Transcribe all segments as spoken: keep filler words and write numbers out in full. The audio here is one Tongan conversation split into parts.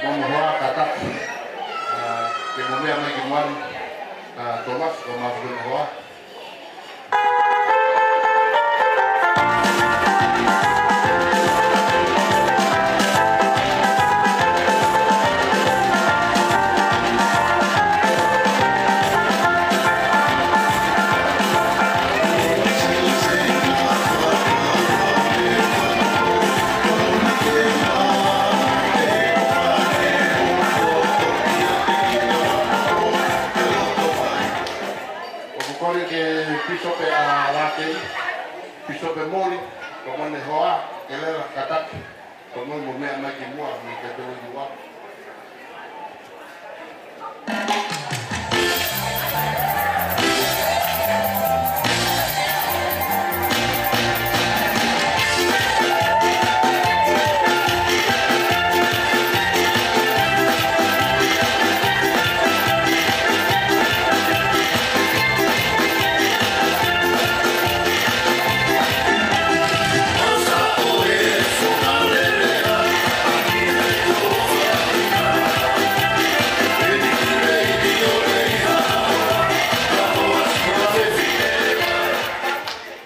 Hono hoa kātaki, ā, ke mo meʻa mai ki muʻa ni, ā, Thomas, ko e mafu hono hoa. ʻOku kole ke Pīsope ʻa Lakei, Pīsope Moli, ko hono hoa, ke lele kātaki, ko hono mo meʻa mai ki muʻa, mei he tēpile muʻa.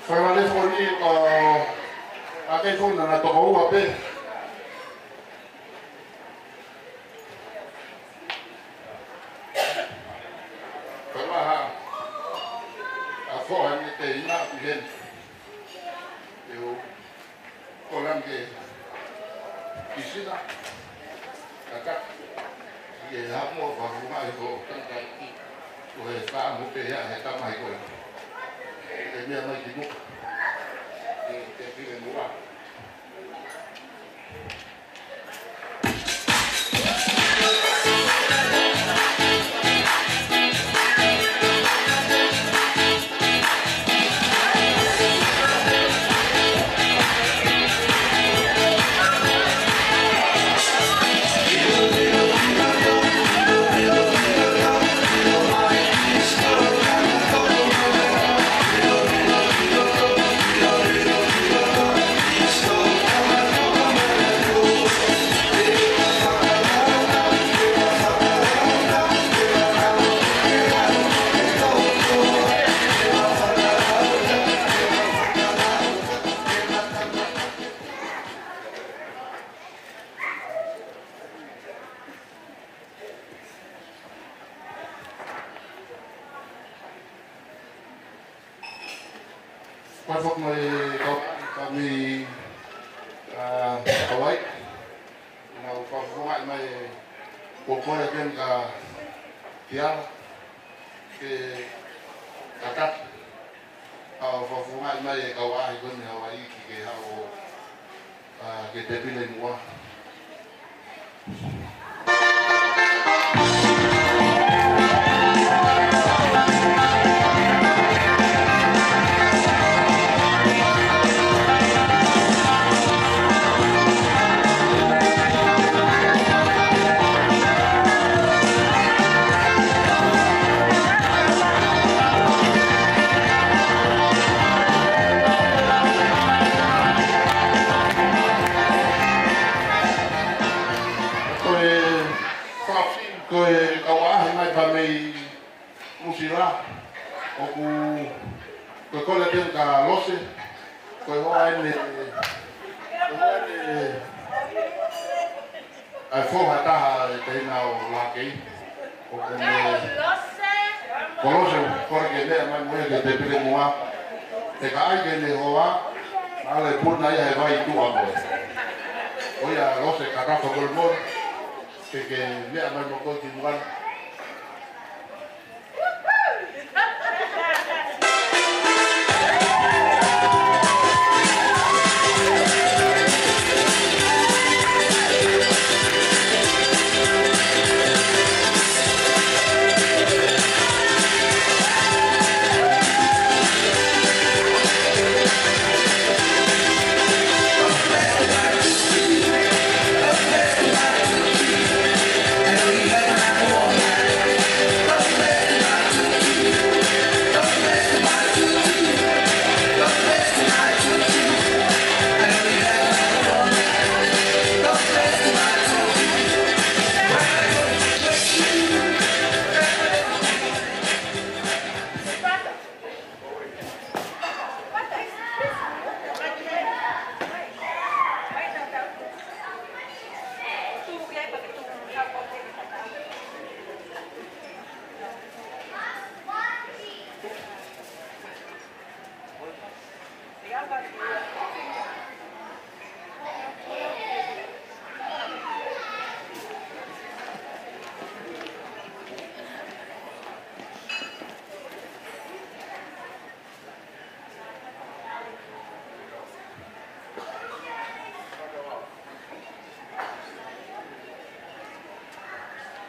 Fakalelei foki, ā, ʻa e kau fou naʻa nau toko ua pē. Fakalelei ʻa e foha ni te ina ʻi heni. ʻIo. Ko Langi ki Sina, kātaki, ʻi he haʻamo fakafofongaʻi ko Tangaiki, ko e fakaʻamu pē ia he tamai ko ē. Ke meʻa mai ki muʻa, ʻi he tēpile muʻa. Pea foki mai kau, kau mei, ā, Hawaii. Naʻa nau fakafofongaʻi mai ko Korea Ken ka Tiara ke kātaki. ʻA e fakafofongaʻi mai e kau ʻaʻahi ko eni Hawaii ki he haʻu, ā, ki he tēpile muʻa. Ko e fakafi-, ko e kau ʻaʻahi mai pē mei Nuʻusila, ʻoku, ko e kole pē ka Lose, ko e hoa eni, ko e hoa eni, ʻa e foha ʻe taha ʻe taʻahine ʻo Lakei, ʻoku ne, ko Lose, kole ke meʻa mai mo ia ki he tēpile muʻa, he ka ʻai ke ne hoa, ʻalu e puna ia he vai tuʻa mo e. ʻOiauē Lose kātaki fakamolemole, ke ke meʻa mai mo koe ki muʻa.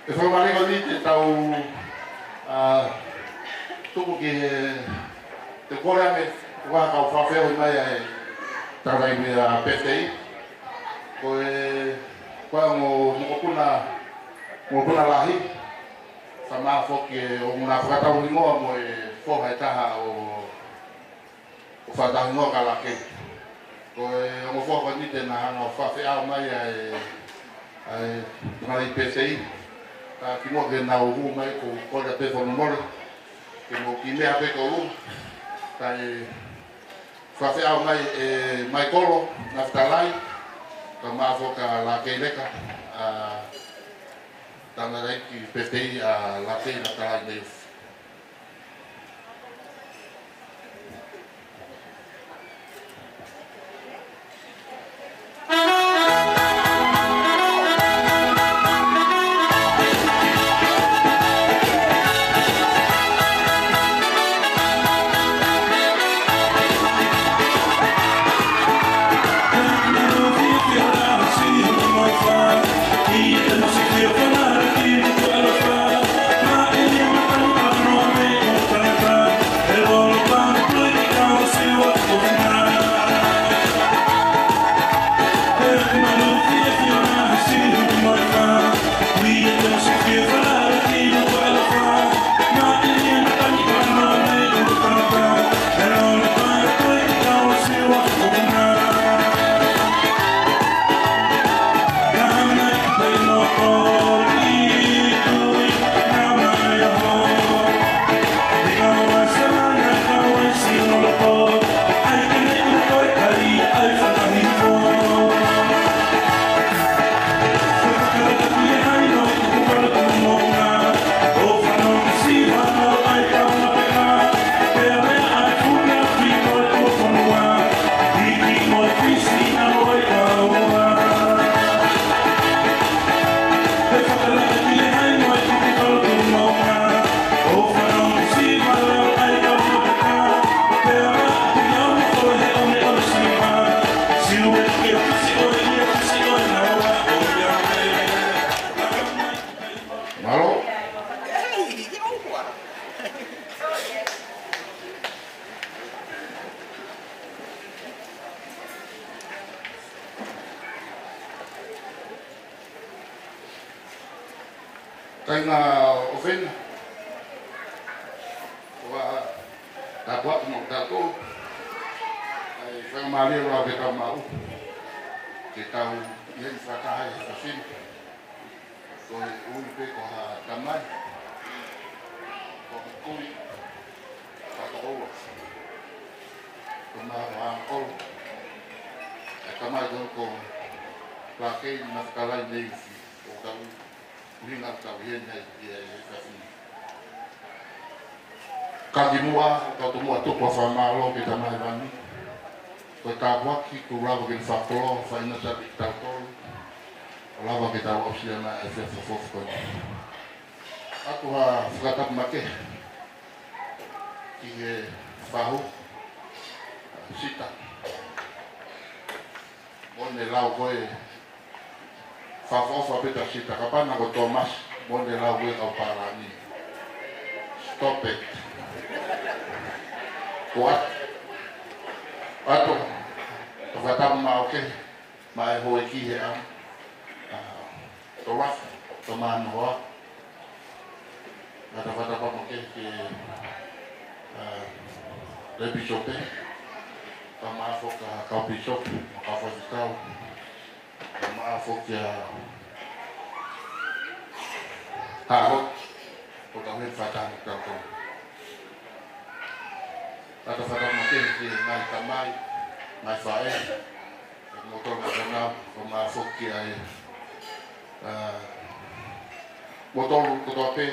ʻE fakamālō eni te tau, ā, tuku ki he, te u kole ange, ʻoku ʻi ai ha kau fakafeʻao mai ʻa e tangataʻeiki ʻa Pefitei. Ko e, ko e ongo mokopuna, mokopuna lahi, fakamālō foki ʻoku na fakatau hingoa mo e foha ʻe taha ʻo ʻo fakatau hingoa kia Lākei. Ko e ongo foha ko eni te na hanga ʻo fakafeʻao mai ʻa e, ʻa e tangataʻeiki Pefitei. Ka kimuʻa ke nau hū mai ʻoku ou kole pē fakamolemole ke mou kiʻi meʻa pē ki ʻolunga. Kae fakafeʻao mai ʻe Maikolo Nafitalai, kae ʻumaʻā foki ʻa Lākei Leka, ʻa e tangataʻeiki Pefitei ʻa Lākei Nafitalai Neiufi. Mālō. Kāinga ʻofeina, ʻoku ou tāpuaki mo kitautolu, ʻa e faingamālie ʻoku tau maʻu ke tau ʻi heni fakataha he efiafi ni. Ko e ui pē ko ha tamai, ko ha kui, ko ha tokoua, ko ha uncle, ʻa e tamai ko, ko Lākei Nafitalai Neiufi, ʻoku tau ʻuhinga ʻoku tau ʻi heni ai ʻi he efiafi ni. Ka kimuʻa, ʻoku ou tomuʻa tuku ʻa e fakamālō ki he Tamai Hēvani. Ko e tāpuaki kuo lava ke ne fakakoloa, fai ʻa e sāpi kitautolu, ʻo lava ke tau aʻusia mai ʻa e efiafi foʻou ko eni. ʻOatu ha fakatapu makehe ki he fahu, Sita. Mo ʻene lau ko e fakaʻofoʻofa pē ʻa Sita, kapau naʻe ko Thomas, mo ʻene lau ko e kau pālangi. Stop it. Ko ʻat-, ʻatu, fakatapu maʻu kehe, maʻa e houʻeiki he ʻaho. ʻA, Tolafa, Tamanoa. ʻOatu fakatapu makehe ki he, ʻa, Lady Pīsope, kae ʻumaʻā foki ʻa e kau pīsope, kau faifekau, kae ʻumaʻā foki ʻa Harold, ʻoku tau ʻi heni fakataha mo kitautolu. ʻOatu fakatapu makehe ki he ngaahi tamai, ngaahi faʻē, mo kimoutolu ngaahi fānau, kae ʻumaʻā foki ʻa e, ʻa, kimoutolu kotoa pē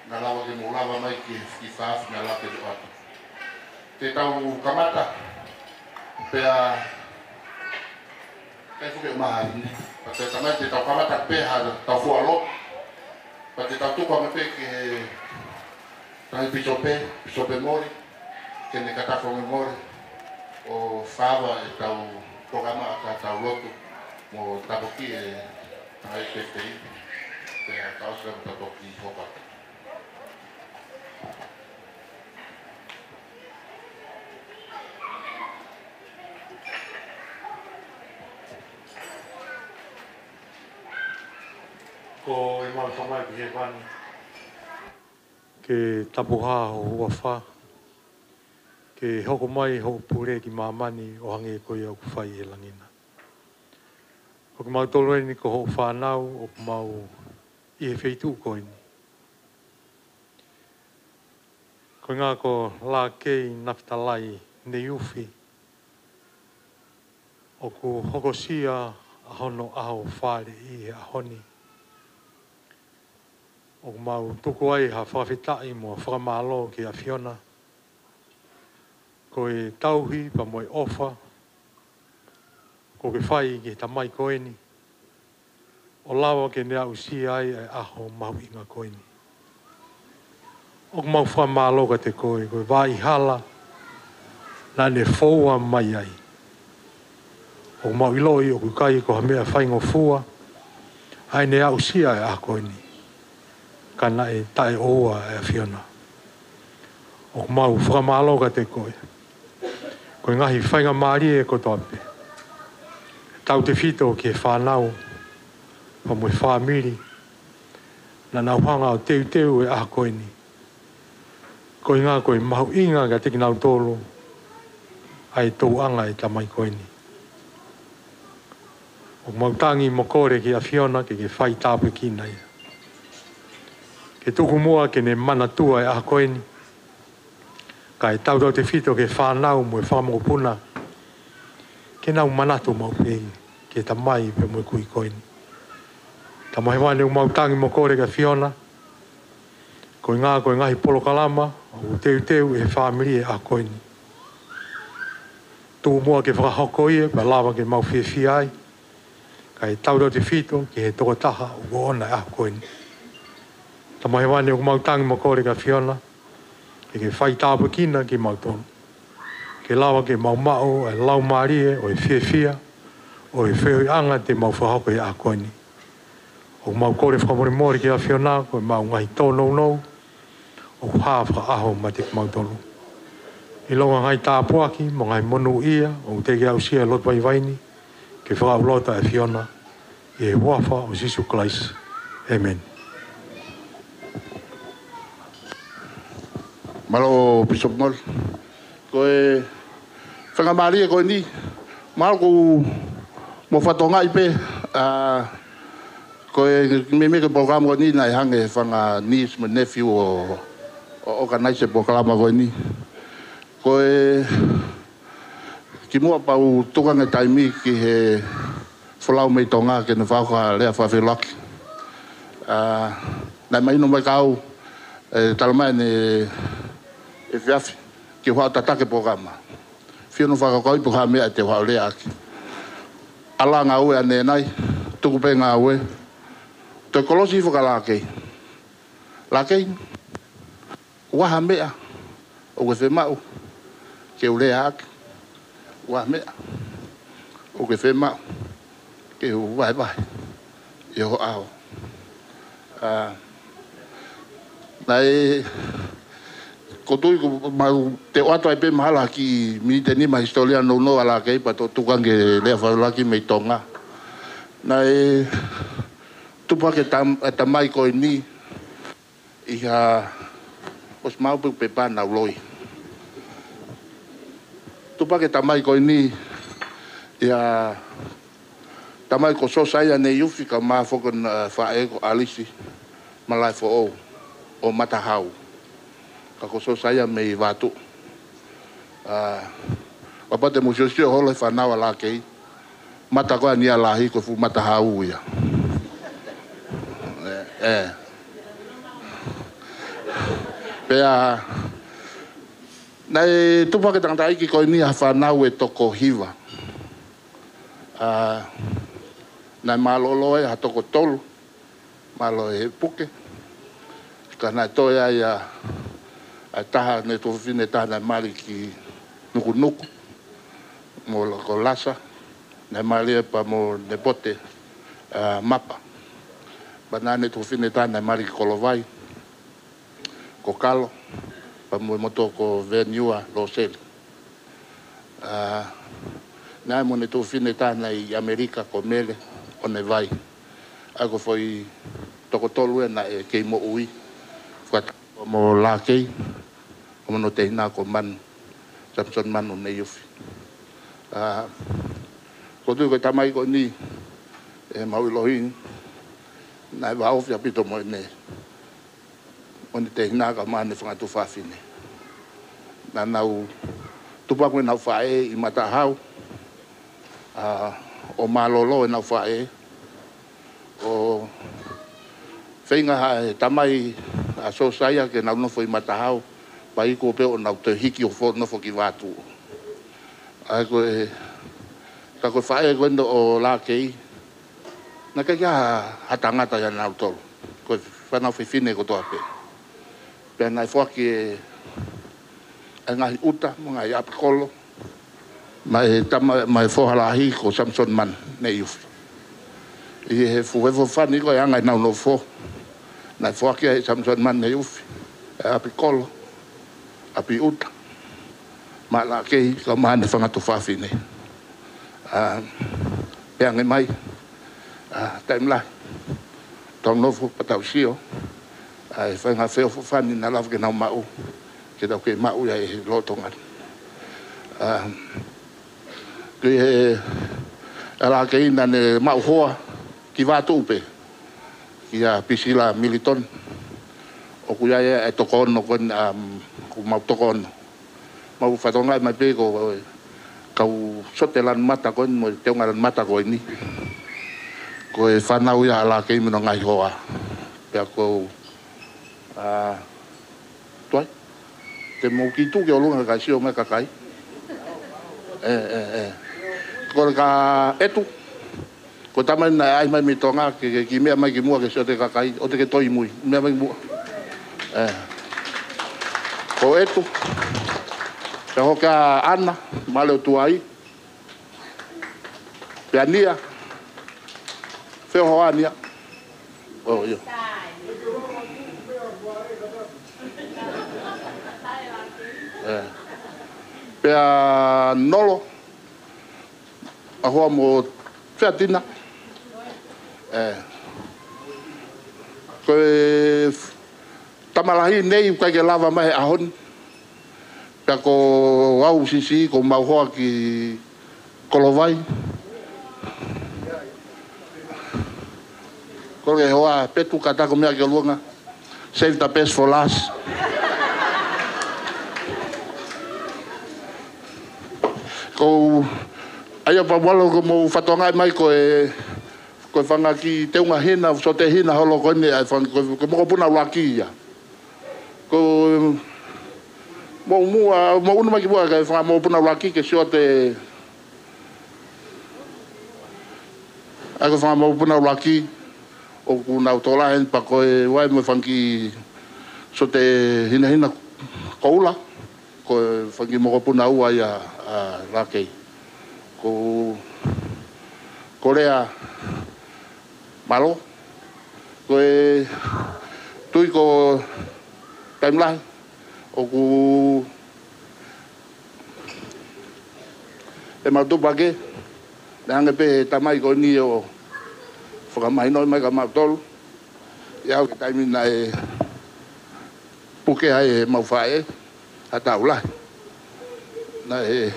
naʻa lava ke mou lava mai ki he efiafi ni, naʻa lava ke ʻoatu. Te tau kamata, pea, ʻikai fuʻu maha ni, pea te tamai te tau kamata pē ha tau fualoa, pea te tau tuku ange pē ki he Tangataʻeiki Pīsope, Pīsope Moli, ke ne kātaki fakamolemole ʻo fakaava ʻetau polokalama ʻa e tau lotu mo tāpuakiʻi e tangataʻeiki Pefitei. Pea tau sila mo tau toki hoka. Ko ʻemau Tamai ʻoku ʻi hēvani, ke tapuhā ho huafa, ke hoko mai hoʻo pule ki māmani ʻo hangē ko ia ʻoku fai ʻi he langi na. Ko kimautolu eni ko hoʻo fānau ʻoku mau ʻi he feituʻu ko eni. Ko e ʻuhinga ko Lākei Nafitalai Neiufi, ʻoku hokosia ʻa hono ʻaho fāʻeleʻi he ʻaho ni. ʻOku mau tuku ai ha fakafetaʻi mo fakamālō ki he ʻAfiona. Ko e tauhi pea mo e ʻofa kuo ke fai ki he tamai ko eni, ʻo lava ke ne aʻusia ai e ʻaho mahuʻinga ko eni. ʻOku mau fakamālō kiate koe, ko e vaʻa hala naʻa ne foua mai ai. ʻOku mau ʻiloʻi ʻoku ʻikai ko ha meʻa faingofua ʻa ʻene aʻusia e ʻaho ko eni, ka naʻe taʻeʻoua e ʻAfiona. ʻOku mau fakamālō kiate koe. Ko e ngaahi faingamālie kotoa pē, tautefito ki he fānau pea mo e fāmili naʻa nau hanga ʻo teuteu e ʻaho ko eni. Ko e ʻuhinga ko e mahuʻinga kiate kinautolu ʻa e tuʻunga e tamai ko eni. ʻOku mau tangi mo kole ki he ʻAfiona ke ke fai tāpuekina ia. Ke tuku muʻa ke ne manatua e ʻaho ko eni, kae tautautefito ki he fānau mo e fanga mokopuna, ke nau manatu maʻu pē ki he tamai pea mo e kui ko eni. Tamai Hēvani, ʻoku mau tangi mo kole ki he ʻAfiona, ko e ʻuhinga ko e ngaahi polokalama ʻoku teuteu ʻe he fāmili e ʻaho ko eni. Tuku muʻa ke fakahoko ia pea lava ke mau fiefia ai, kae tautautefito ki he tokotaha ʻoku ʻoʻona e ʻaho ko eni. Tamai Hēvani, ʻoku mau tangi mo kole ki he ʻAfiona ke ke fai tāpuekina kimautolu, ke lava ke mau maʻu e laumālie ʻo e fiefia ʻo e feohiʻanga te mau fakahoko he ʻaho ko eni. ʻOku mau kole fakamolemole ki he ʻAfiona, ko ʻemau ngaahi tōnounou ʻoku hā fakaʻaho meiate kimautolu. ʻIlonga e ngaahi tāpuaki mo e ngaahi monūʻia ʻoku teʻeki aʻusia ʻe he lotu vaivai ni, ke fakauloto e ʻAfiona, ʻi he huafa ʻo Sīsū Kalaisi. ʻĒmeni. Mālō Bishop Mol. Ko e faingamālie ko eni, mālō ʻoku mou fakatokangaʻi pē, ʻa, ko e meimei ko e polokalama ko eni naʻe hanga ʻe he fanga niece mo e nephew ʻo, ʻo organize e polokalama ko eni. Ko e kimuʻa pea u tuku ange taimi ki he folau mei Tonga ke ne fakahoko ha lea fakafeʻiloaki. ʻA, naʻe mahino mai kiate au, ʻe, talamai ʻe he efiafi ke u haʻu ʻo tataki e polokalama. Fiu hono fakakaukauʻi pe ko e hā e meʻa te u haʻu ʻo leaʻaki. ʻAlu e ngāue ʻanenai, tuku pē ngāue, toe kolosi hifo kia Lākei. Lākei, ʻoku ʻi ai ha meʻa ʻoku ke fiemaʻu ke u leaʻaki? ʻOku ʻi ai ha meʻa ʻoku ke fiemaʻu ke u vahevahe ʻi ho ʻao? ʻA, naʻe, ʻoku ou tui ʻoku mau toe ʻoatu ai pē mahalo ha kiʻi miniti ʻe nima he hisitōlia nounou ʻa Lākei pea toki tuku ange e lea fakafeʻiloaki mei Tonga. Naʻe tupu hake e tam-, e tamai ko eni ʻi ha, ʻosi maʻu pē pepa naʻa ku loi. Tupu hake e tamai ko eni ʻi ha tamai ko Sosaia Neiufi kae ʻumaʻā foki hono, ʻa, faʻē ko ʻAlisi Malaefoʻou ʻo Matahau. Ka ko Sosaia mei Vatu. ʻA, kapau te mou siosio holo he fānau ʻa Lākei, mata ko eni ia lahi ko e fuʻu mata hau ia. ʻE, ʻe. Pea naʻe tupu hake e tangataʻeiki ko eni ʻi ha fānau ʻe toko hiva. ʻA, naʻe mālōlō ai ha toko tolu, mālō e puke. Ka naʻe toe ai ʻa, ʻa e taha, ne tuofefine taha naʻe mali ki Nukunuku, mo la-, ko Lasa, naʻe mali ai pea mo Nepote, ʻa, Mapa. Pea naʻe tuofefine ʻe taha naʻe mali ki Kolovai, ko Kalo, pea mo e motuʻa ko Veniua Loseli. ʻA, naʻe mo e tuofefine ʻe taha naʻe ʻi ʻAmelika ko Mele ʻOnevai. ʻA ia ko e foʻi toko tolu ia naʻe kei moʻui. Fakataha mo Lakei, ʻa ia mo hono tehina ko Manu, Samisoni Manu Neiufi. ʻA, ʻoku ou tui ko e tamai ko eni, ʻe mau ʻiloʻi, naʻe vāofi ʻaupito mo ʻene, mo ʻene tehina kae ʻumaʻā ʻene fanga tuofefine. Naʻa nau tupu ʻenau faʻē ʻi Matahau, ʻa, ʻo mālōlō ʻenau faʻē, ʻo feinga ha e tamai ʻa Sosaia ke nau nofo ʻi Matahau, pea iku pē ʻo nau toe hiki ʻo fo-, nofo ki Vatu. ʻA ia ko e, ka ko e faʻē ko eni ʻo Lakei, naʻe ʻikai ke ʻi ai ha, ha tangata ʻia nautolu. Ko e fānau fefine kotoa pē. Pea naʻe foaki e, e ngaahi ʻuta, mo e ngaahi ʻapikolo, maʻa e tama, maʻa e foha lahi ko Samisoni Manu Neiufi. ʻI he fuʻu feʻofoʻofani ko e anga ʻenau nofo, naʻe foaki ʻe Samisoni Manu Neiufi e ʻapikolo, ʻapi ʻuta, maʻa Lakei kae ʻumaʻā ʻene fanga tuofefine. ʻA, pea hangē mai, ʻa, taimi lahi tau nofo pea tau sio, ʻa, ʻi he faʻahinga feʻofoʻofani naʻa lava ke nau maʻu, ke tau kei maʻu ia ʻi he lolotonga ni. ʻA, ko e, ʻa Lakei naʻa ne maʻu hoa ki Vatu pē, kia Pisila Militon. ʻOku ʻi ai e toko ono ko eni, ʻa, ʻoku mau toko ono. Mau fakatokangaʻi mai pē ko e kau Sote Lanumata ko eni mo e Teunga Lanumata ko eni, ko e fānau ia ʻa Lakei mo hono ngaahi hoa. Pea ko, ʻa, tuai, te mou kiʻi tuʻu ki ʻolunga kae sio mai e kakai. ʻE, ʻe, ʻe. Ko e ka ʻEtu, ko e tamai naʻe ʻai mai mei Tonga ke, ke kiʻi meʻa mai ki muʻa ke sio atu e kakai, ʻoua te ke toe ʻi mui, meʻa mai ki muʻa. ʻE. Ko ʻEtu, pea hoko ʻa ʻAna, Male ʻo Tuai, pea Nia, Feohoa Nia. ʻO, ʻio. ʻE. Pea Nolo, ʻa hoa mo Featina. ʻE. Ko e tama lahi nei ʻoku ʻikai ke lava mai he ʻaho ni. Pea ko au siʻisiʻi ʻoku mau hoa ki Kolovai. Ko e hoa Petu ka ta ko e meʻa ki ʻolunga. Save the best for last. Ko, ʻa ia pea mau ʻalu ʻo mou fakatokangaʻi mai ko e, ko e fanga kiʻi teunga hina, sote hina holo ko eni, ʻa e fanga, ko, ko e mokopuna ʻuluaki ia. Ko, mou muʻa, mou ʻunu mai ki muʻa ki he fanga mokopuna ʻuluaki ke sio atu e, ʻa e fanga mokopuna ʻuluaki, ʻoku nau tokolahi eni pea ko e ʻuhi mo e fanga kiʻi sote hinahina koula, ko e fanga kiʻi mokopuna ua ia ʻa Lakei. Ko, ko Lea Malo, ko e tui ko e taimi lahi, ʻoku ʻe mau tupu hake, naʻe hangē pē he tamai ko eni ʻo fakamahinoʻi mai kia mautolu, ʻi he ʻaho ko e taimi naʻe puke ai ʻemau faʻē, ha taʻu lahi. Naʻe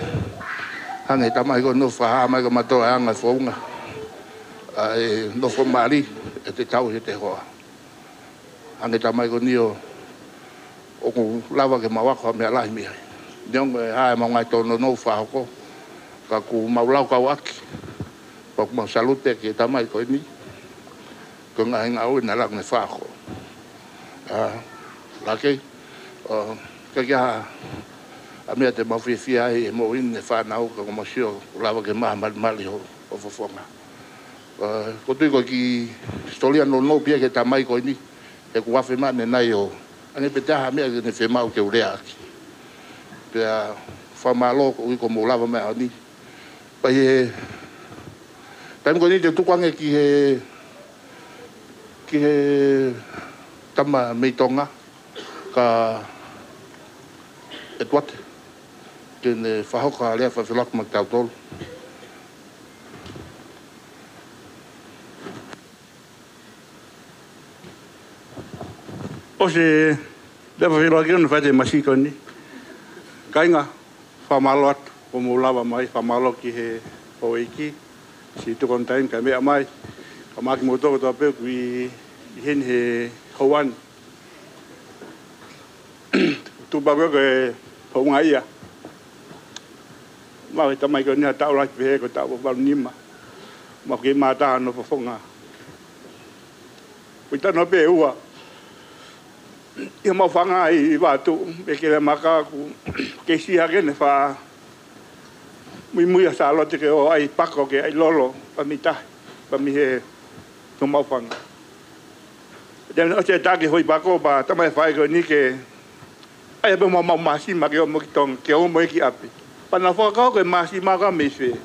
hangē he tamai ko eni ʻo fakahā mai kia mautolu ʻa e anga e founga ʻa e nofo mali ʻete tauhi ʻete hoa. Hangē he tamai ko eni ʻo, ʻoku lava ke mau ako ha meʻa lahi mei ai. Neongo ʻe hā ʻemau ngaahi tōnounou fakahoko, ka ʻoku mau laukau ʻaki, pea ʻoku mau salute ki he tamai ko eni, ko e ngaahi ngāue naʻe lava ke ne fakahoko. ʻA, Lakei, ʻoku ʻikai ha, ha meʻa te mau fiefia ai he moʻui ni ʻene fānau, ka ʻoku mau sio ʻoku lava ke maʻu ha malimali ho, ho fofonga. ʻA, ʻoku ou tui ko e kiʻi hisitōlia nounou pē ia ki he tamai ko eni, he ʻoku afe mai ʻanenai ʻo, hangē pē ʻe ʻi ai ha meʻa ke ne fiemaʻu ke u lea ʻaki. Pea fakamālō koeʻuhi kuo mou lava mai he ʻaho ni. Pea ʻi he taimi ko eni te u tuku ange ki he, Ki he tama mei Tonga, ko Etiate, ke ne fakahoko ha lea fakafeʻiloaki maʻa kitautolu. ʻOsi e lea fakafeʻiloaki ʻoku ne fai ʻe he Masi ko eni. Kāinga, fakamālō atu, kuo mou lava mai, fakamālō ki he houʻeiki, siʻi tuku ʻene taimi kae meʻa mai, kae ʻumaʻā kimoutolu kotoa pē ʻoku ʻi, ʻi heni he houa ni. Tuʻu pē au ko e houngaʻia. Maʻu ʻe he tamai ko eni ha taʻu lahi pehē ko e taʻu valu nima. Maʻu ke mātā hono fofonga. Ko e tano pē ʻe ua. ʻI homau fanga ʻi Vaotuʻu, ʻi Kelemaka, ʻoku kei siʻi hake ʻene faʻa muimui ʻa Sālote ke ō ʻai pako ke ʻai lolo, pea mei tahi, pea mei he homau fanga. Tena ʻosi e taki hoi pako pea tala mai ʻe he faʻē ko eni ke ʻai pē homau māsima ke ō mo ia ki Tonga, ke ō mo ia ki ʻapi. Pea naʻa ku fakakaukau ko e māsima ko ā mei fē.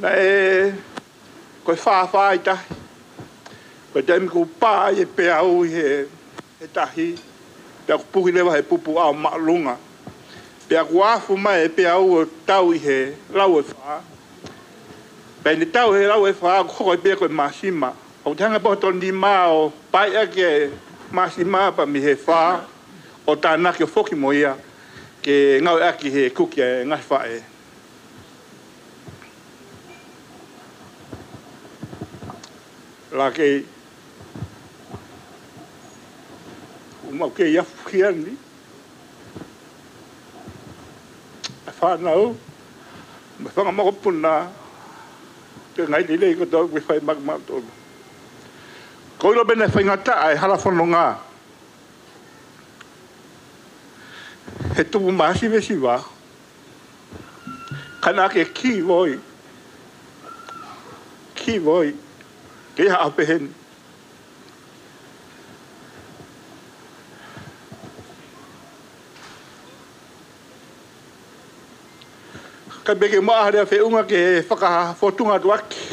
Naʻe ko e fāfā ʻi tahi. Ko e taimi ʻoku pā ai e peau ʻi he, he tahi, pea ʻoku puhi leva he pupuʻao māʻolunga. Pea ʻoku afu mai e peau ʻo tau ʻi he lau ʻe fā. Pea ʻi heʻene tau he lau ʻe fā, ʻoku hoko ai pē ko e māsima. ʻOku te hanga pē ʻo tō nima ʻo paiʻaki e māsima pea mei he fā, ʻo tānaki ʻo foki mo ia, ke ngāueʻaki he kuki ʻa e ngaahi faʻē. Lākei, ʻoku mau kei afu hia ni. ʻA e fānau, mo e fanga mokopuna, pea mo e ngaahi lelei kotoa ʻoku fai maʻa kimautolu. Ko e ʻilo pē naʻe faingataʻa e hala fononga he tupu masiva siva. Ka naʻa ke kivoi. Kivoi. Ke ʻi ai ha ʻaho pehē ni. Ka pehē ke maʻu ha lea feʻunga ke fakafōtunga atu ʻaki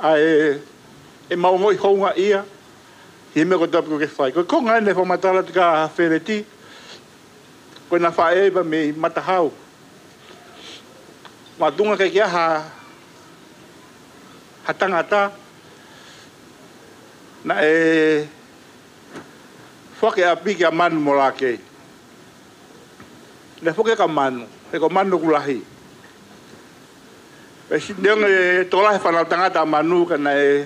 ʻa e, ʻemau ongoʻi houngaʻia ʻi he meʻa kotoa pē ʻoku ke fai. Ko e konga eni e fakamatala atu kia Feleti, ko ʻena faʻē pea mei Matahau. Mātuʻunga ke ʻi ai ha, ha tangata naʻe foaki ʻapi kia Manu mo Lākei. Naʻe foaki kia Manu, he ko Manu ʻoku lahi. Pea siʻi neongo e tokolahi e fānau tangata ʻa Manu ka naʻe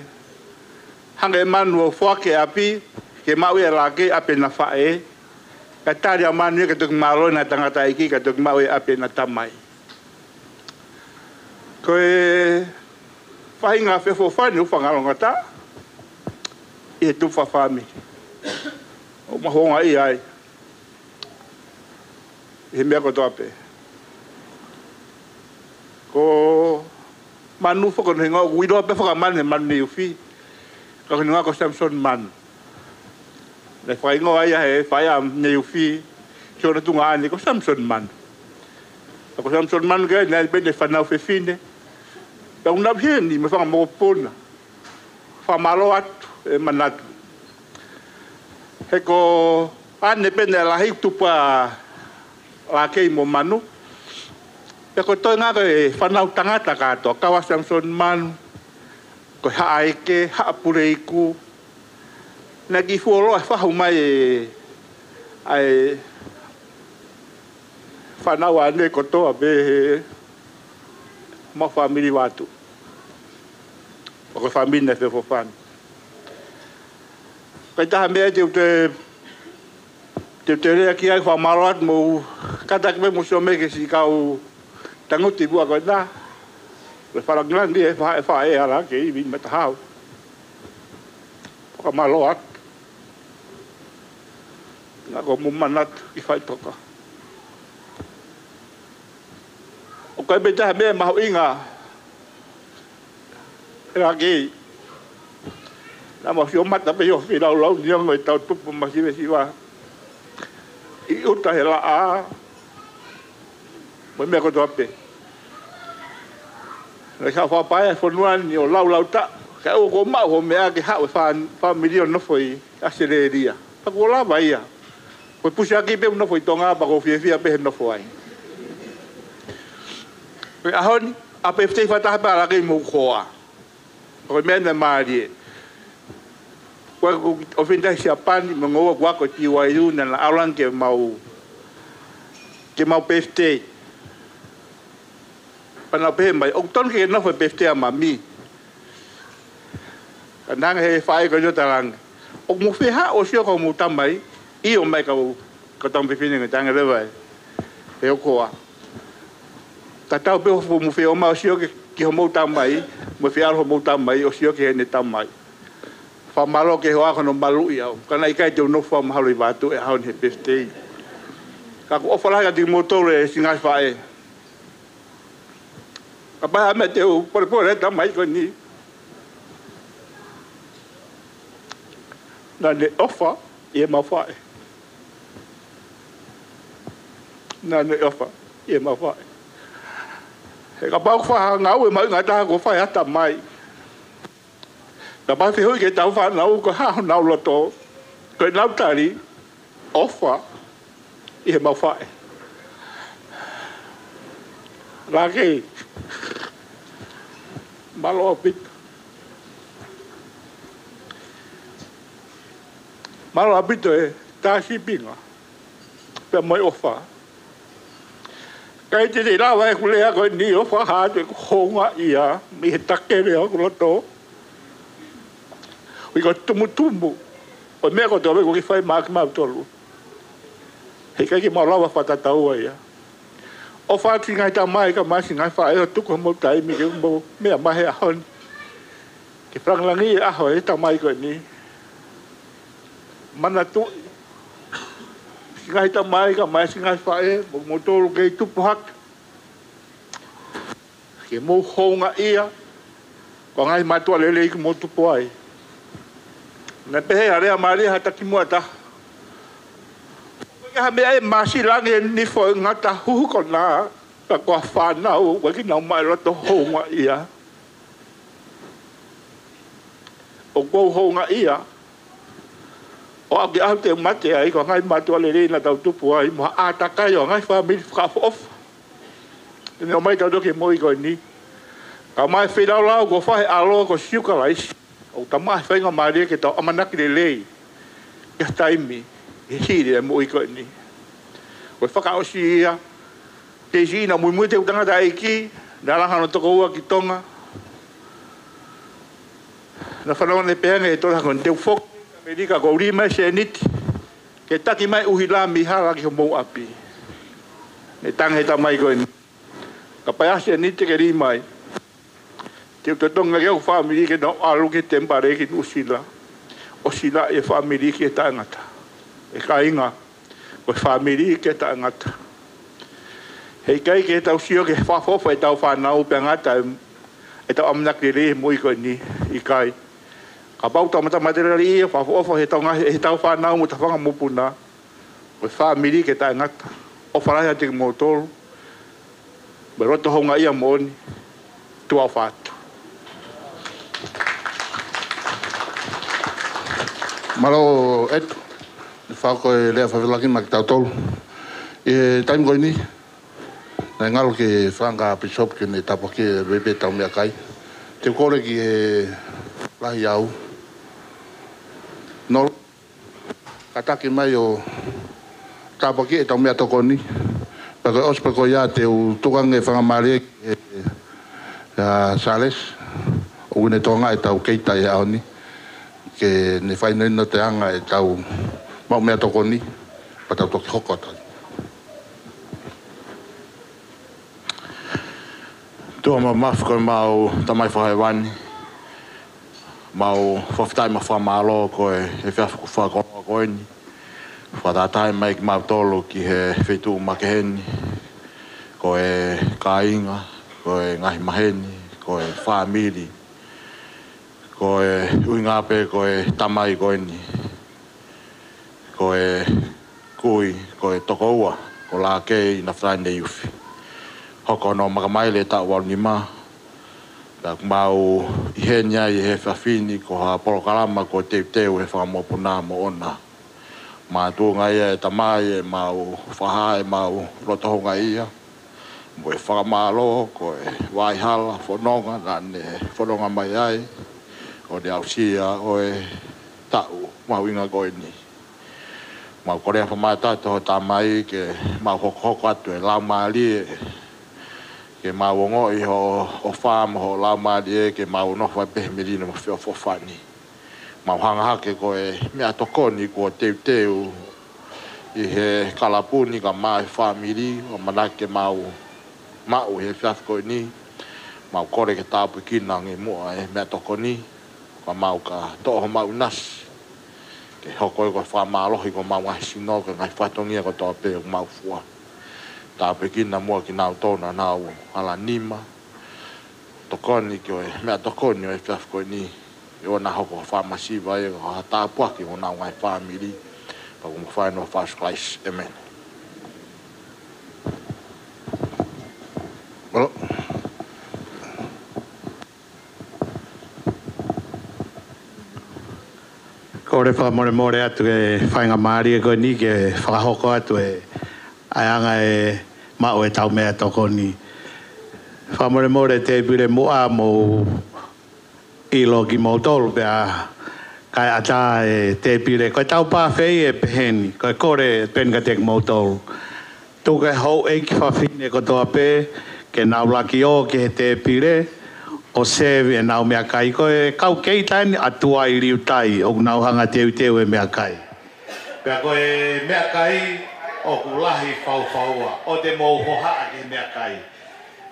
hanga ʻe Manu ʻo foaki e ʻapi ke maʻu ʻe Lākei ʻapi ʻena faʻē. Kae tali ʻa Manu ia ke toki mālōlō ʻena tangataʻeiki, kae toki maʻu e ʻapi ʻena tamai. Ko e faʻahinga feʻofoʻofani ʻoku fakangalongataʻa ʻi he tupu fakafāmili. ʻOku mau houngaʻia ai ʻi he meʻa kotoa pē. Ko Manu foki hono hingoa, ʻoku ʻiloa pē fakamanu he Manu Neiufi. Ka ko hono hingoa ko Samson Manu. Naʻe fakahingoa ia ʻe he faʻē ʻa Neiufi, ʻi hono tuongaʻane ko Samson Manu. Ka ko Samson Manu ke naʻe pē ʻene fānau fefine. Pea ʻoku nau ʻi heni mo e fanga mokopuna. Fakamālō atu e manatu. He ko ʻene pē ʻene lahi tupu ʻa Lākei mo Manu. Pea ko e toenga ko e fānau tangata kātoa, kau ai ʻa Samson Manu, ko e Haʻaeke, Haʻapuleiku. Naʻe kiʻi fuoloa e fahu mai e, ʻa e fānau ʻaʻane kotoa pē he mau fāmili Vaotuʻu. Ko e fāmili naʻe feʻofoʻofani. Ko e taha meʻa te u te Te u te lea ki ai, fakamālō atu mo kātaki pē mo Siomeke siʻi kau tangutu ʻi Vuʻa ko ena. Ko e fakalāngilangi e faʻē, e faʻē ʻa Lākei mei Matahau. Fakamālō atu. Naʻa ko hoʻomou manatu ki faʻitoka. ʻOku ʻi ai pē taha meʻa mahuʻinga ʻe Lākei. Naʻa mau sio mata pē ʻi hoʻo feilaulau neongo ʻetau tupu masivesiva ʻi ʻuta he laʻā mo e meʻa kotoa pē. Naʻe ʻikai ke fakapae e fonua ni ʻo laulau taʻu. Kae ʻoua kuo maʻu hoʻo meʻa ke haʻu e fā, fā miliona nofo ʻi ʻAositelēlia. Pea kuo lava ia. Ko e pusiaki pē ʻoku nofo ʻi Tonga pea ʻoku ou fiefia pē he nofo ai. Ko e ʻaho ni, ʻa e pefitei fakataha pē ʻa lake mo e hoa. Ko e meʻa naʻe mālie. Ko e, ko e ʻofefine ʻi Siapani, mo e ngoue ʻoku ako ʻi P Y U, naʻa na ʻalu ange ke mau, ke mau pefitei. Pea nau pehē mai, ʻoku tonu ke nofo e pefitei ʻa Mami. Ka naʻe hanga he faʻē ko ē ʻo talaange, ʻoku mou fie haʻu ʻo sio ki hoʻomou tamai? ʻIo mai kau, kau tama fefine, nge tange leva e, e ʻokoa. Tatau pē ʻoku mou fie ō mai ʻo sio ki, ki hoʻomou tamai, mo fie ʻalu hoʻomou tamai ʻo sio ki heʻene tamai. Fakamālō ki he hoa ko hono maluʻi au. Ka naʻe ʻikai te u nofo mahalo ʻi Vatu he ʻaho ni he pefitei. Ka ʻoku ʻofa lahi atu kimoutolu e siʻi ngaahi faʻē. Kapau ʻe ʻi ai ha meʻa te u polepole he tamai ko eni, naʻa ne ʻofa ʻi heʻemau faʻē. Naʻa ne ʻofa ʻi heʻemau faʻē. He kapau ʻoku fai ha ngāue mahuʻinga taha kuo fai ʻe ha tamai, kapau ʻe fehuʻi ki heʻetau fānau ko e hā honau loto, ko ʻenau tali, ʻofa ʻi heʻemau faʻē. Lake, mālō ʻaupito. Mālō ʻaupito e tā sīpinga pea mo e ʻofa. ʻIkai te te lava ʻeku lea ko eni ʻo fakahā atu ʻeku houngaʻia mei he takele ʻo hoku loto. ʻOku ʻi ai e tumutumu ʻo e meʻa kotoa pē kuo ke fai maʻa kimautolu. Heʻikai ke mau lava fakatataua ia. ʻOfa atu siʻi ngaahi tamai kae ʻumaʻā siʻi ngaahi faʻē ʻo tuku homou taimi ke mou meʻa mai he ʻaho ni. Ke fakalāngilangiʻi e ʻaho e tamai ko eni. Manatuʻi siʻi ngaahi tamai kae ʻumaʻā siʻi ngaahi faʻē, mo kimoutolu kei tupu hake, ke mou houngaʻia, ko e ngaahi mātuʻa lelei kuo mou tupu ai. Naʻe pehē ʻe ha lea mālie ʻa ha taki muʻa taha, ko e hā e meʻa ʻe māsila ange e nifo ʻi he ngata huhu konā, ka ko e fānau ʻoku ʻikai ke nau maʻu e loto houngaʻia. ʻOku ou houngaʻia ʻo aʻu ki he ʻaho te u mate ai, ko e ngaahi mātuʻa lelei naʻa tau tupu ai, mo e ʻātakai ʻo e ngaahi fāmili fakaʻofoʻofa. Te ne ʻomai tautolu ki he moʻui ko eni. Kae ʻumaʻā e feilaulau kuo fai ʻe he ʻAlo ko Sīsū Kalaisi, ʻoku ta maʻu e faingamālie ke tau ʻamanaki lelei ki ha taimi he hili e moʻui ko eni. Ko e fakaʻosi ia, kei siʻi naʻe muimui atu e tangataʻeiki, naʻe langa hono tokoua ki Tonga. Naʻe fanongo ʻene pehē ange he tolu ʻaho ko eni, te u foki ki ʻAmelika ʻo lī mai e sēniti ke taki mai e ʻuhila mei hala ki homou ʻapi. Naʻe tangi he tamai ko eni. Kapau ʻe ʻi ai ha sēniti te ke lī mai, te u totongi ʻaki hoku fāmili ke nau ʻalu ki he temipale ki Nuʻusila, ʻo silaʻi e fāmili ki he taʻengata. ʻE kāinga, ko e fāmili ki he taʻengata. Heʻikai ke tau sio ki he fakaʻofoʻofa ʻetau fānau pea ngata e, ʻetau ʻamanaki lelei he moʻui ko eni, ʻikai. Kapau ʻoku tau matamata lelei ia, fakaʻofoʻofa heʻetau ngaahi, heʻetau fānau mo ʻetau fanga mokopuna, ko e fāmili ki he taʻengata. ʻOfa lahi atu kimoutolu. Mo e loto houngaʻia moʻoni. Tuʻa ʻofa atu. Mālō ʻEtu, ne fai ko e lea fefeʻiloaki maʻa kitautolu. ʻI he taimi ko eni, naʻe ngalo ki he fanga pīsope ke ne tāpuakiʻi e vepe tau meʻakai. Te u kole ki he lahi au. Nolo. Kātaki mai ʻo tāpuakiʻi ʻetau meʻatokoni. Pea ko e ʻosi pē ko ia te u tuku ange e faingamālie ki he, ʻa, Sālesi, ʻoku ne tokangaʻi ʻetau keita he ʻaho ni, ke ne fakahinohino atu e anga ʻetau maʻu meʻatokoni, pea tau toki hoko atu. ʻOtua Māfimafi ko homau Tamai Fakahēvani, mau fakafetaʻi mo fakamālō koeʻuhi ko e efiafi fakakoloa ko eni. Fakatātā mai kimautolu ki he feituʻu makehe ni, ko e kāinga, ko e ngaahi maheni, ko e fāmili, ko e ʻuhinga pē ko e tamai ko eni, ko e kui, ko e tokoua, ko Lākei Nafitalai Neiufi. Hoko hono makamaile taʻu valu nima, Ka ʻoku mau ʻi heni ai he efiafi ni ko ha polokalama ko e teuteu he fanga mokopuna moʻona. Makatuʻunga ia ʻe Tamai ʻemau fakahā ʻemau loto houngaʻia mo e fakamālō ko e vahaʻa fononga naʻa ne fononga mai ai ʻo ne aʻusia ʻa e taʻu mahuʻinga ko eni. Mau kole ʻa e fakamanatu ʻa e Tamai ke mau hokohoko atu e laumālie, ke mau ongoʻi hoʻo ʻofa mo hoʻo laumālie, ke mau nofo ai pē he melino mo e feʻofoʻofani. Mau hanga hake ko e meʻatokoni kuo teuteu ʻi he kalapu ni kae ʻumaʻā e fāmili, ʻoku ʻamanaki ke mau maʻu he efiafi ko eni. Mau kole ke tāpuekina ange muʻa e meʻatokoni, ka mau ka toʻo homau ʻinasi ke hoko ia ko e fakamālohi ki homau ngaahi sino, ki he ngaahi fatongia kotoa pē ʻoku mau fua. Tāpuekina muʻa kinautolu naʻa nau hala nima, tokoni ki he meʻatokoni ʻo e efiafi ko eni, ʻoua naʻa hoko ko ha fakamasiva ia, ka ko ha tāpuaki ki honau ngaahi fāmili. Pea ʻoku mau fai ʻeni ʻi he huafa ʻo Sīsū Kalaisi. ʻĒmeni. Mālō. Kole fakamolemole atu ki he faingamālie ko eni ke fakahoko atu e ʻa e anga e maʻu ʻetau meʻatokoni. Fakamolemole tēpile muʻa, mou ʻilo kimoutolu pea kae ʻatā e tēpile. Ko ʻetau buffet ʻe pehē ni, ko e kole pē eni kiate kimoutolu. Tuku e houʻeiki fafine kotoa pē ke nau laki ō ki he tēpile ʻo serve ʻenau meʻakai. Ko e kau keita eni ʻa Tuai Liutai ʻoku nau hanga teuteu e meʻakai. Pea ko e meʻakai ʻoku lahi faufaua, ʻoua te mou hohaʻa ki he meʻakai.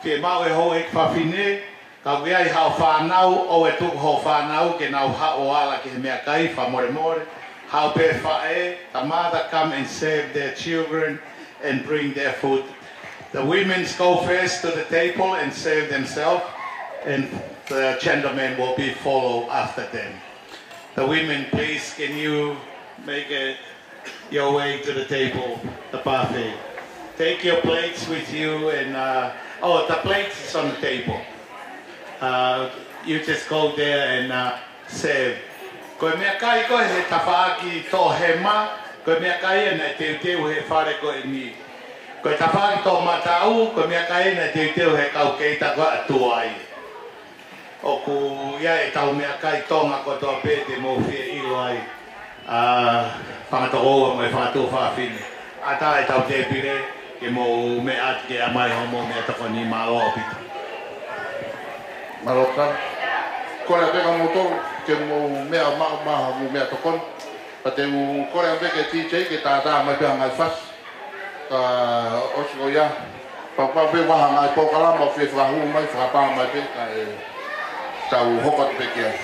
Fiemaʻu e houʻeiki fafine, ka ʻoku ʻi ai haʻo fānau, ʻoua ʻe tuku hoʻo fānau ke nau haʻu ʻo ala ki he meʻakai, fakamolemole. Haʻu pē faʻē, the mother come and serve their children and bring their food. The women go first to the table and serve themselves, and the gentlemen will be follow after them. The women, please, can you make a, your way to the table, the buffet? Take your plates with you and, uh, oh, the plates is on the table. Uh, you just go there and, uh, serve. Ko e meʻakai ko ē he tafaʻaki Toʻohema, ko e meʻakai ia naʻe teuteu he fale ko eni. Ko e tafaʻaki Toʻomataʻu, ko e meʻakai ia naʻe teuteu he kau keita ko ē ʻa Tuai. ʻOku ʻi ai ʻetau meʻakai Tonga kotoa pē te mou fie ʻilo ai. ʻA, fanga tokoua mo e fanga tuofāfine. ʻAtā ʻetau tēpile ke mou meʻa atu ke ʻomai hoʻomou meʻatokoni. Mālō ʻaupito. Mālō ʻaupito. Kole pē kimoutolu ke mou meʻa maʻu mai hoʻomou meʻatokoni. Pea te u kole pē ki he D J ke tātā mai pē ha ngaahi fasi. Ka ʻosi ko ia, pau pē ʻoku ʻi ai ha ngaahi polokalama ʻoku fie fakahū mai, fakapā mai pē, kae tau hoko atu pē ki ai.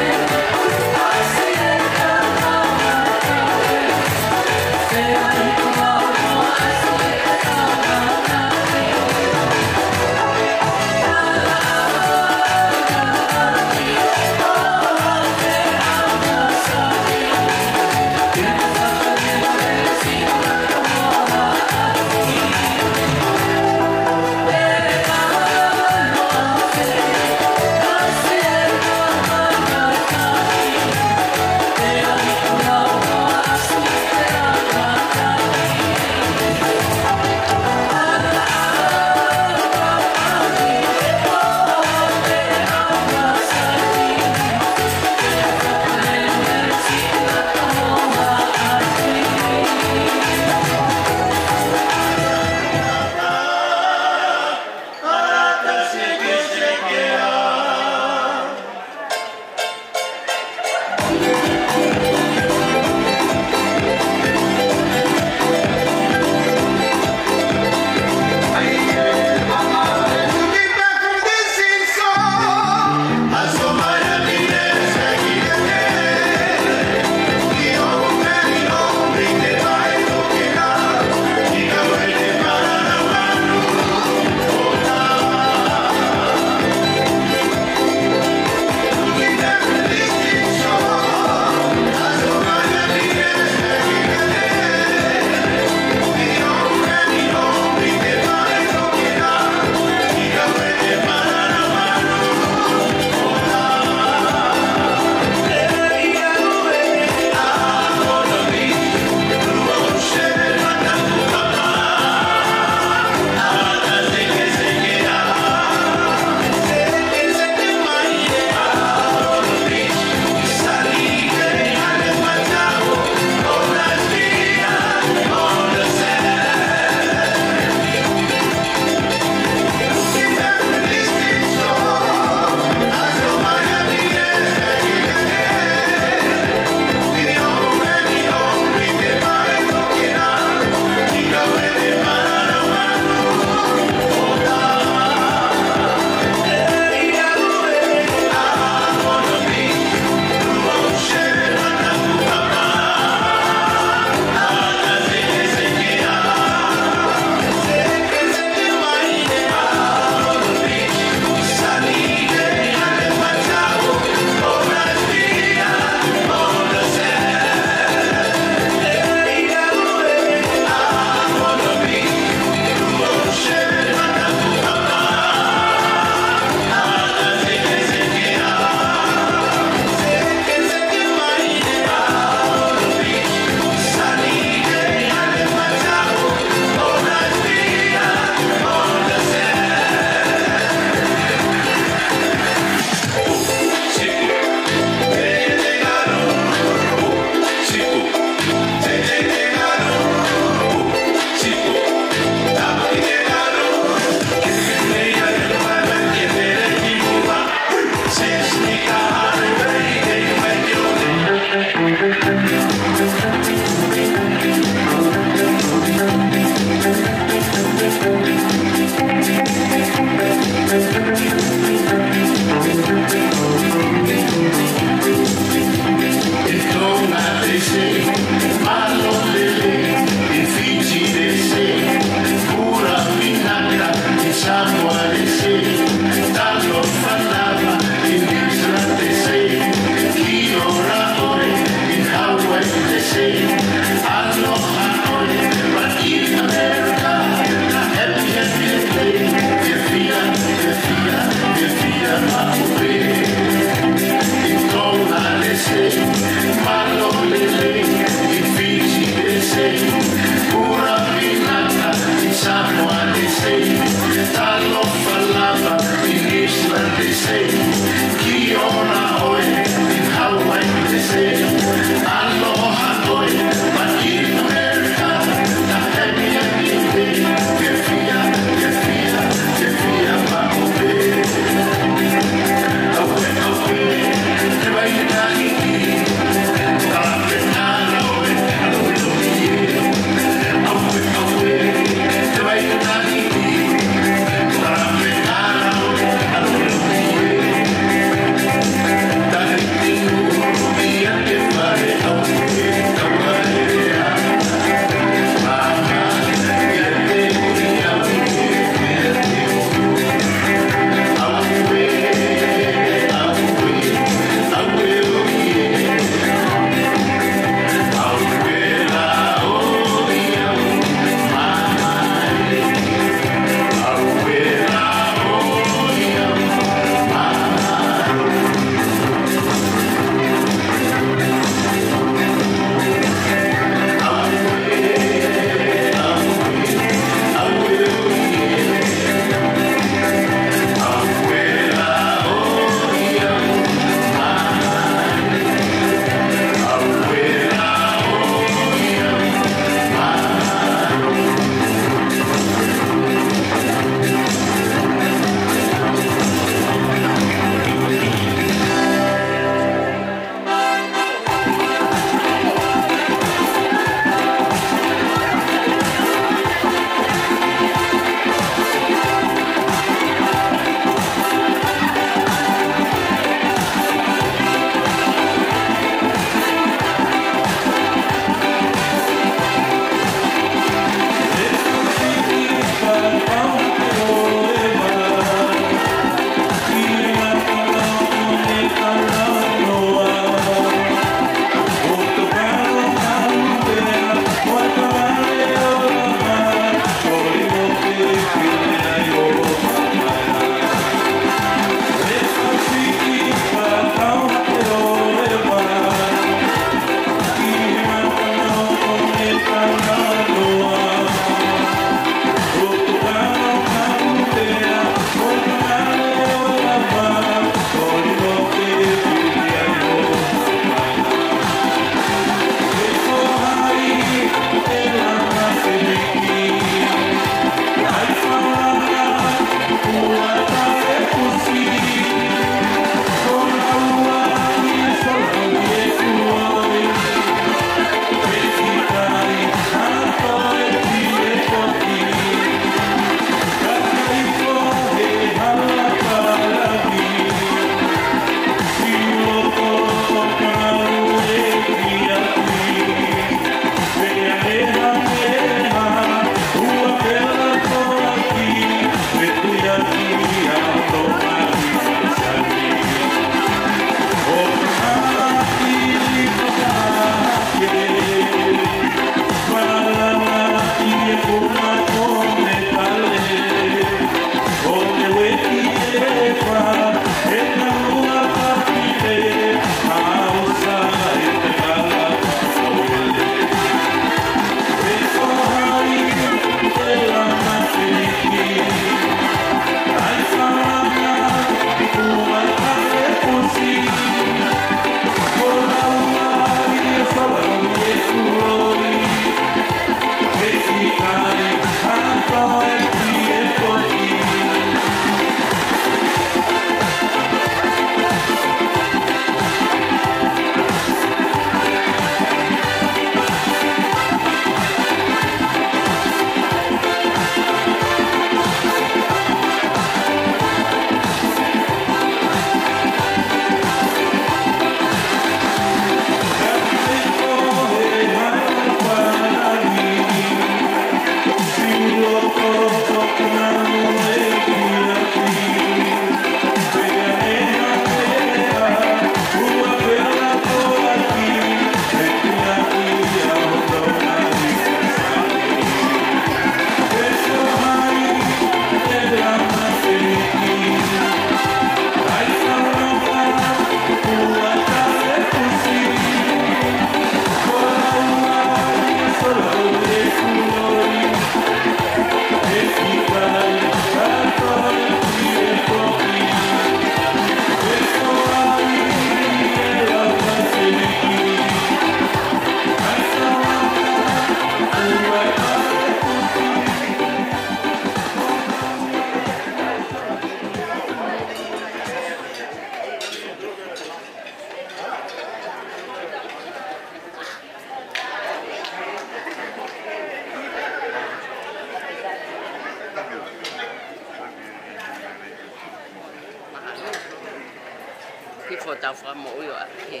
Ko tau fakamoʻui ʻo ʻapi he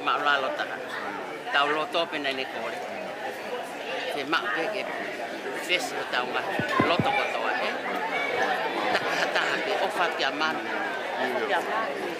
māʻulalo taha. Tau loto pē naʻa ne kole. Ke maʻu pē ke fesi ʻo tau ngaahi loto kotoa ē. Taki ha taha ke ʻofa kia Manu. ʻOfa kia Manu.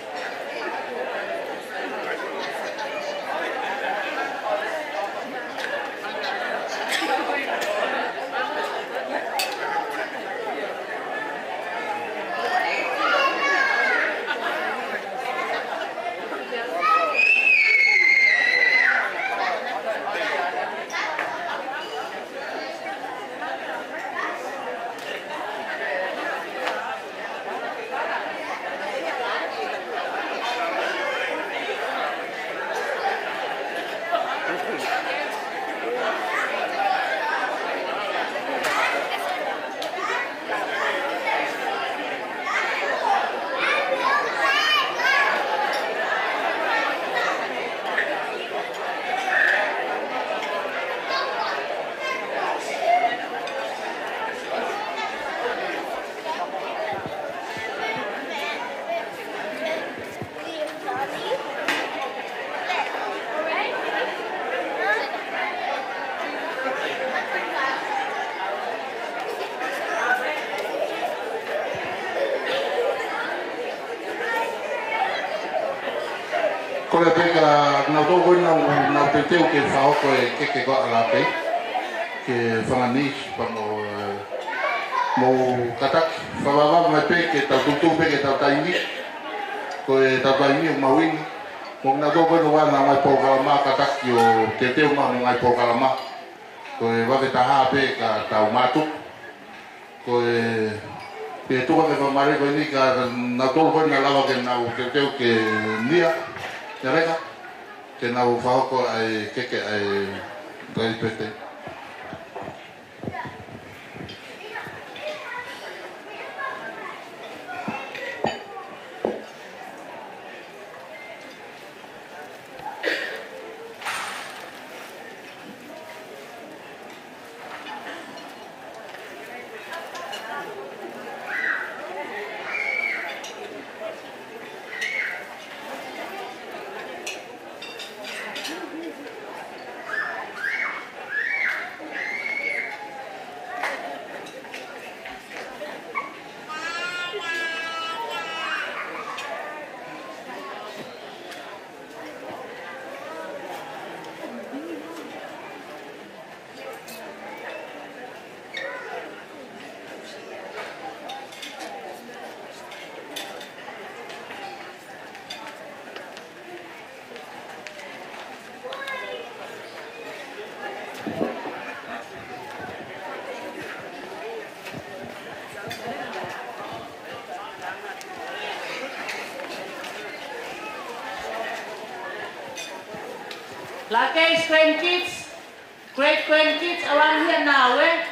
Kole pē kia nautolu ko ē naʻa nau teuteu ke fakahoko e keke ko ē ʻa Lapei. Ke fanga niece pea mo, ē, mo kātaki. Fakavavevave mai pē ke tau tuʻutuʻu pē ke tau taimi. Ko e tau taimi ʻo mahuʻinga. Mo nautolu ko ē naʻa nau ngaahi polokalama kātaki ʻo teuteu mai mo e ngaahi polokalama. Ko e vave taha pē ka tau mātuku. Ko e, pea tuku ke fakamālō ko eni kia nautolu ko ē naʻa lava ke nau teuteu ke nia, kia Leka, ke nau fakahoko ʻa e keke ʻa e, ʻa e pete. Lake's grandkids, great grandkids around here now, eh?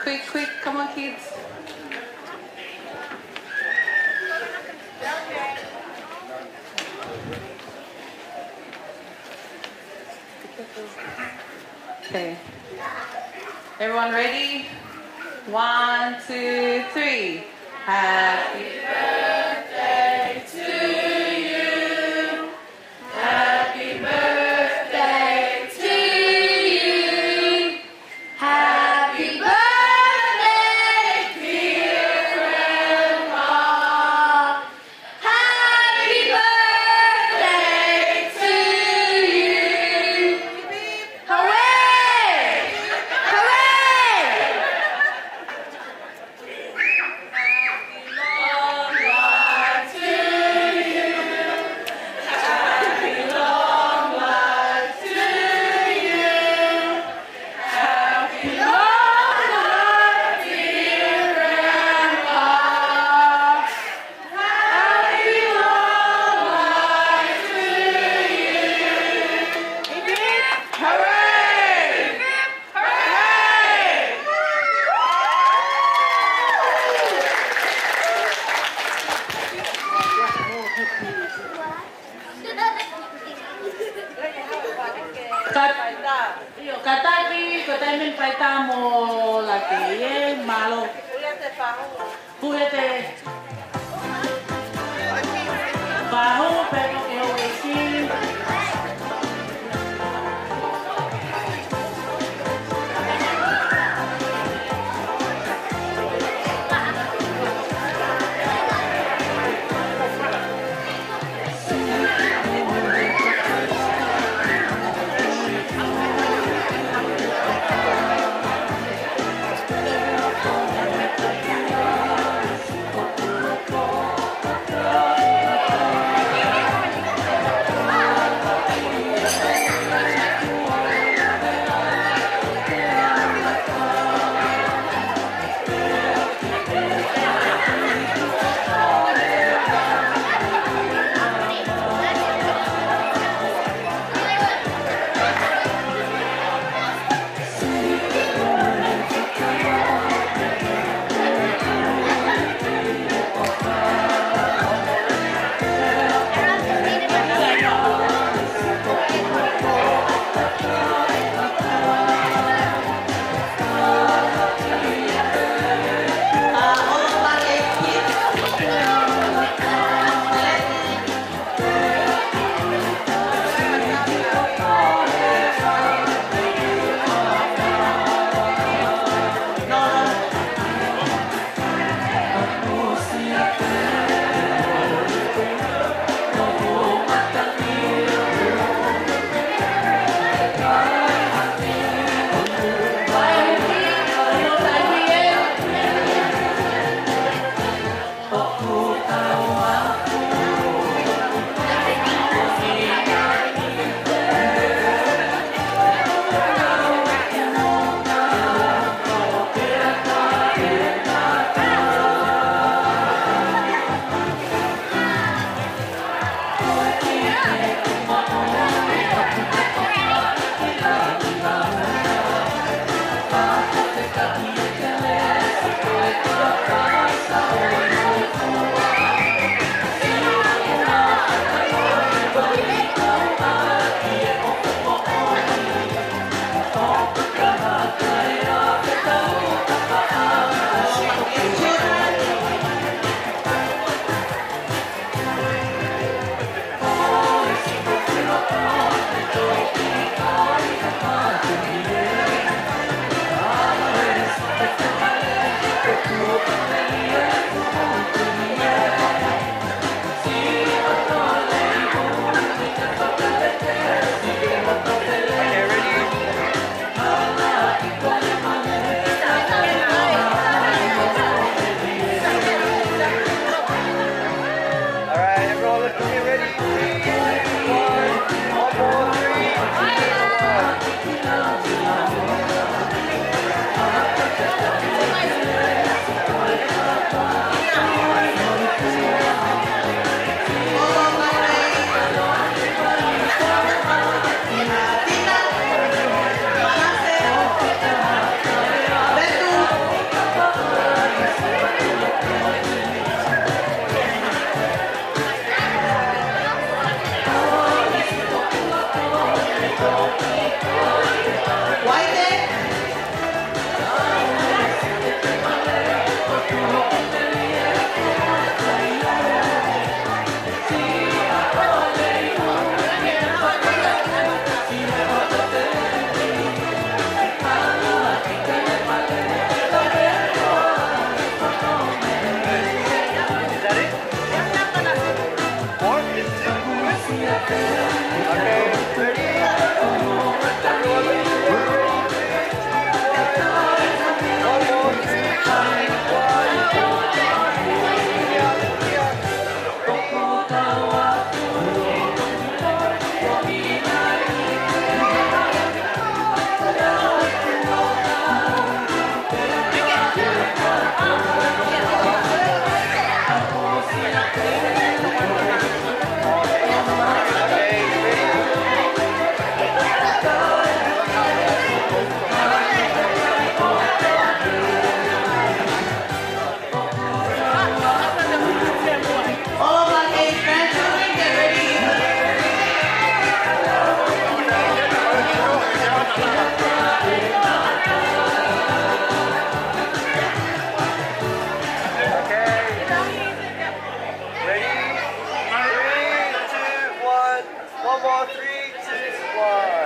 Quick, quick, come on, kids. Okay. Everyone ready? One, two, three. Happy birthday to you. Happy birthday to you. Happy birthday, dear Grandpa. Happy birthday to you. Hooray! Hooray! Ka-, ʻio, kātaki, ko e taimi eni faitā mo Lātei, ē, mālō. Kuhete. Fahu, pea ko e houʻeiki. Three, two, one.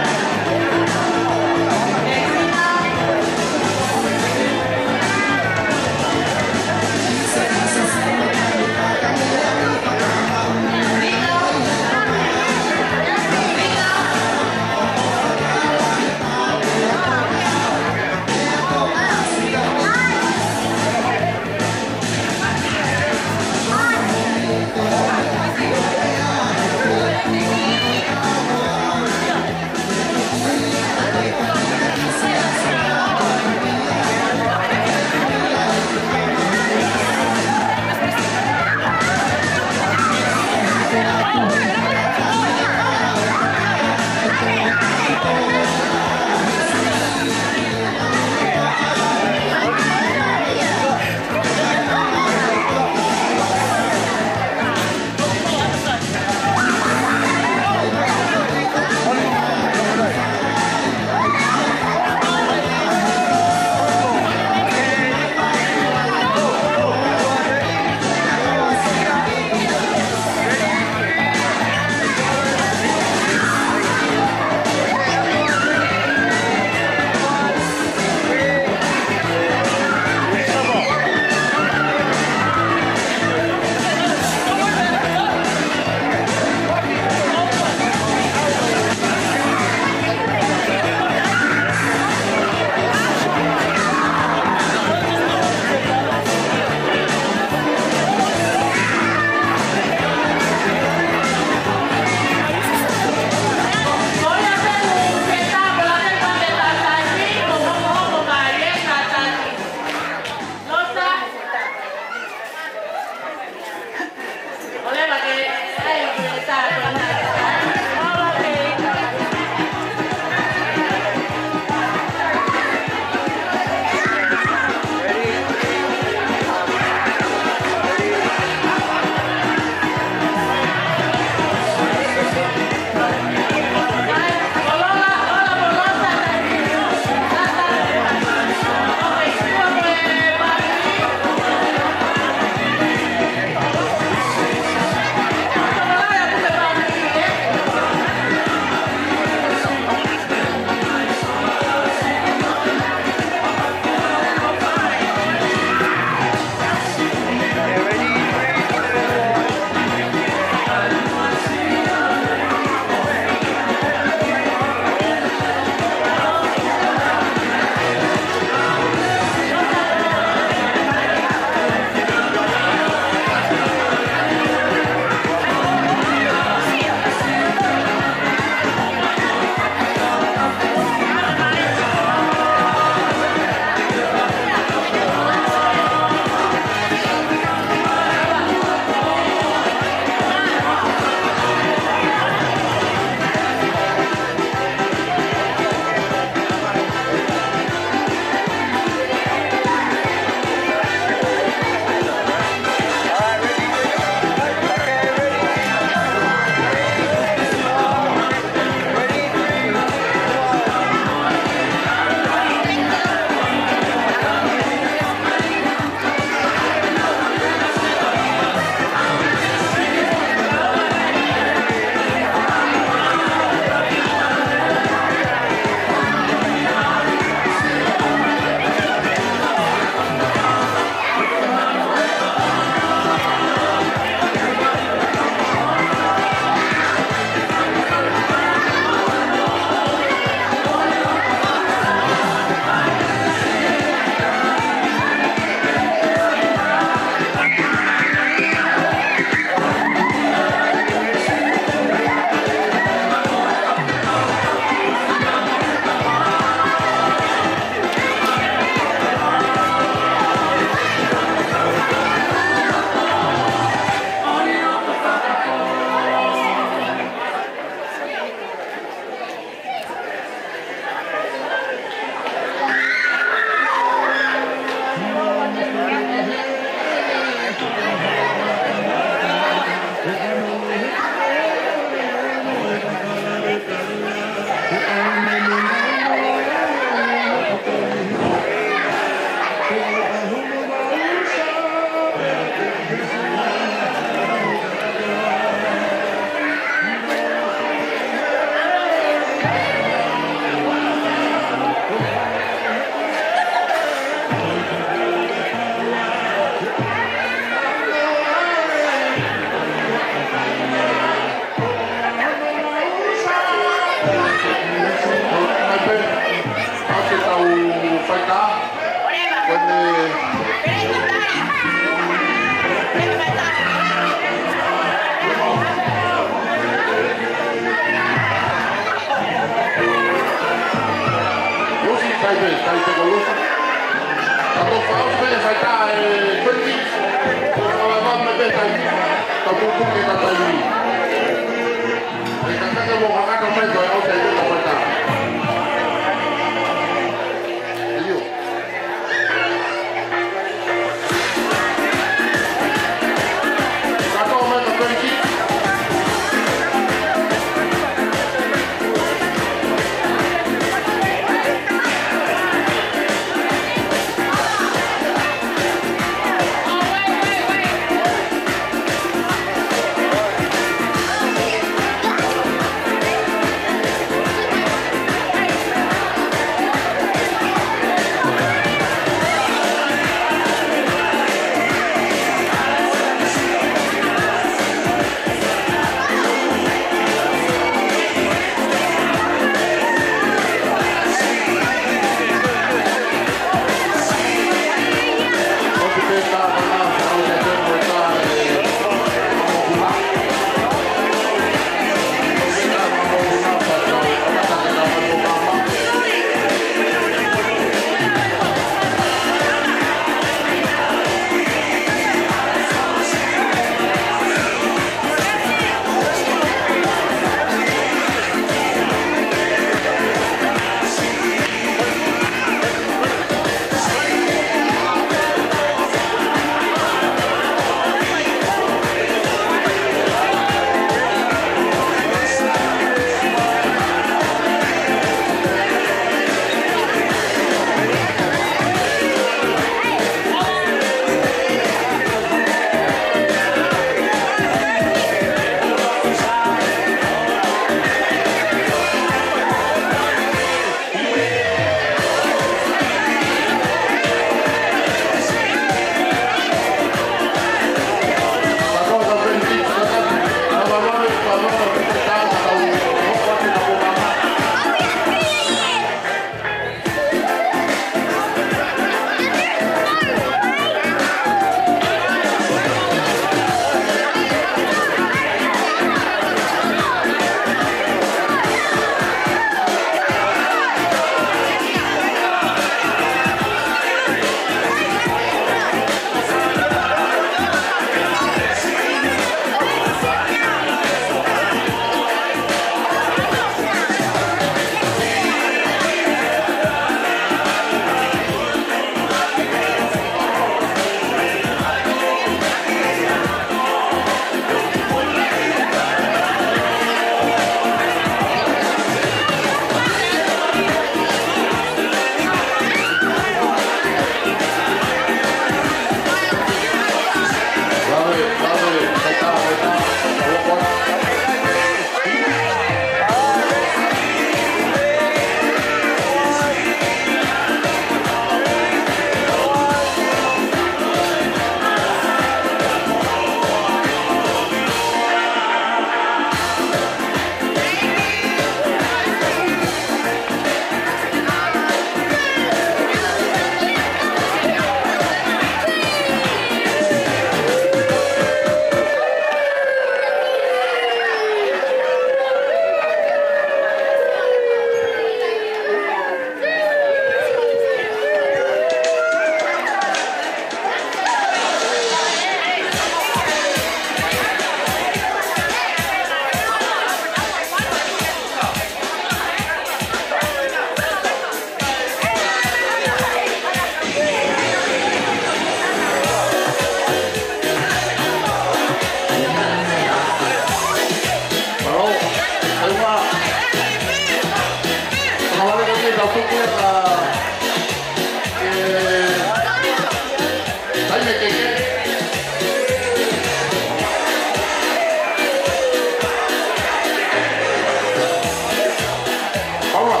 Paula,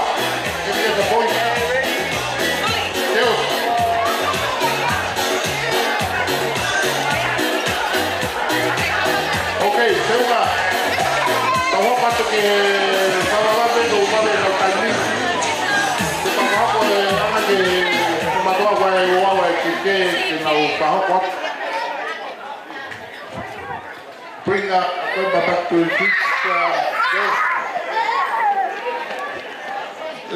get the point. Teos. Ok, Seua. Tau hoko atu ki he Savalave, tau vale, tau taimi. Tau hoko e anga ke mātuʻa ʻo e Oaua ʻEkekē, ke nau fakahoko atu. Bring up, bring back to the seat, uh, yes.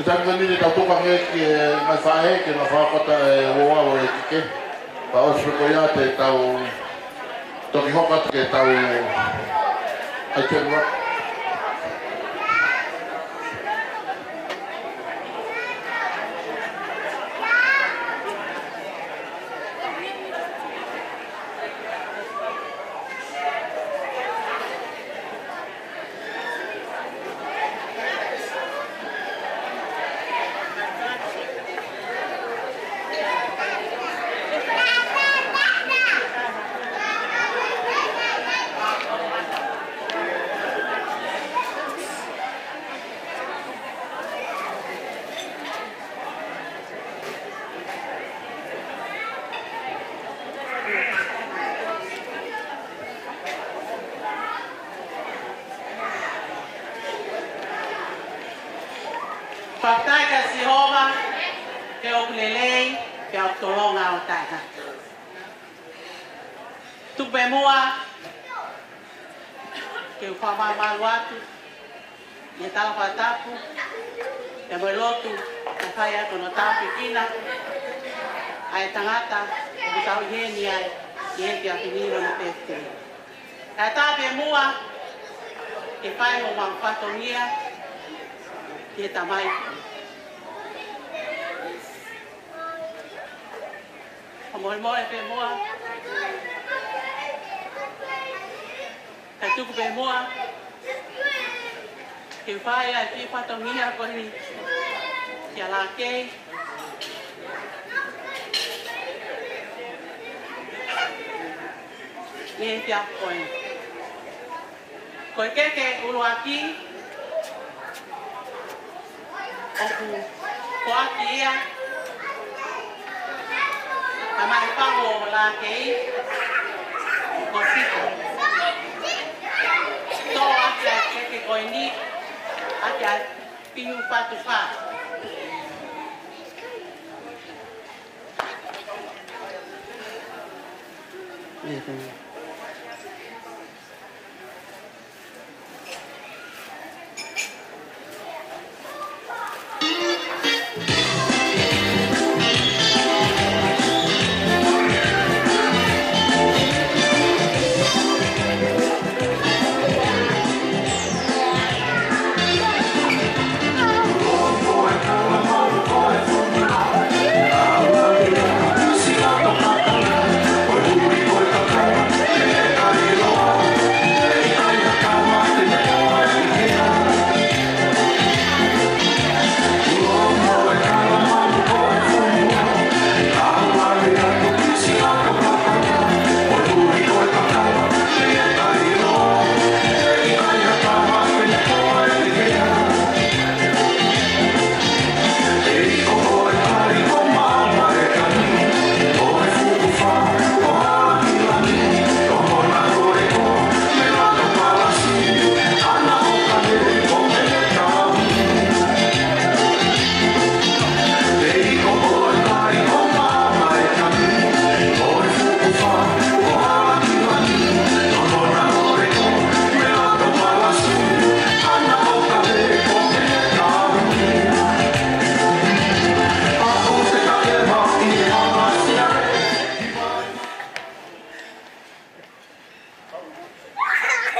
Taimi ni te tau tuku ange ki he ngaahi faʻē ke nau fakahoko atu e Oaua ʻEkekē. Pea ʻosi ko ia te tau toki hoko atu ke tau ai te Fakafetaʻi kia Sihova, he ʻoku lelei, pea ʻoku tolonga ʻo taʻengata. Tuku pē muʻa ke u fakamamalu atu ʻi he tala fakatapu, pea mo e lotu, ʻe fai ʻaki hono tāpuekina ʻa e tangata ʻoku tau ʻi heni ai ʻi he efiafi ni ʻi hono pētē. Kae ʻatā pē muʻa ke fai homau fatongia ki he Tamai. Fakamolemole pē muʻa. Kae tuku pē muʻa ke fai ʻa e kiʻi fatongia ko eni kia Lākei. ʻI he efiafi ko eni. Ko e keke ʻuluaki ʻoku foaki ia ʻa Maepahu ʻo Lākei, ko Sita. Toʻo ʻaki ʻa e keke ko eni, ʻaki ʻa e pihu fatu fā.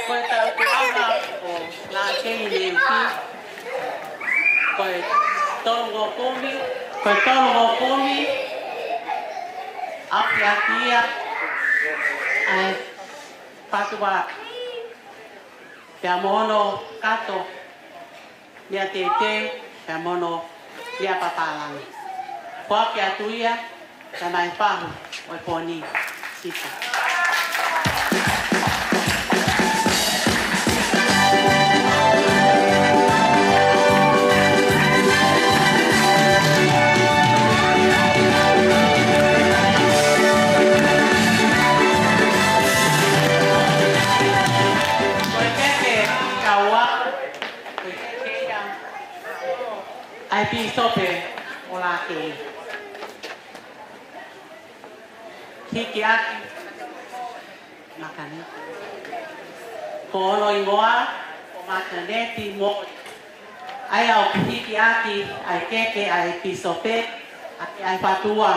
Ko e tautuʻanga ʻo Lākei Neiuki, ko e tolungofulu, ko e tolungofulu, ʻapiʻaki ia ʻa e fatu vā, pea mo hono kato meʻa teuteu, pea mo hono meʻa papālangi. Foaki atu ia kia Maepahu ʻo e pō ni, Sita. Ko e keke ʻuluaki, ko e keke ia ʻa e pīsope ʻo Lākei. Hikiʻaki Makaneti. Ko hono hingoa ko Makaneti Moli. ʻA ia ʻoku hikiʻaki ʻa e keke ʻa e pīsope ʻaki ʻa e fatu vā.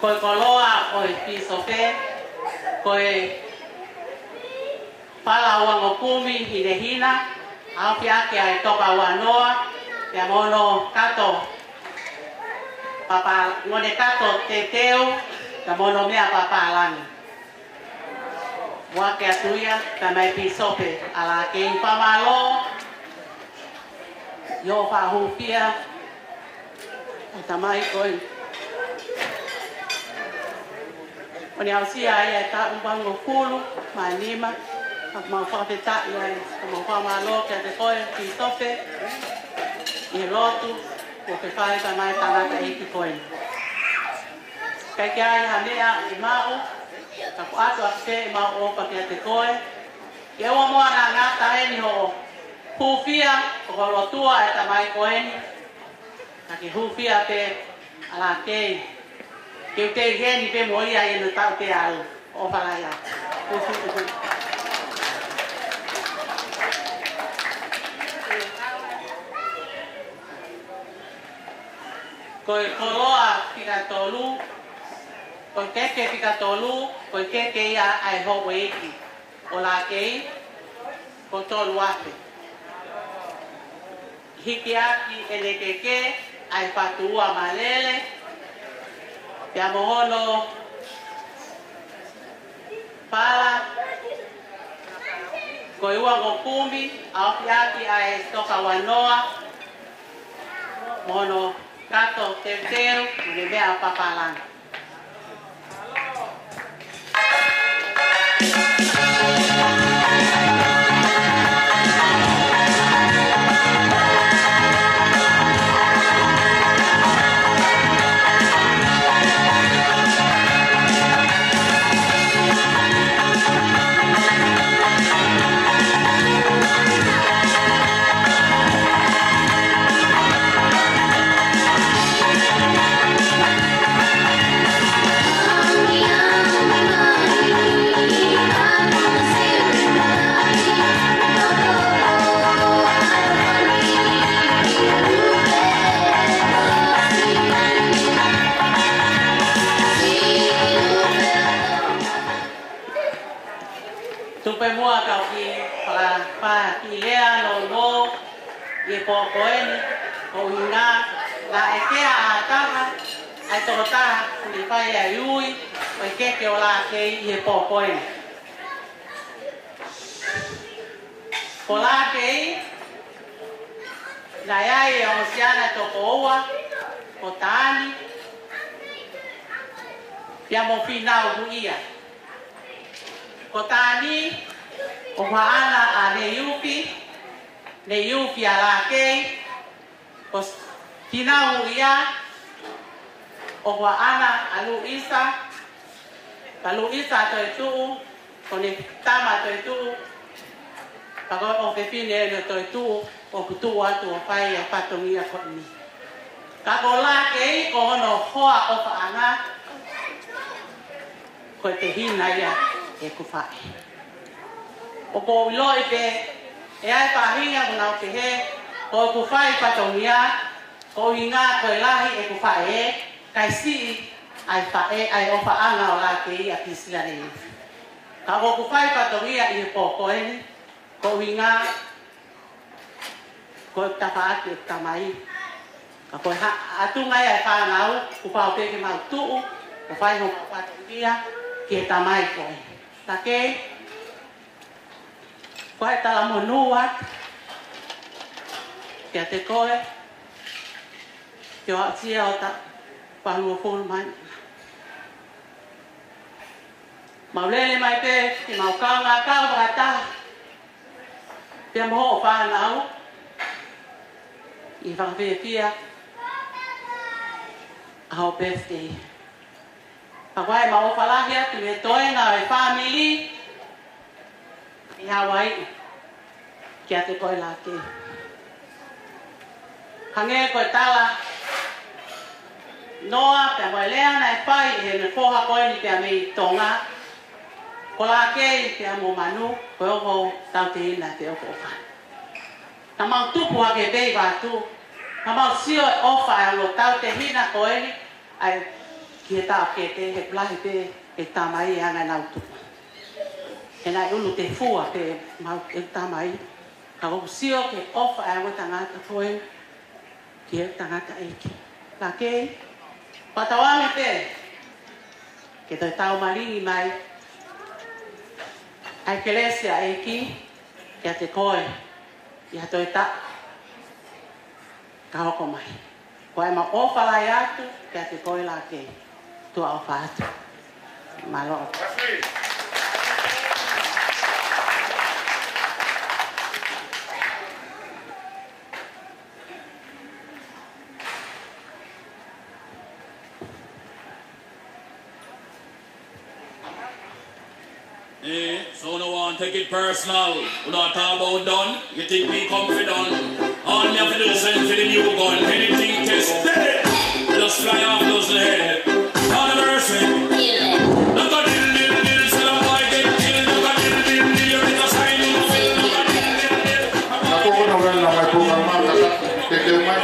Ko e koloa ʻo e pīsope, ko e fala uangokumi hinehina, ʻaofi ʻaki ʻa e toka uanoa, pea mo hono kato papa, mo hono kato teuteu, pea mo hono meʻa papālangi. Muʻaki atu ia, tamai pīsope, ʻa Lakei, fakamālō ʻi hoʻo fakahūfia ʻa e tamai ko eni. ʻO ne aʻusia ai ʻa e taʻu ua ngeau hongofulu mā nima, ka mau fakafetaʻi ai, ka mau fakamālō kiate koe, pīsope, ʻi he lotu kuo ke fai pea mo e tangataʻeiki ko eni. ʻIkai ke ʻi ai ha meʻa ʻe maʻu, ka ko e ʻoatu ʻa e ʻemau ʻofa kiate koe, ke ʻoua muʻa naʻa ngata heni hoʻo hūfia, ʻo hoʻo lotua ʻa e tamai ko eni, ka ke hūfia pē ʻa Lakei. Ke u teʻi heni pē mo ia ʻi heʻene taʻu pē ʻalu. ʻOfa lahi atu. Ko e koloa fika tolu, ko e keke fika tolu, ko e keke ia ʻa e houʻeiki ʻo Lakei, ko e tolu afe. Hiki ʻaki ʻene keke ʻa e fatu ua malele, pea mo hono fala, ko e uangokumi, ʻaofi ʻaki ʻa e toka uanoa, mo hono kato teuteu, mo hono meʻa papālangi. Tuku pē muʻa kau kiʻi faka-, fakakiʻi lea nounou ʻi he pō ko eni, ko e ʻuhinga naʻe kea ʻa ha taha, ʻa e tokotaha, ʻoku ne fai ʻa e ui ʻo e keke ʻo Lakei ʻi he pō ko eni. Ko Lakei, naʻe ʻi ai e ongo siana ʻe toko ua, ko Tani, pea mo Finau Huʻia. Ko Tani, ʻoku haʻana ʻa Neiufi, Neiufi ʻa Lakei, ko Finau Huʻia, ʻoku haʻana ʻa Luisa, ka Luisa Toetuʻu, ko ʻene tama Toetuʻu, ka ko e ʻofefine ʻo Toetuʻu, ʻoku tuʻu atu ʻo fai ʻa e fatongia ko eni. Ka ko Lakei, ko hono hoa ʻofaʻanga, ko e tehina ia ʻeku faʻē. ʻOku ou ʻiloʻi pē ʻe ʻi ai e faʻahinga ʻoku nau pehē, ko ʻeku fai fatongia, ko e ʻuhinga ko e lahi ʻeku faʻē, kae siʻi ʻa e faʻē, ʻa e ʻofaʻanga ʻo Lakei ʻa Pisila Neiufi. Ka ko ʻeku fai fatongia ʻi he pō ko eni, ko e ʻuhinga ko e tafaʻaki ʻeku tamai. Ka ko e ha-, ʻatunga ia ʻa e fānau, kuo pau pē ke mau tuʻu, ʻo fai hoʻo fatongia ki he tamai ko ē. Lakeisi, ko e talamonū atu kiate koe, ke ʻoatu ʻa e taʻu valungofulu mai. Mau lele mai pē ke mau kaungā kau fakataha pea mo hoʻo fānau ʻi he fakafiefia ʻa hoʻo birthday. Ka ko e mau ʻofa lahi atu mei he toenga ʻo e fāmili ʻi Hauaiʻi kiate koe Lakeisi. Hangē ko e talanoa pea mo e lea naʻe fai ʻe he foha ko eni pea mei Tonga, ko Lakeisi pea mo Manu, ko e ongo tautehina ʻa e ʻOfa ʻOfa. Naʻa mau tupu hake pē ʻi Vaʻa Tuʻu, naʻa mau sio e ʻofa ʻa e ongo tautehina ko eni, ʻa e ki he taʻokete, he pulahi pē e tamai ʻa e anga ʻenau tupu. He naʻe ʻulu tefua pē mau e tamai, ka ʻoku sio ki he ʻofa ʻa e ongo tangata ko eni ki he tangataʻeiki. Lakeisi, fakatauange pē ke toe taumalingi mai ʻa e kelesi ʻa e ʻEiki kiate koe ʻi ha toe taʻu ka hoko mai. Ko e mau ʻofa lahi atu kiate koe Lakeisi. Tuʻa ʻofa atu. Mālō. Eh, so no one take it personal. We not talk about done. You think we come for done? All me have to do is send for the new gun. Anything test, dead. We just fly off those head. Lord have mercy. Not a deal, deal, deal. Sell a boy get killed. Not a deal, deal, deal. You better sign him up. Not a deal, deal, deal. Ka ko hono ʻuhinga mai pō ka mata ka te te mai.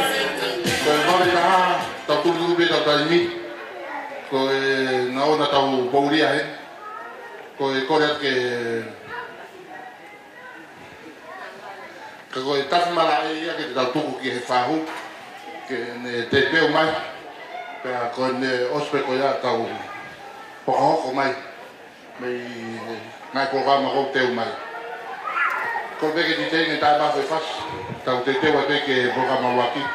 Ko e vale ka ha, tau tulu pē tau taimi. Ko e naʻa na tau poulia he. Ko e kole atu ke, ka ko e tafi mala e ia ke tau tuku ki he fahu, ke ne te peu mai, pea ko ne ʻosi pē ko ia tau hoko mai, mei ngaahi polokalama ko teu mai. Ko pē ke titei ne tae mafe fasi, tau te teu atu ke polokalama waki.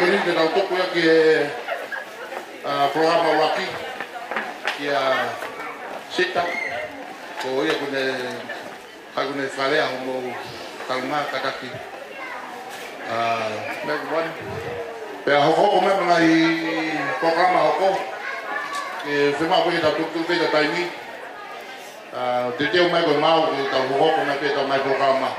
Te tau tuku ia ki he, ā, polokalama ʻuluaki, kia Sita, ko ia ʻoku ne, ʻoku ne fakalea hoʻomou kaungā kātaki. Ā, meʻa ʻuluaki. Pea hokohoko mai e ngaahi polokalama hoko. ʻE fiemaʻu pē ke tau tuku pē ʻetau taimi. Ā, teuteu mai ko e mau, ke tau hokohoko mai pē ʻetau ngaahi polokalama.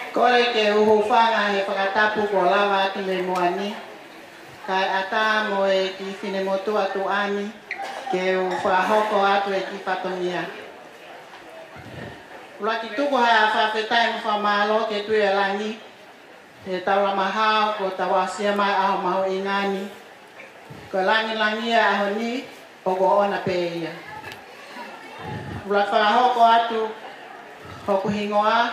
Kole ke u hūfanga he fakatapu kuo lava atu mei muʻa ni, kae ʻatā mo e kiʻi finemotuʻa tuʻa ni ke u fakahoko atu e kiʻi fatongia. ʻUluaki, tuku ha fakafetaʻi mo fakamālō ki he Tuʻi ʻo Langi, he taulama hao kuo tau aʻusia mai ʻa e ʻaho mahuʻinga ni. Ko e lāngilangi ʻo e ʻaho ni, ʻoku ʻoʻona pē ia. ʻUluaki, fakahoko atu hoku hingoa,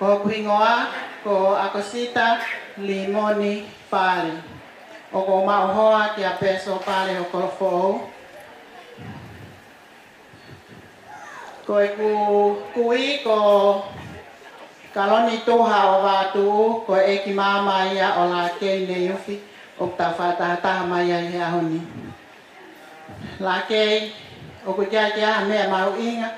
ko hoku hingoa ko ʻAkosita Limoni Pale. ʻOku ou maʻu hoa kia Peso Pale ʻo Kolofoʻou. Ko ʻeku kui ko Kaloni Tuha ʻo Vatuʻu, ko e ʻeiki māmā ia ʻo Lakei Neiufi, ʻoku tau fakatahataha mai ai he ʻaho ni. Lakei, ʻoku ʻikai ke ʻi ai ha meʻa mahuʻinga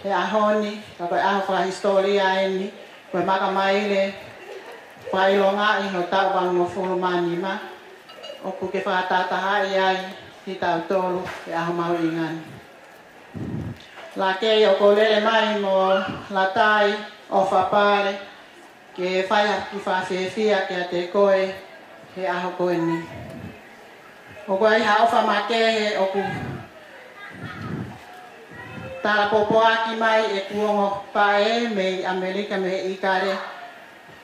he ʻaho ni, ka ko e ʻaho fakahisitōlia eni, ko e makamaile fakaʻilongaʻi ho taʻu valungofulu mā nima, ʻoku ke fakatahatahaʻi ai kitautolu he ʻaho mahuʻinga ni. Lakei, ʻoku ou lele mai mo Latai ʻOfa Pale ke fai ha kiʻi fakafiefia kiate koe he ʻaho ko eni. ʻOku ʻi ai ha ʻofa makehe ʻoku talapopoaki mai ʻeku ongo pae mei ʻAmelika, mei ʻIkale,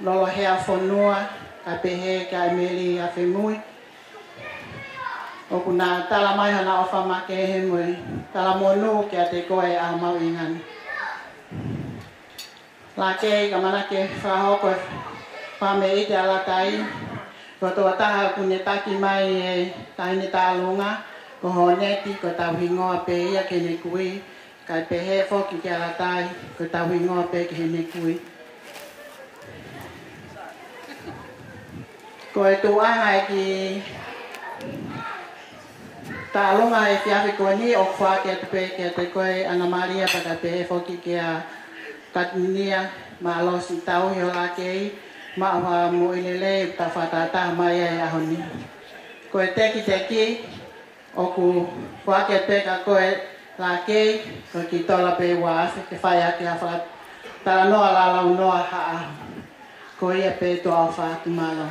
Lolohea Fonua, kae pehē kia ʻEmeli ʻAfemui. ʻOku na tala mai hona ʻofa makehe mo e talamonū kiate koe he ʻaho mahuʻinga ni. Lakei, ka ʻamanaki ke fakahoko e fakameʻite ʻa Latai, ko e tokotaha ʻoku ne taki mai e Taʻahine Tālunga, ko Honeti, ko ʻetau hingoa pē ia ki heʻene kui, kae pehē foki kia Latai, ko ʻetau hingoa pē ki heʻene kui. Ko e tuʻunga ʻo e kiʻi tālunga he efiafi ko eni, ʻoku foaki atu pē kiate koe Ana Malia, pea kae pehē foki kia Katinia, mālō siʻi tauhi ʻo Lakei, maʻu ha moʻui lelei, ʻoku tau fakatahataha mai ai he ʻaho ni. Ko e tekiteki, ʻoku foaki atu pē kia koe Lakei, ko e kiʻi tola pē ua afe ke fai ʻaki ha fakatalanoa lalaunoa ha ʻaho. Ko ia pē, tuʻa ʻofa atu, mālō.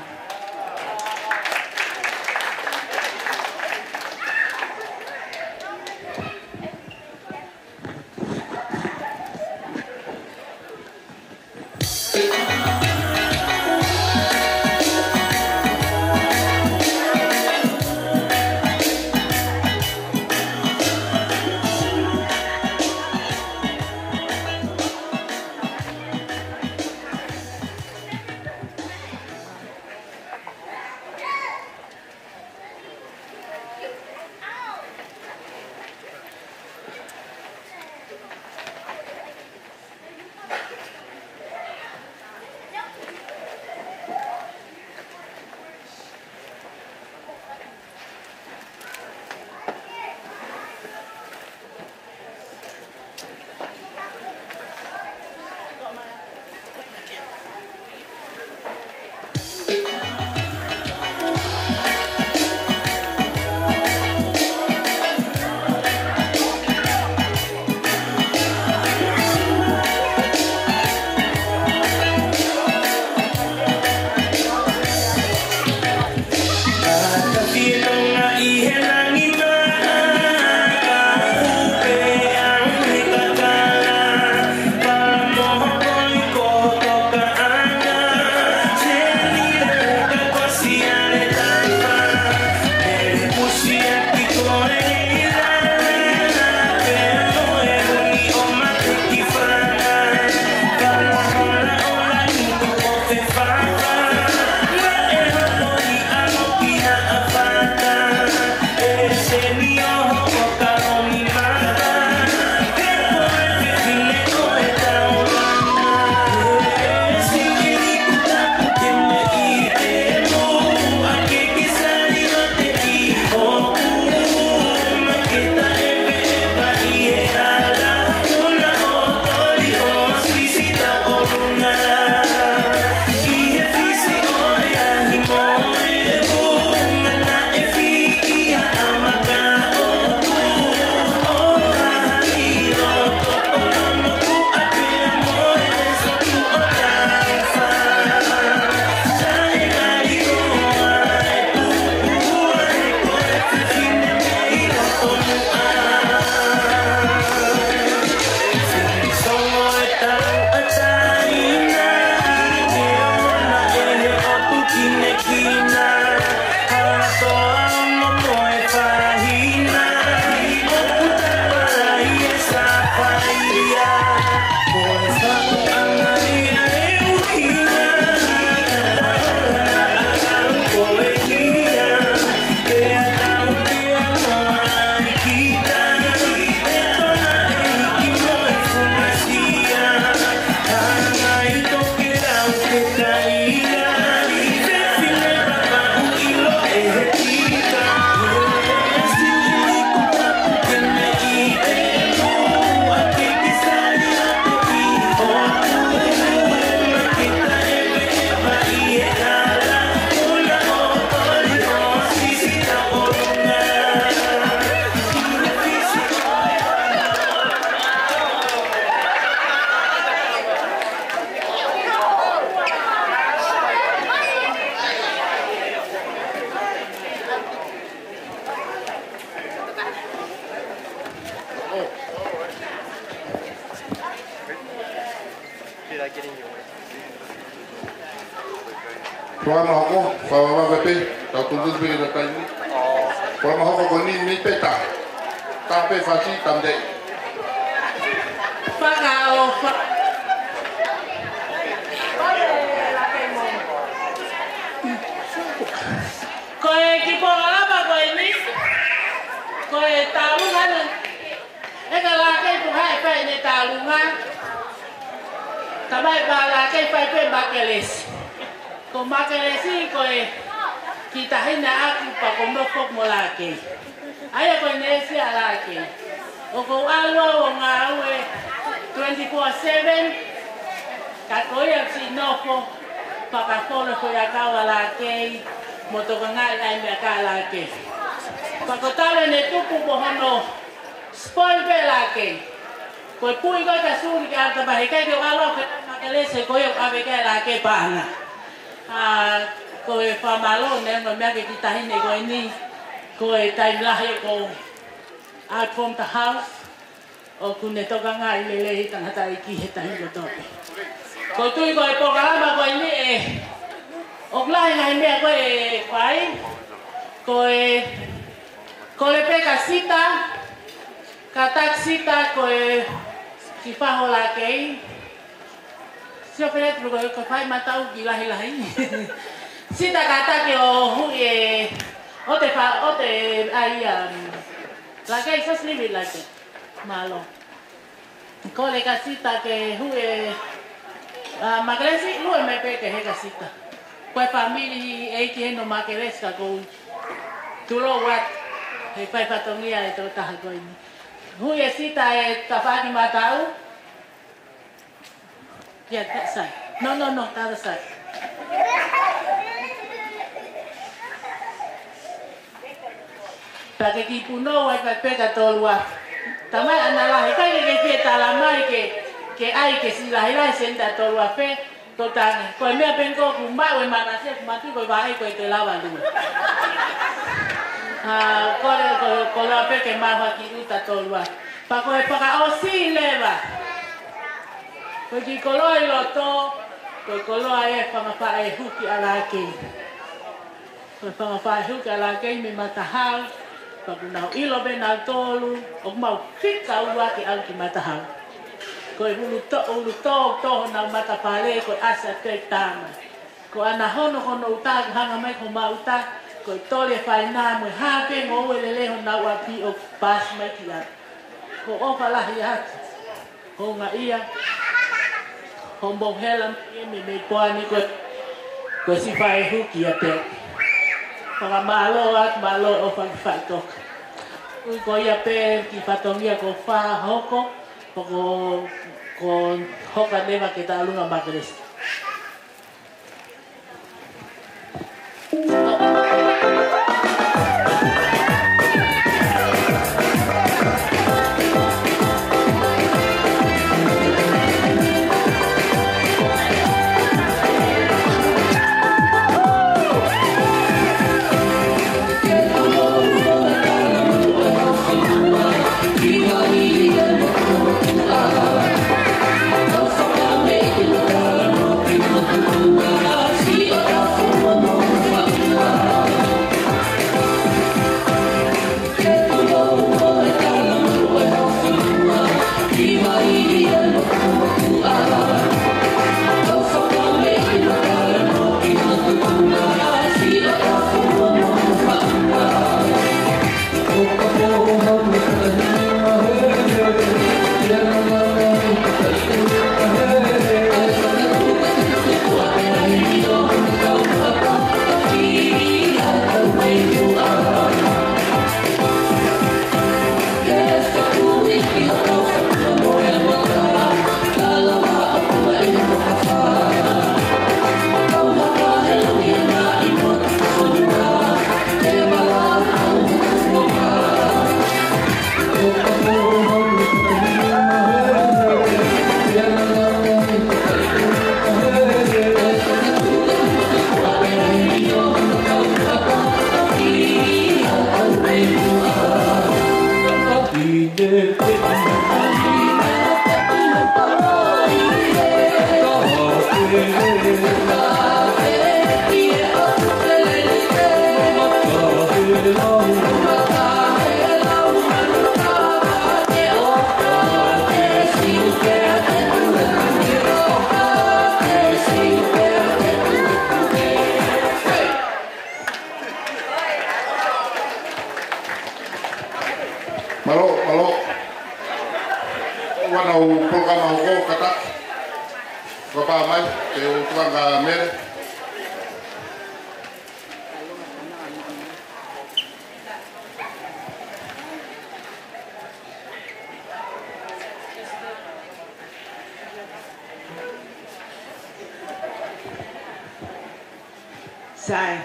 Polokalama hoko, fakavavevave pē, tau tūtuutu pē ki he taimi. Polokalama hoko ko eni, meimei pē tā. Tā pē fasi, tamde. Fakaʻofa. Ko e kiʻi polokalama ko eni, ko e tālunga ʻa e ʻEiki Lākei, ko hai fai ʻene tālunga. Tamai pē Lākei fai pē Makelesi. Ko Makelesi ko e kiʻi taʻahine ʻaʻaku pea ko Moko mo Lākei. ʻA ia ko e neesi ʻa Lākei. ʻOku ou ʻalu au ʻo ngāue twenty-four seven, ka ko ia siʻi nofo, pea ka folo ko ia kau ʻa Lākei, mo tokangaʻi ʻa e meʻa ʻa Lākei. Pea ko talu ʻene tupu mo hono spoil pē Lākei. Ko e pui ko ē ka suli ki ʻAtapā, heʻikai ke u ʻalu au ki Makelesi, ko ia ʻave ki ai Lākei paʻanga. ʻA, ko e fakamālō ʻeni mo e meʻa ki he kiʻi taʻahine ko eni, ko e taimi lahi ʻoku ou out from the house, ʻoku ne tokangaʻi lelei tangataʻeiki he taimi kotoa pē. ʻOku ou tui ko e polokalama ko eni ʻe, ʻoku lahi ngaahi meʻa ko ē ʻe fai, ko e, ko Lepeka Sita, kātaki Sita ko e kiʻi faʻu ʻo Lākei. Sio pē atu ko e, ko e fai mataʻu kiʻi lahilahi. Sita kātaki ʻo huʻi e, ʻoua te fa-, ʻoua te, ʻa ia, um, Lākei, just leave it like that. Mālō. Ko Lepeka Sita ke huʻi e, ʻa, Makelesi, lue mai pē ki he Lepeka Sita. Ko e fāmili ʻeiki ʻeni ʻo Makelesi ka ʻoku ou tulou atu he fai fatongia ʻa e tokotaha ko eni. Huʻi ʻe Sita e tafaʻaki mataʻu. Yeah, that side. No, no, no, the other side. Pea ke kiʻi punou ai pē ka tolu afe. Tamai ʻana lahi, ʻikai ke ke fie tala mai ke, ke ʻai ke siʻi lahilahi sēniti ʻe tolu afe, ko e tangi. Ko e meʻa pē ʻoku maʻu ʻe Manase, ʻoku mātuʻaki ko e vaʻe ko e te lava lua. ʻA, ko e, ko e, ko e lava pē ke maʻu ha kiʻi uta tolu afe. Pea ko e fakaʻosi leva. Ko e kiʻi koloa ʻi loto, ko e koloa ʻa e fanga faʻē huki ʻa Lākei. Ko e fanga faʻē huki ʻa Lākei mei Matahau, pea ʻoku nau ʻilo pē nautolu, ʻoku mau fika ua ke ʻalu ki Matahau. Ko e ʻulu tō, ʻulu tō, tō honau matafale, ko e ʻasi ʻa e tama. Ko ʻana hono, hono uta, hanga mai ko homau uta, ko e toli e faina mo e hā pē ngoue lelei honau ʻapi ʻo paasi mai ki ai. Ko e ʻofa lahi atu. Houngaʻia. Homou hela mei, mei, mei Poani ko e, ko e siʻi faʻē huki ia pē. Fakamālō atu, mālō ʻofa ki faʻitoka. Ui ko ia pē kiʻi fatongia ko fā hoko, ko, ko hoka neva ke tālunga Makelesi. Mālō, mālō. Ua nau polokalama hoko, kātaki. Kua pā mai, te u tuanga mele. Sai.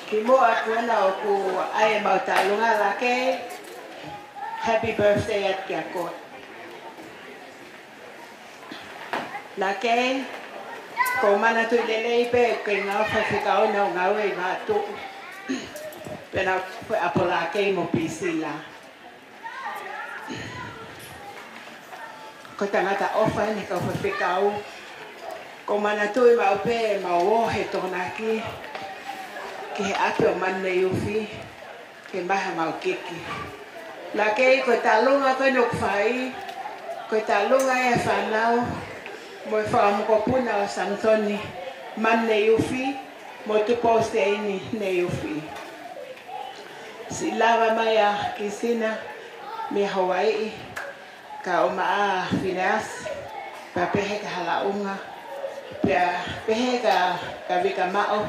Kimuʻa ʻoku ʻi ai ʻemau tālunga Lākei, happy birthday atu kia koe. Lākei, ʻoku ou manatuʻi lelei pē ʻeku kei ngāue faifekau naʻa ku ngāue ʻi Vavaʻu. Pea naʻa ku ʻapi ʻo Lākei mo Pisila. Ko e tangata ʻofa ʻeni kau faifekau. ʻOku ou manatuʻi maʻu pē ʻemau ō he Tokonaki ki he ʻapi ʻo Manu Neiufi, ke maʻu haʻamau kiki. Lākei, ko e tālunga ko eni ʻoku fai, ko e tālunga ia ʻa e fānau mo e fanga mokopuna ʻo Samisoni Manu Neiufi mo Tupou Seini Neiufi. Siʻi lava mai ʻa Kisina mei Hawaiʻi, kae ʻumaʻā ʻa Fineasi, pea pehē kia Halaʻunga, pea pehē kia, kia Vika Maʻo.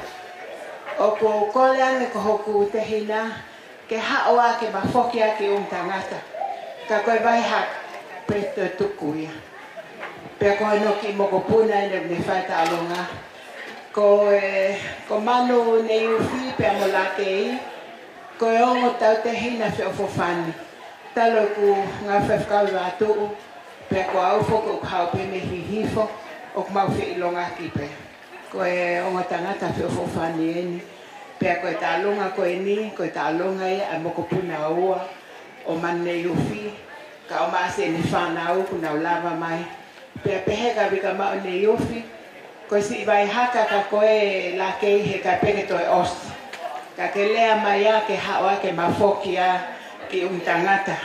ʻOku ou kole ange ko hoku tehina ke haʻu ā ke ma foki ā ki ʻumitangata. Ka ko e vai hake pē toe tuku ia. Pea ko hono kiʻi mokopuna ʻeni ʻoku ne fai e tālunga. Ko e, ko Manu Neiufi pea mo Lākei, ko e ongo tautehina feʻofoʻofani. Talu ʻeku ngāue faifekau ʻi Vavaʻu, pea ko au foki ʻoku haʻu pē mei Hihifo, ʻoku mau feʻilongaki pē. Ko e ongo tangata feʻofoʻofani ʻeni. Pea ko e tālunga ko eni, ko e tālunga ia ʻa e mokopuna ua ʻo Manu Neiufi, kae ʻumaʻā siʻene fānau kuo nau lava mai. Pea pehē kia Vika Maʻo Neiufi, ko e siʻi vai hake ka ko e Lākei he ʻikai pē ke toe ʻosi. Ka ke lea mai ā ke haʻu ā ke ma foki ā ki ʻumitangata.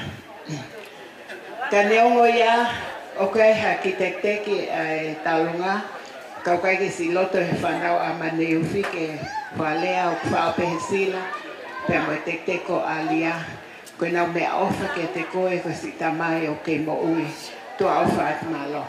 Ka neongo ia, ʻoku ʻi ai ha kiʻi teketeke ʻa e tālunga, ka ʻoku ʻikai ke siʻi loto ʻe he fānau ʻa Manu Neiufi ke fakalea, ʻoku faʻo pē he sila, pea mo e teketeke ʻo ʻAlia. Ko ʻenau meʻaʻofa kiate koe, ko siʻi tamai ʻoku kei moʻui. Tuʻa ʻofa atu, mālō.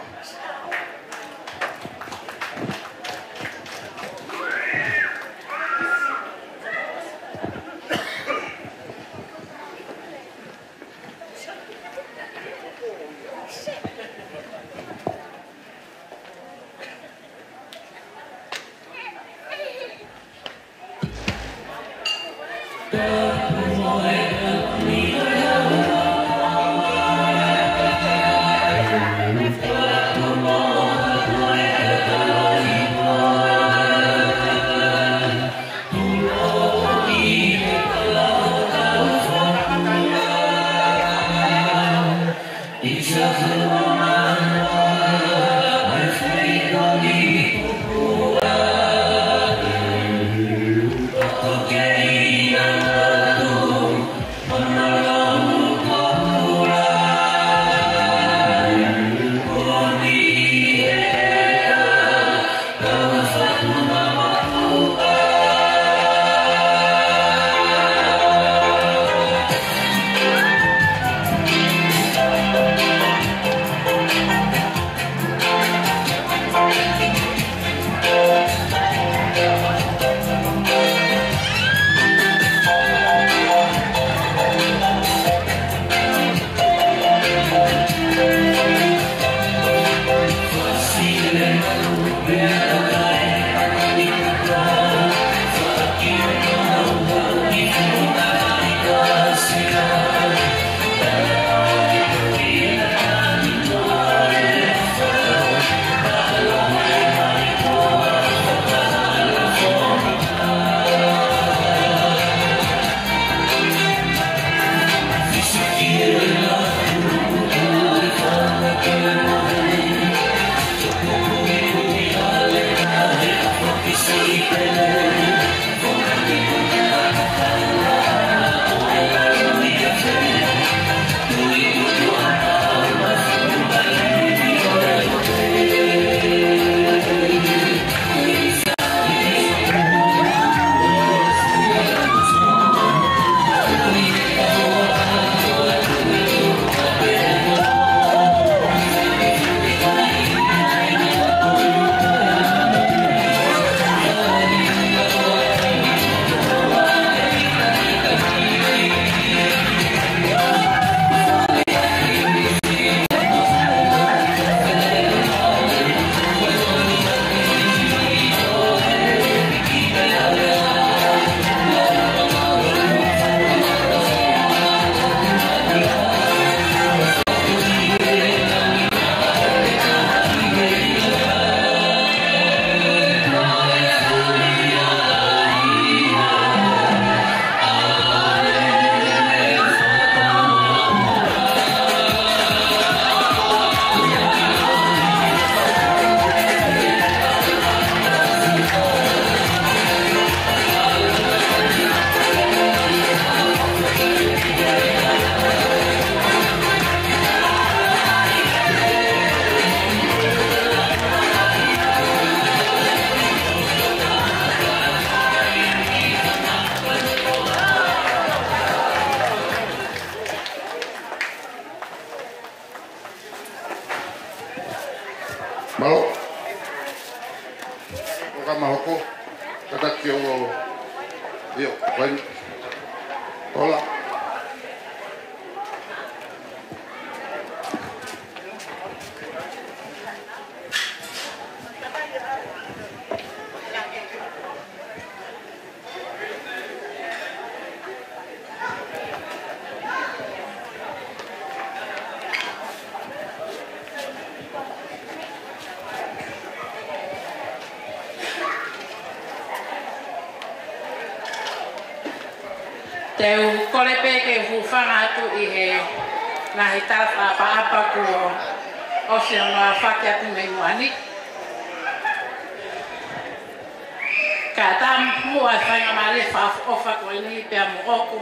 Mahoko, kātaki ʻo, ʻio, ko eni. Hola. Te u kole pē ke u hūfanga atu ʻi he ngaahi tala fakaʻapaʻapa kuo ʻosi hono aofaki atu mei muʻa ni. Kae ʻatā muʻa e faingamālie fakaʻofoʻofa ko eni pea mo ʻoku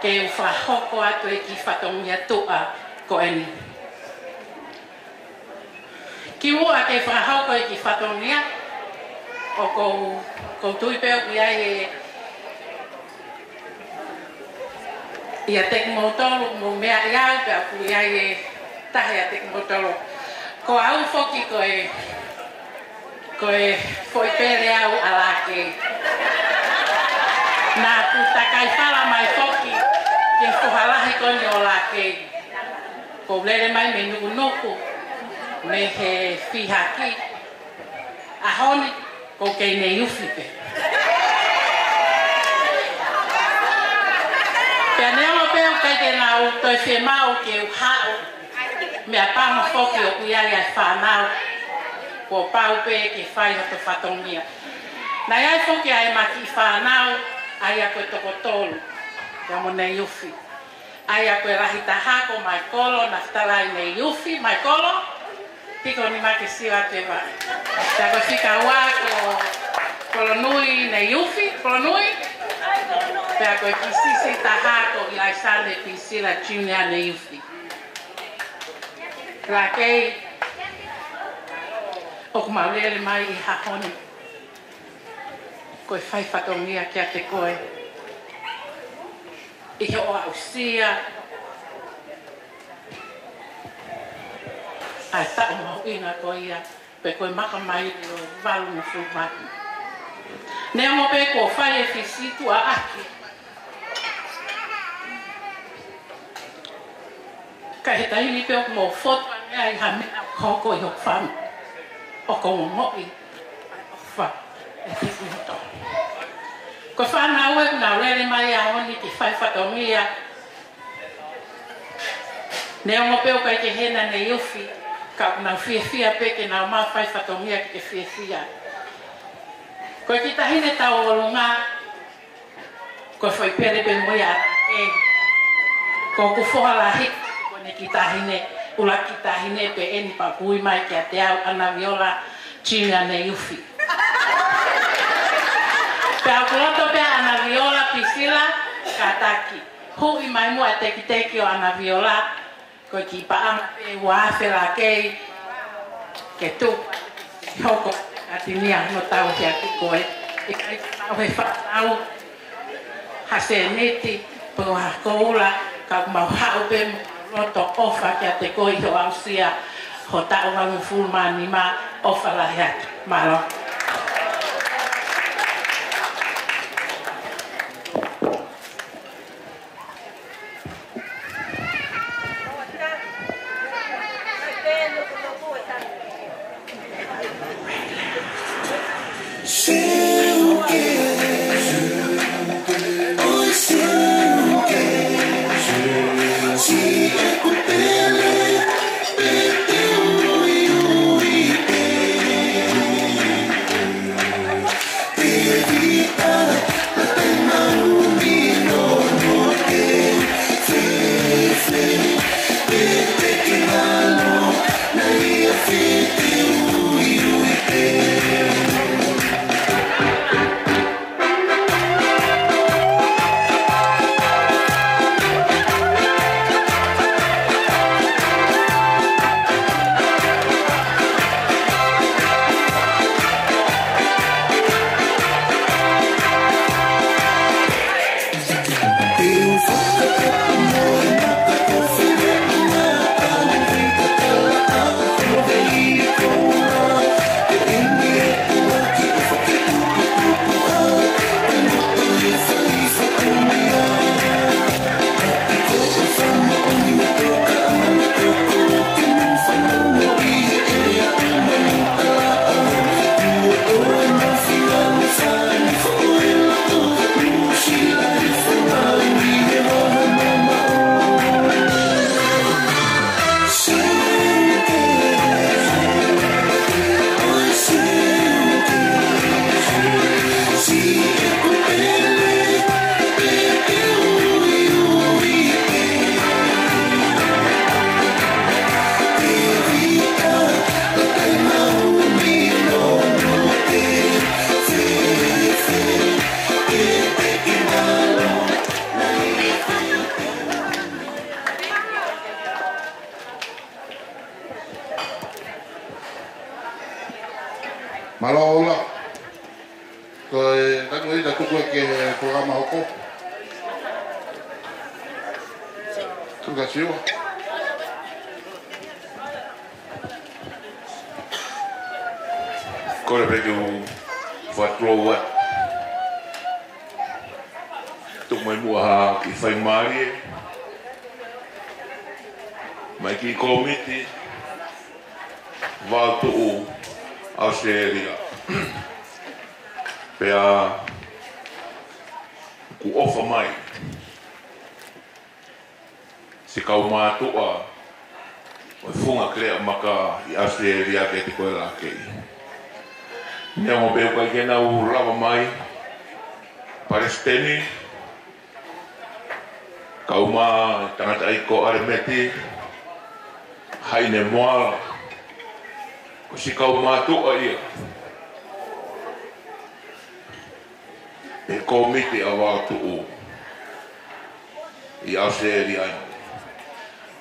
ke u fakahoko atu e kiʻi fatongia tuʻa ko eni. Kimuʻa ke fakahoko e kiʻi fatongia, ʻoku ou, ʻoku ou tui pē ʻoku ʻi ai e, ʻiate kimoutolu, mou meaʻi au pea ʻoku ʻi ai e taha ʻiate kimoutolu. Ko au foki ko e, ko e foʻi pele au ʻa Lākei. Naʻa ku takai fala mai foki ki he foha lahi ko eni ʻo Lākei. Ko u lele mai mei Nukunuku, mei he Fihaki. ʻAho ni, ko u kei Neiufi pē. Pea neongo pē ʻoku ʻikai ke nau toe fiemaʻu ke u haʻu, meʻapango foki ʻoku ʻi ai ʻa e fānau, kuo pau pē ke fai hoto fatongia. Naʻe ʻi ai foki ʻa ʻema kiʻi fānau, ʻa ia ko e toko tolu, ia mo Neiufi. ʻA ia ko e lahi taha ko Maikolo Nafitalai Neiufi, Maikolo, piko ni ma ke sio atu e vaʻe. Pea ko e fika ua ko Kolonui Neiufi, Kolonui. Pea ko e kiʻi siʻisiʻi taha ko ʻIlaisane Pisila Junior Neiufi. Lākei, ʻoku mau lele mai ʻi he ʻaho ni ko e fai fatongia kiate koe ʻi hoʻo aʻusia ʻa e taʻu mahuʻinga ko ia, pe ko e maka mai ʻo e valungofulu mā. Neongo pē kuo fai e fisituʻaʻaki, ka ʻi he taimi pē ʻoku mou fotu ange ai ha meʻa ʻoku hoko ʻi hoku fāmili, ʻoku ou ongoʻi ʻa e ʻofa ʻa e ʻEiki ʻi hoku loto. Ko e fānau ē ʻoku nau lele mai he ʻaho ni ke fai fatongia. Neongo pē ʻoku ʻikai ke ʻi hena Neiufi, ka ʻoku nau fiefia pē ke nau maʻu fai fatongia ke ke fiefia. Ko e kiʻi taʻahine taʻu ʻolunga, ko e foʻi pele pē mo ia ʻa Lākei. Ko hoku foha lahi, ko ʻene kiʻi taʻahine, ʻuluaki kiʻi taʻahine pē eni pea ʻoku ui mai kiate au ʻAna Viola Junior Neiufi. Pea ʻoku loto pē ʻa ʻAna Viola Pisila kātaki. Huʻi mai muʻa e tekiteki ʻo ʻAna Viola, ko e kiʻi paʻanga pē ua afe Lākei, ke tuku ke hoko ʻa e tinia hono tauhi ʻaki koe. ʻIkai ke maʻu ʻe he fānau ha sēniti pe ko ha koula, ka ʻoku mau haʻu pē mo e loto ʻofa kiate koe ʻi hoʻo aʻusia ho taʻu valungofulu mā nima. ʻOfa lahi atu. Mālō. Mālō ʻaupito. Ko e tanu ʻi he tuku ki he polokalama hoko. Tuku kia Siua. Kole pē ke u fakatulou atu. Tuku mai muʻa ha kiʻi faingamālie mei he kiʻi kōmiti vao tuʻu ʻAositelēlia. Pea ʻoku ʻofa mai siʻi kau mātuʻa ʻo e Funga Keleʻa Maka ʻi ʻAositelēlia kiate koe Lākei. Neongo pē ʻoku ʻikai ke nau lava mai, Palesiteni, kau mai tangataʻeiki ko ʻAlemeti, Haʻine Moala, ko siʻi kau mātuʻa ia ʻi he kōmiti ʻa vao tuʻu ʻi ʻAositelēlia.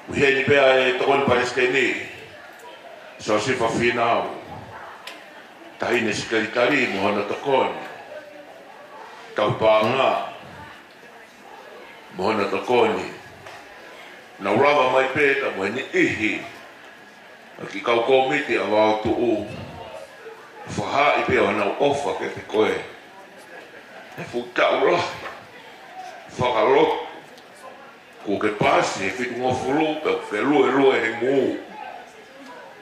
ʻOku ʻi heni pē ʻa e Tokoni Palesiteni, Siosifa Fīnau, Taʻahine Sekelitali mo hono tokoni, Tauhi Paʻanga mo hono tokoni. Nau lava mai pē pea mo e niʻihi ʻa e kiʻi kau kōmiti ʻa vao tuʻu, fakahā pē honau ʻofa kiate koe he fuʻu taʻu lahi fakalotu kuo ke paasi he fitungofulu, pea kuo ke luelue he ngū.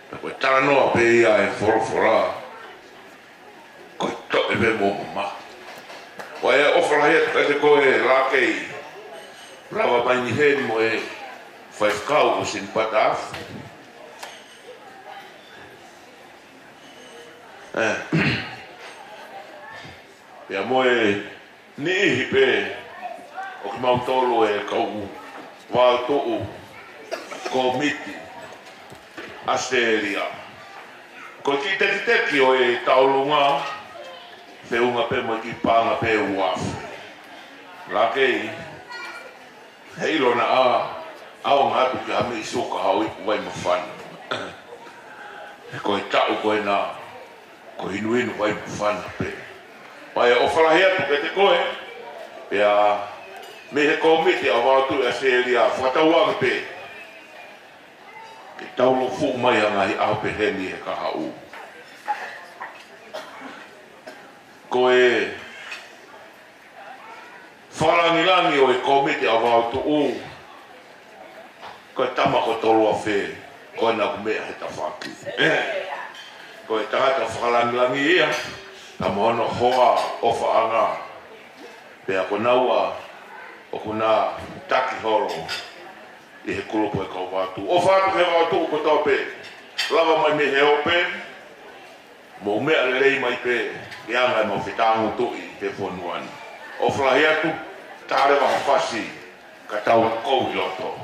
Pea ko e talanoa pē ia ʻa e folofola, ko e toʻe pē mo mamahi. ʻOku ʻofa lahi atu kiate koe Lākei, lava mai ni heni mo e faifekau ko Sinipata Afi. ʻE, pea mo e niʻihi pē ʻo kimautolu ʻa e kau vao tuʻu kōmiti ʻAositelēlia. Ko e kiʻi tekiteki ʻo e tauʻolunga, feʻunga pē mo e kiʻi paʻanga pē ʻe ua afe. Lākei, heiʻilo naʻa ʻaonga atu ki ha meʻi suka haʻo ipu vai māfana. He ko e taʻu ko ena, ko e inuinu vai māfana pē. ʻOku ʻofa lahi atu kiate koe, pea mei he kōmiti ʻa vao tuʻu ʻAositelēlia, fakatauange pē ke tau lofuʻu mai ʻa e ngaahi ʻaho pehē ni he kahaʻu. Ko e fakalāngilangi ʻo e kōmiti ʻa vao tuʻu, ko e tama ko Toluafe, ko ena ʻoku meʻa he tafaʻaki. Ko e tangata fakalāngilangi ia, pea mo hono hoa ʻofaʻanga. Pea ko naua ʻoku na taki holo ʻi he kulupu ʻa e kau vao tuʻu. ʻOfa atu ki he vao tuʻu kotoa pē, lava mai mei he ope, mou meʻa lelei mai pē, ʻi he anga ʻemau fetāngutuʻi he fonua ni. ʻOfa lahi atu, tā leva ha fasi, ka tau kou ʻi loto.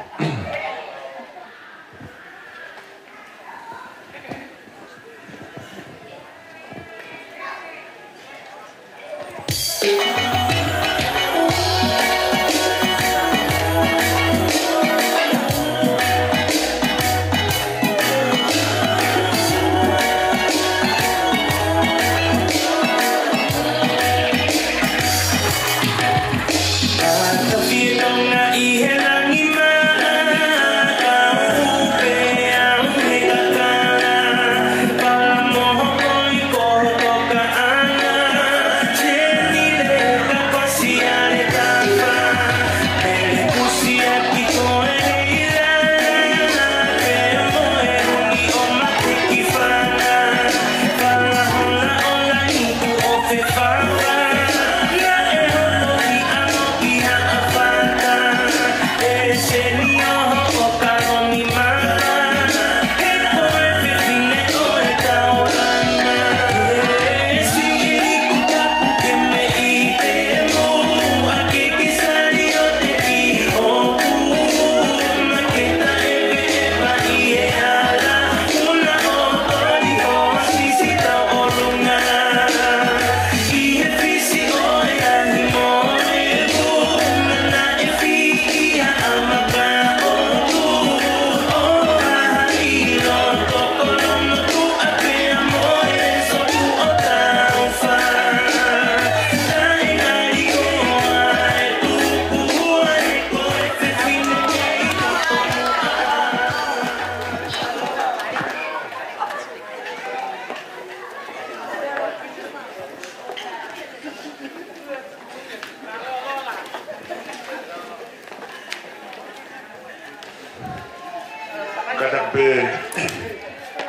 Pea,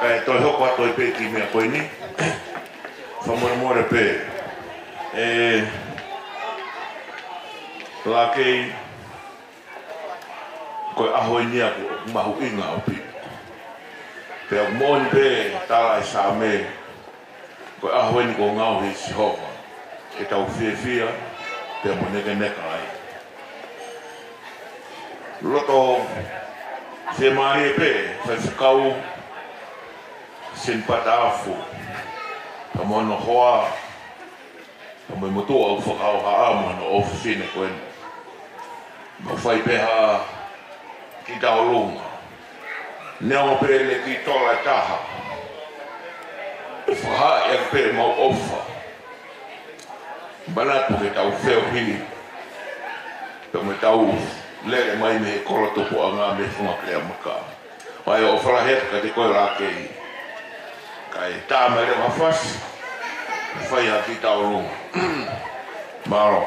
kae toe hoko atu pē ki he meʻa ko eni. Fakamolemole pē. ʻE, Lakei, ko e ʻaho eni ʻoku mahuʻinga ʻaupito. Pea ʻoku moʻoni pē, tala ʻe Saame, ko e ʻaho eni ko e ngaohi ʻe Sihova, ke tau fiefia pea mo nekeneka ai. Loto fiemālie pē, Faifekau Sinipata Afu, pea mo hono hoa, pea mo e motuʻa ʻoku fakahohaʻa mo hono ʻofefine ko eni. Mau fai pē ha kiʻi tauʻolunga. Neongo pē ʻene kiʻi tola ʻe taha, ʻe fakahā ʻaki pē ʻemau ʻofa. Manatu ke tau feohi, pea mo tau lele mai mei he kolo tupuʻanga mei he funga Keleamaka. ʻOku ou ʻofa lahi atu kiate koe Lakei. Kae tā mai leva ha fasi, fai ha kiʻi tauʻolunga. Mālō.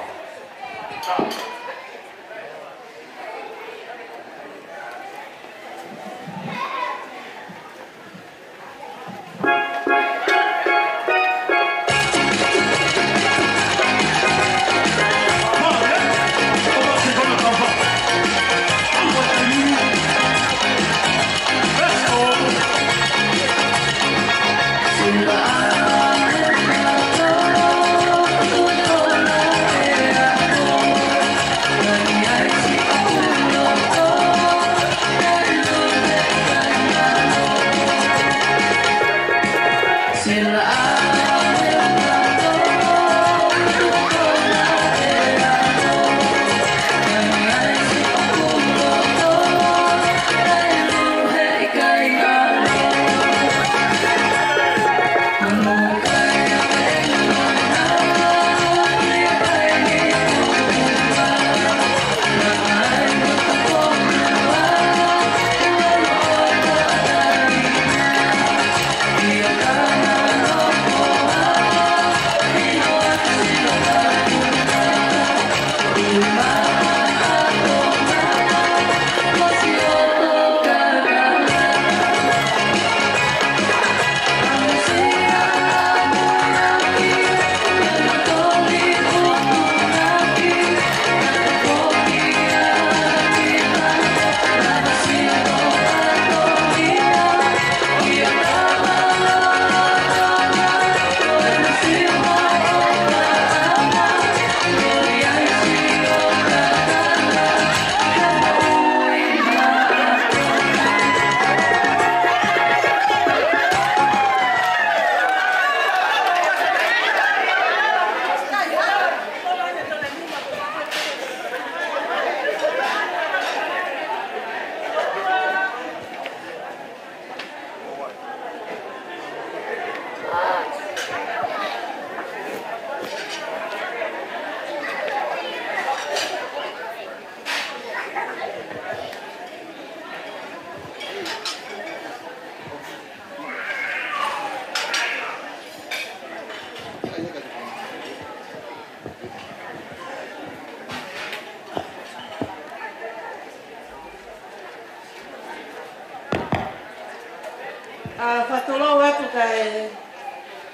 ʻA, fakatulou atu kae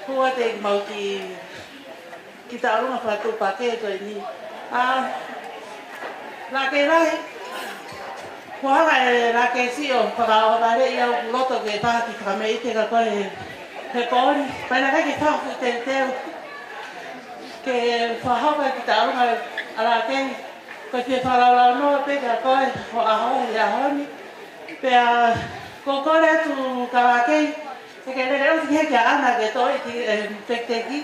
hū atu ʻemau kiʻi kiʻi tauʻolunga fakatuʻupakē ko eni. ʻA, Lakei lahi, kuo hanga ʻe Lakei Siʻo ʻo fakaʻohovaleʻi au, ʻoku loto ke fai ha kiʻi fakameʻite kia koe he, he pō ni. Pea naʻe ʻikai ke fai ha fuʻu teuteu ke fakahoko e kiʻi tauʻolunga ʻa Lakei. Ko e fie fakalaulaunoa pē kia koe hoʻo ʻaho he ʻaho ni. Pea ʻoku ou kole atu kia Lakei, ke ke lele ʻo ʻosi ki he kia ʻAna ke toʻo e kiʻi, ē, tekiteki,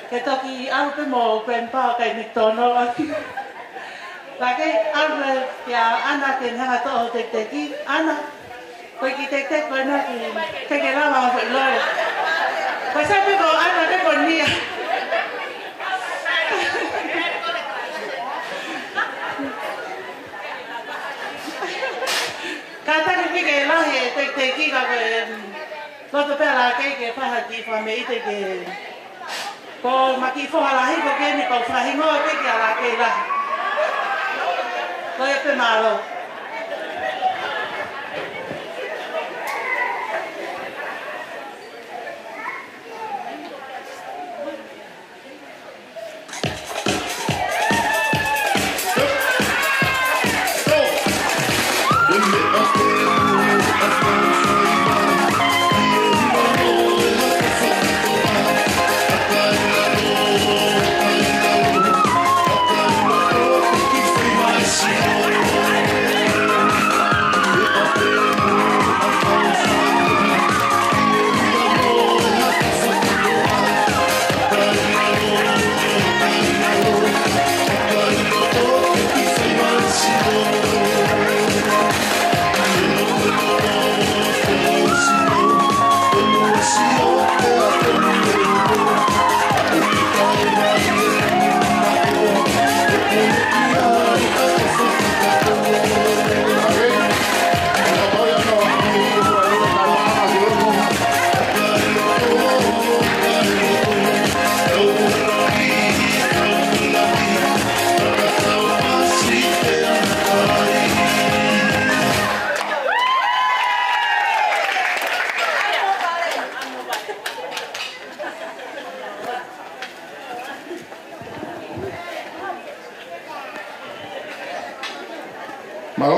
ke toki ʻalu pē mo Grandpa ʻo kai McDonald ʻaki. Lakei, ʻalu pē kia ʻAna ke ne hanga ʻo toʻo e tekiteki. ʻAna, ko e kiʻi tekiteki ko ena ʻoku ʻikai ke lava ʻo foʻi lole. Ko e sai pē ko ʻAna pē ko nia. Kātaki pē ke lahi e tekiteki ka ko e, mm, loto pē ʻa Lakei ke fai ha kiʻi fakameʻite ke, ko ʻema kiʻi foha lahi ko eni pea u fakahingoa pē kia Lakei lahi. Ko ia pē, mālō.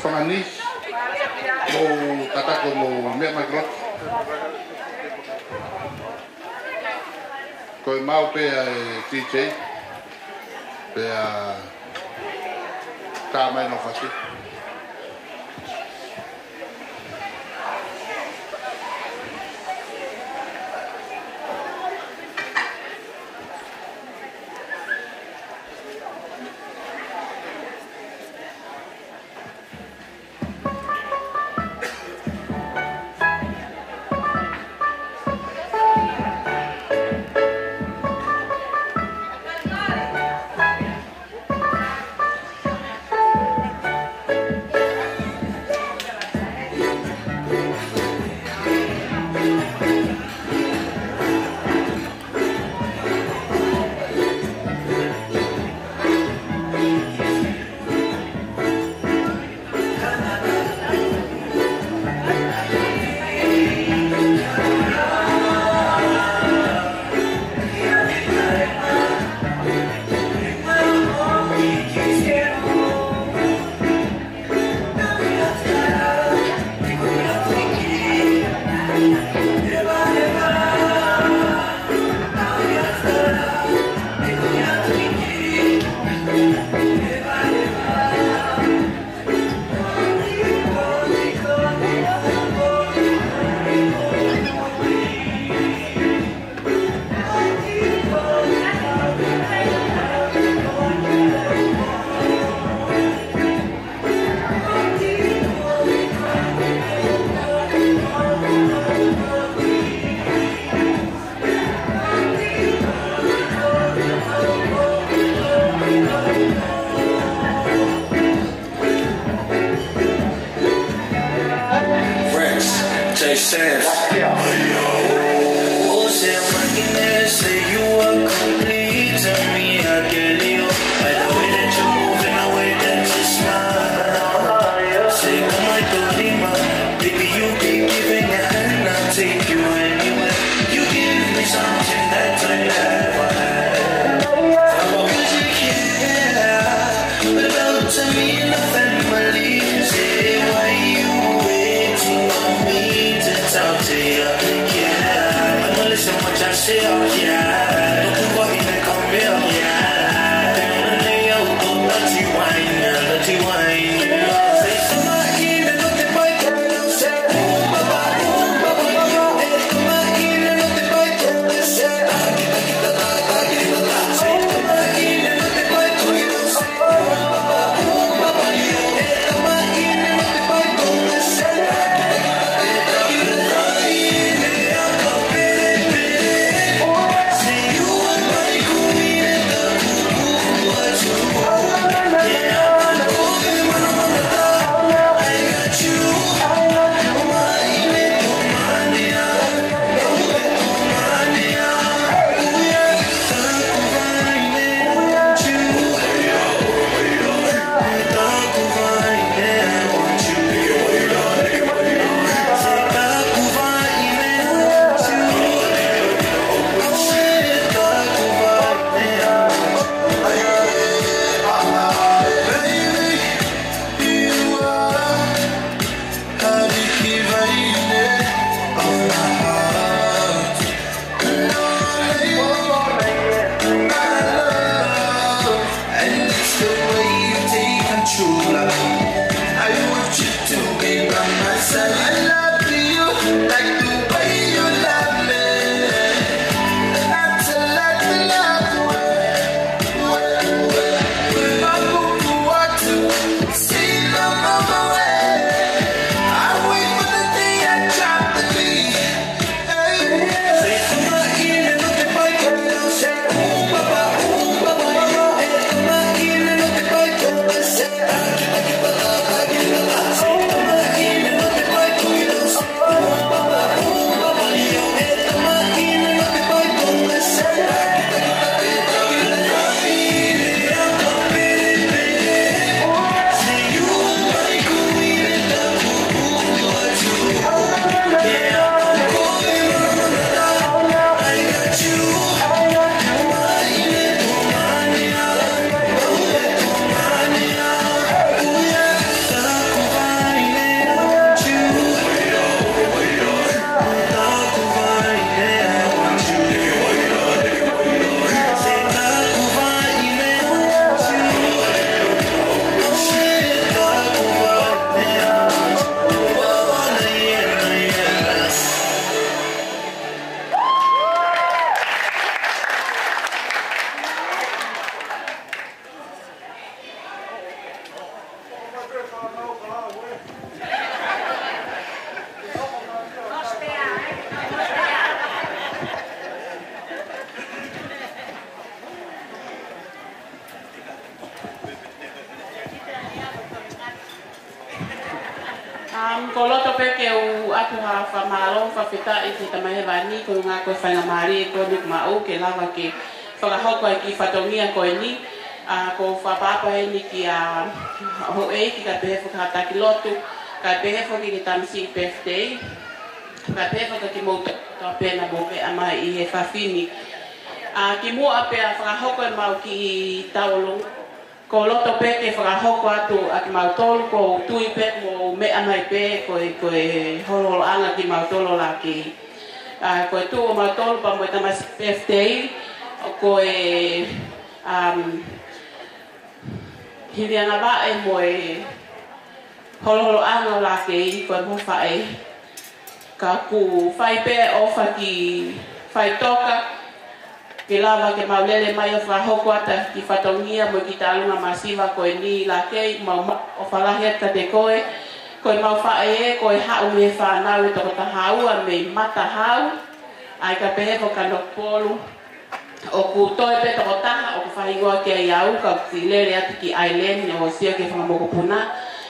Fanga ni, mou tataki mo meʻa mai ki loto. Ko e mau pē ʻa e D J, pea tā mai ʻo fasi. And it's the way you take control of me. I want you to be by my side. I love you like the way you love me. Not to let the love away. Say no more way. I wait for the day I drop the beat. Um, ʻoku ou loto pē ke u ʻoatu ha fakamālō, fakafetaʻi ki he Tamai Hēvani, ko e ngaahi faingamālie ko eni ʻoku maʻu ke lava ke fakahoko ai e kiʻi fatongia ko eni. ʻA, ʻoku ou fakaʻapaʻapa heni kia houʻeiki, kae pehē foki ki he taki lotu, kae pehē foki ki he tamasiʻi birthday, kae pehē foki ki he mou to, to pena mo meʻa mai ʻi he efiafi ni. ʻA, kimuʻa pea fakahoko ʻemau kiʻi tauʻolunga, ʻoku ou loto pē ke fakahoko atu ʻa kimautolu, ʻoku ou tui pē mou meʻa mai pē, ko e, ko e holoholoʻanga kimautolu ʻo Lakei. ʻA, ko e tuʻu ʻo mautolu pea mo e tamasiʻi birthday, ko e, um, hili ʻa e ngāue mo e holoholoʻanga ʻo Lakei, ko e mo faʻē. Ka ʻoku fai pē ʻofa ki faʻitoka, ke lava ke mau lele mai ʻo fakahoko atu e kiʻi fatongia mo e kiʻi tauʻolunga masiva ko eni Lakei, mau ma-, ʻofa lahi atu kiate koe. Ko ʻemau faʻē, ko e haʻu mei he fānau ʻe toko taha ua mei Matahau, ʻa ia kae pehē foki ki Kanokupolu. ʻOku toe pē toko taha ʻoku fakahingoa ki ai au, ka ʻoku ou lele atu ki Ireland ʻo sio ki he fanga mokopuna.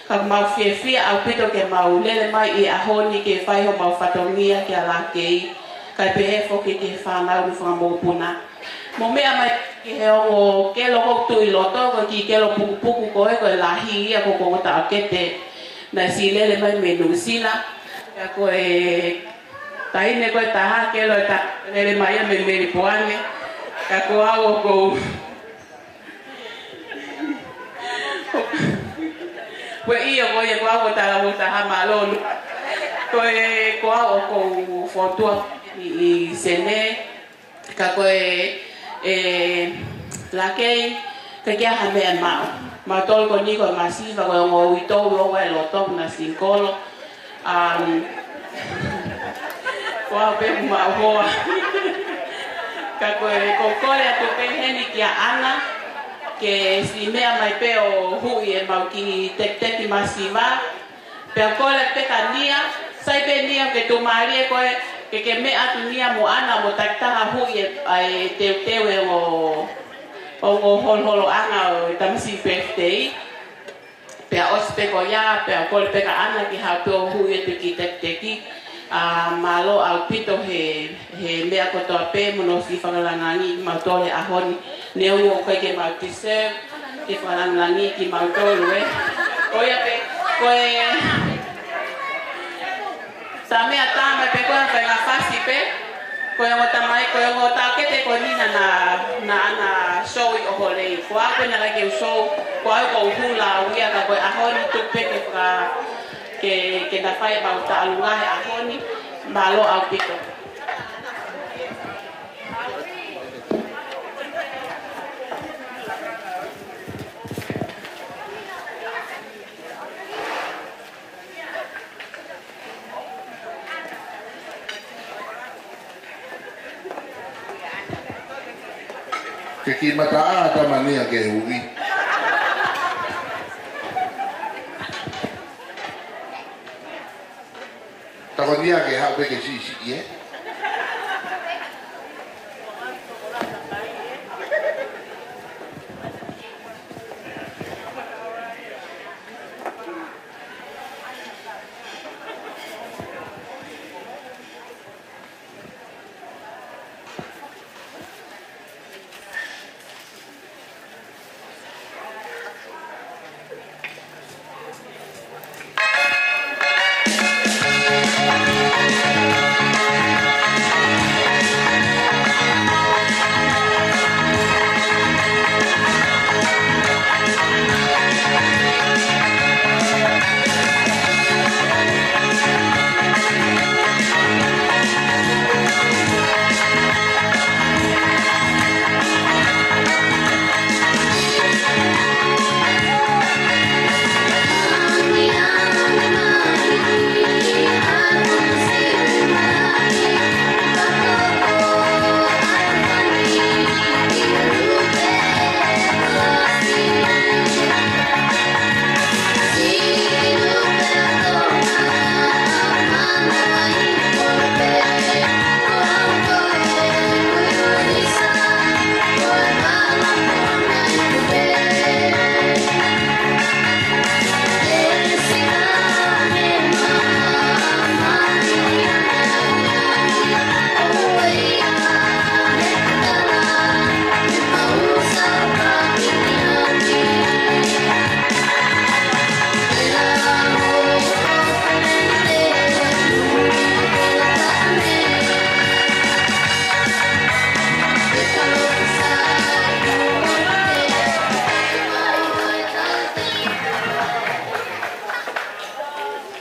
Ka ʻoku mau fiefia ʻaupito ke mau lele mai ʻi he ʻaho ni ke fai homau fatongia kia Lakei, kae pehē foki ki he fānau mo e fanga mokopuna. Mou meʻa mai ki he ongo kelo ʻoku tuʻu ʻi loto, ko e kiʻi kelo pukupuku ko ē, ko e lahi ia, ko e ongo taʻokete naʻe siʻi lele mai mei Nuʻusila. Ka ko e taʻahine ko ē ʻe taha, kelo ʻe taha, lele mai ia mei Melipoane. Ka ko au ʻoku ou, ko e ʻio ko ia, ko au ʻoku ou talavou taha mālōlō. Ko e, ko au ʻoku ou fokotuʻu ʻi, ʻi Senē. Ka ko e, ē, Lakei, ʻikai ke ʻi ai ha meʻa ʻe maʻu. Mautolu ko eni ko e masiva, ko e ongo uitou ʻoku ʻi loto, na singkolo. Um, ko au pē maʻu hoa. Ka ko e, ʻoku ou kole atu pē heni kia ʻAna, ke siʻi meʻa mai pē ʻo huʻi ʻemau kiʻi tekiteki masiva. Pea kole pē kia Nia, sai pē Nia ke tuʻumālie koe, ke ke meʻa atu Nia mo ʻAna mo takitaha huʻi ʻe, ʻa e teuteu ʻo e ongo, ongo holoholoʻanga ʻo e tamasiʻi birthday. Pea ʻosi pē ko ia, pea kole pē kia ʻAna ke haʻu pē ʻo huʻi ʻa e tekiteki. ʻA, mālō ʻaupito he, he meʻa kotoa pē mo hono siʻi fakalangilangi kimautolu he ʻaho ni. Neongo ʻoku ʻikai ke mau deserve ke fakalangilangi kimautolu, ē. Ko ia pē, ko e, tā meʻa tā mai pē ko e, ko e ngaahi fasi pē. Ko e ongo tamai, ko e ongo taʻokete ko eni naʻa na, naʻa na show ʻi ʻOhorei. Ko au pē naʻe ʻikai ke u show, ko au ʻoku ou hula au ia ka ko e ʻaho ni tuku pē ke faka-, ke, ke na fai ʻemau taʻalunga he ʻaho ni, mālō ʻaupito. Ke kiʻi mataʻā tama Nia ke huʻi. Tā ko Nia ke haʻu pē ke siʻisiʻi, ē.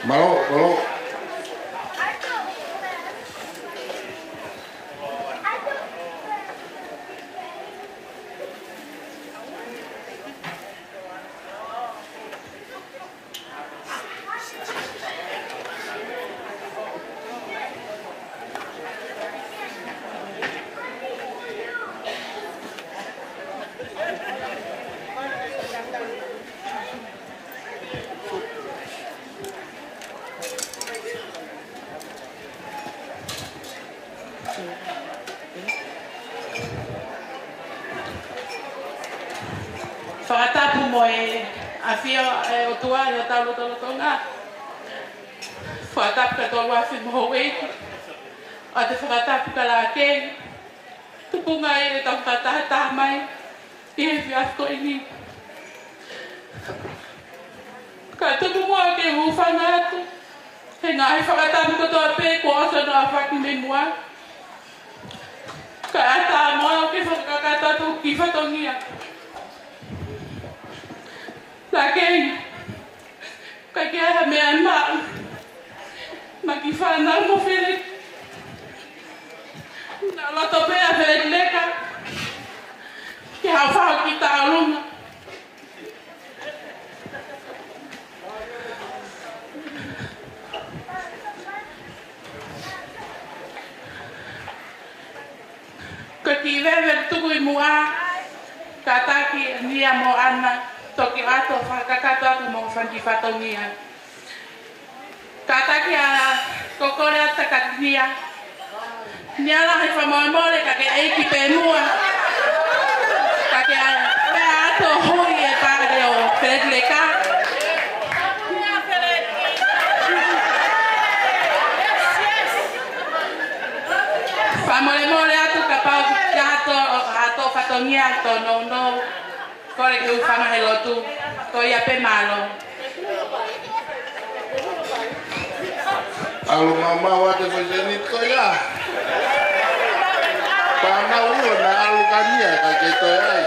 Mālō, mālō. Fakatapu mo e ʻafio ʻa e ʻOtua ʻi hotau lotolotonga. Fakatapu kia Toluafi mo Houʻeiki. ʻOatu e fakatapu kia Lakei. Tupunga ʻi heʻetau fakatahataha mai ʻi he efiafi ko eni. Ka tuku muʻa ke u hūfanga atu he ngaahi fakatapu kotoa pē kuo ʻosi hono aofaki mei muʻa. Kae ʻatā muʻa ke fakakakato atu ki fatongia. Lakei, ʻikai ke ʻi ai ha meʻa ʻe maʻu maʻa e kiʻi fānau mo Filipi. Naʻe loto pē ʻa Feleti Leka ke haʻu ʻo fai ha kiʻi tauʻolunga. Ko e kiʻi veve tuku ʻi muʻa, kātaki ʻa Nia mo ʻAna, toki ʻalu ʻo fakakakato atu mo fanga kiʻi fatongia. Kātaki ʻa Kokole ʻa Takatinia. Nia lahi, fakamolemole, ka ke ʻai ki pē muʻa. Ka ke ʻai pē ʻalu ʻo hui e pale ʻo Feleti Leka. Fakamolemole atu kapau ʻoku ʻi ai ha tō, ha tō fatongia, tō nounou. Kole ke u hūfanga he lotu, ko ia pē, mālō. ʻAlu maumau atu e foʻi sēniti ko ia. Pea naʻa ʻoua naʻa ʻalu kia Nia, ka ke toe ʻai.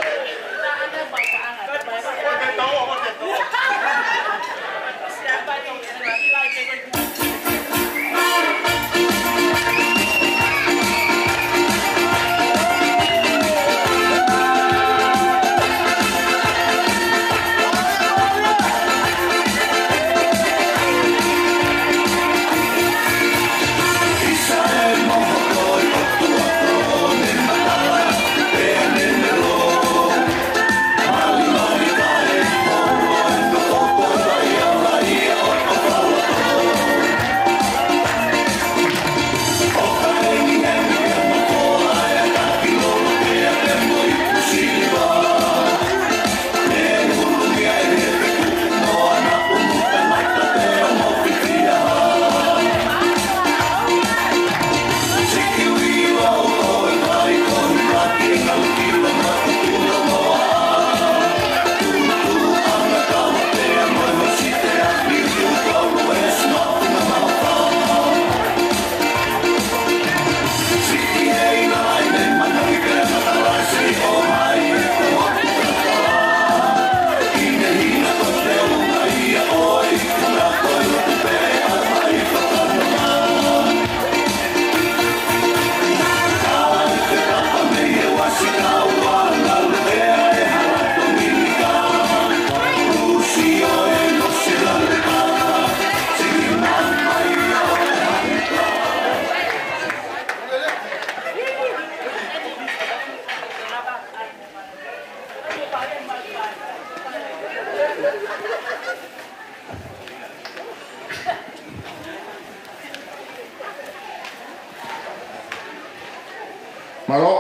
Mālō,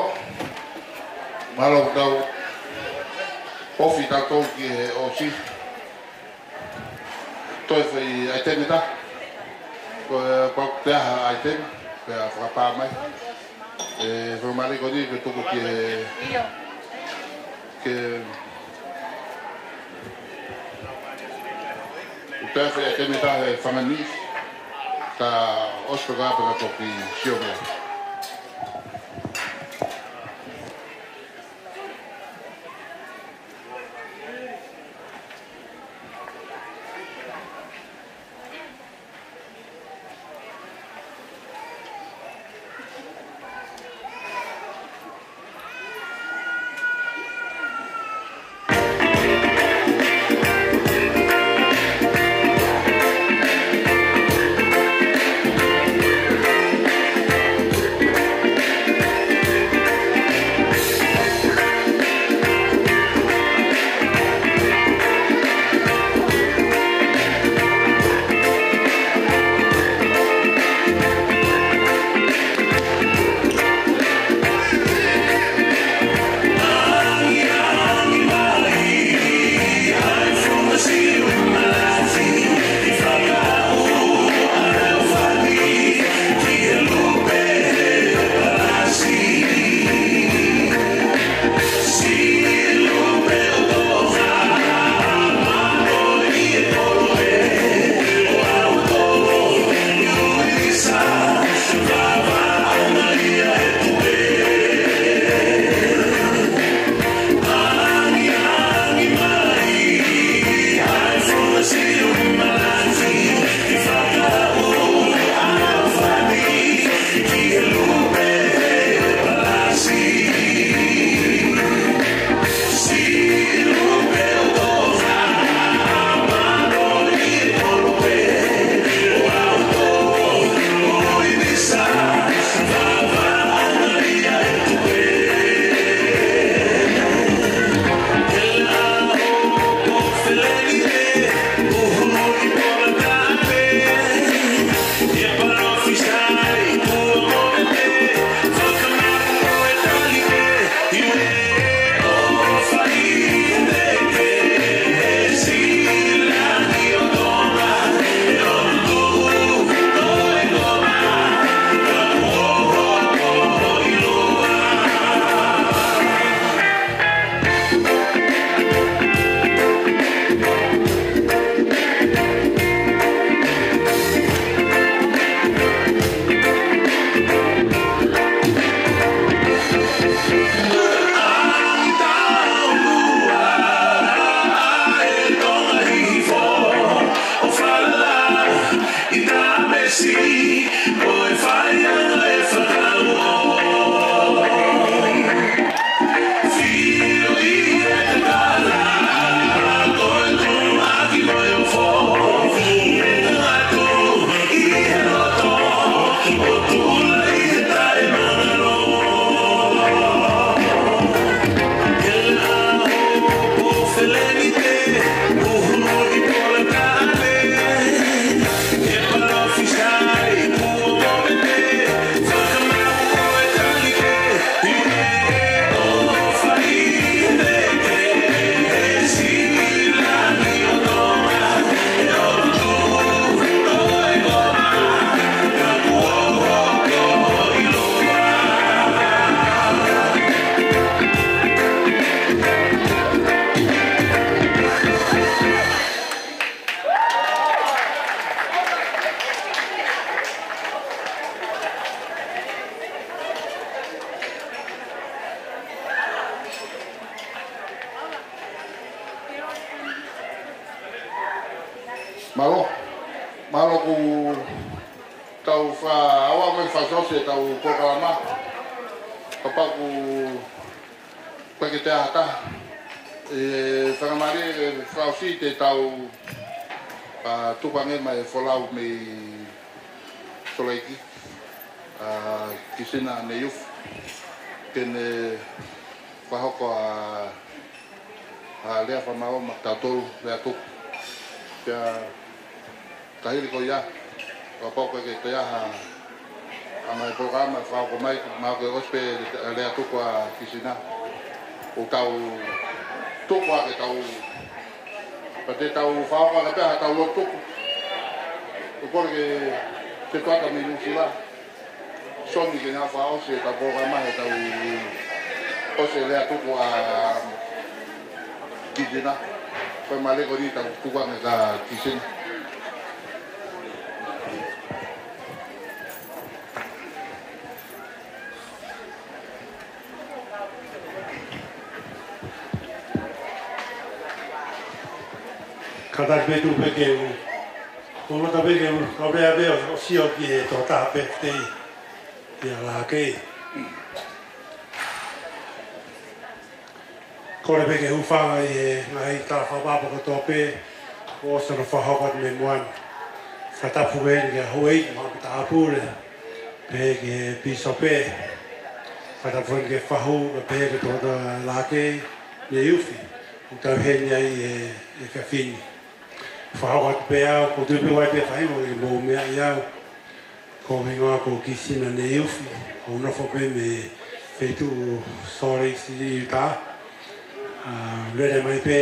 mālō tau ofi tautolu ki he ʻosi. Toe foʻi ʻaitemi ʻe taha. Ko e pau ke ʻi ai ha ʻaitemi, pea fakapā mai. ʻE, fakamālō ko eni ke tuku ki he, ke, ʻe toe foʻi ʻaitemi ʻe taha he fanga niʻihi. Ka ʻosi ka pē ka toki sio mea. Mālō. Mālō, kuo tau fakaʻauha mo fakaʻosi ʻetau polokalama. Kapau ʻoku ʻikai ke toe ʻi ai ha taha, ʻe fakamālie ke fakaʻosi, te tau, a, tuku ange mai e folau mei Sōleki, a, Kisina Neiufi, ke ne fakahoko ʻa, ʻa e lea fakamālō maʻatautolu, lea tuku. Pea ka hili ko ia, kapau ʻoku ʻikai ke toe ʻi ai ha, ha ngaahi polokalama ʻe fakahoko mai, mahalo ko e ʻosi pē e lea tuku ʻa Kisina. ʻOku tau tuku ʻa ʻetau, pea te tau fakahoko ʻaki pē haʻatau lotu tuku. ʻOku kole ke, ke tuata mei Nuʻusila Soni ke ne fakaʻosi ʻetau polokalama, heʻetau ʻosi e lea tuku ʻa Kisina. Ko e mālō ko eni, tau tuku ange kia Kisina. Kātaki pē, tuku pē ke u, ʻoku ou loto pē ke u, kau lea pē ʻo, ʻo sio ki he tokotaha pē tei, ʻia Lākei. Kole pē ke hūfanga ʻi he ngaahi tala fakatapu kotoa pē kuo ʻosi hono fakahoko atu mei muʻa ni. Fakatapu heni kia Houʻeiki Maʻamatapule, pehē ki he pīsope. Fakatapu heni ki he fahu, pehē ki he tokotaha Lākei Neiufi, ʻoku tau ʻi heni ai he, he efiafi ni. Fakahoko atu pē au, ʻoku ou tui pē ʻoku ʻi ai pē faʻahinga ʻoku mou meaʻi au. Ko hoku hingoa ko Kisina Neiufi, ʻoku ou nofo pē mei he feituʻu Salt Lake City, Utah. A, lele mai pē,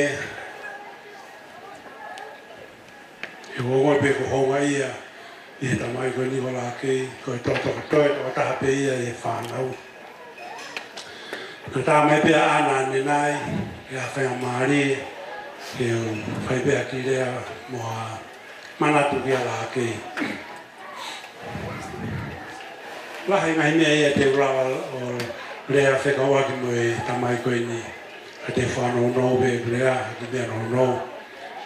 he ʻoku ou ongoʻi pē ko houngaʻia ʻi he tamai ko eni ko Lākei, ko e tokotaha, toe tokotaha pē ia ʻi he fānau. Naʻe tā mai pē ʻa ʻAna ʻanenai, ʻi ha faingamālie ke u fai pē ha kiʻi lea mo ha manatu kia Lākei. Lahi e ngaahi meʻa ia te u lava ʻo lea fekauʻaki mo e tamai ko eni, ka te u fanongo pē ʻeku lea, ha kiʻi meʻa nounou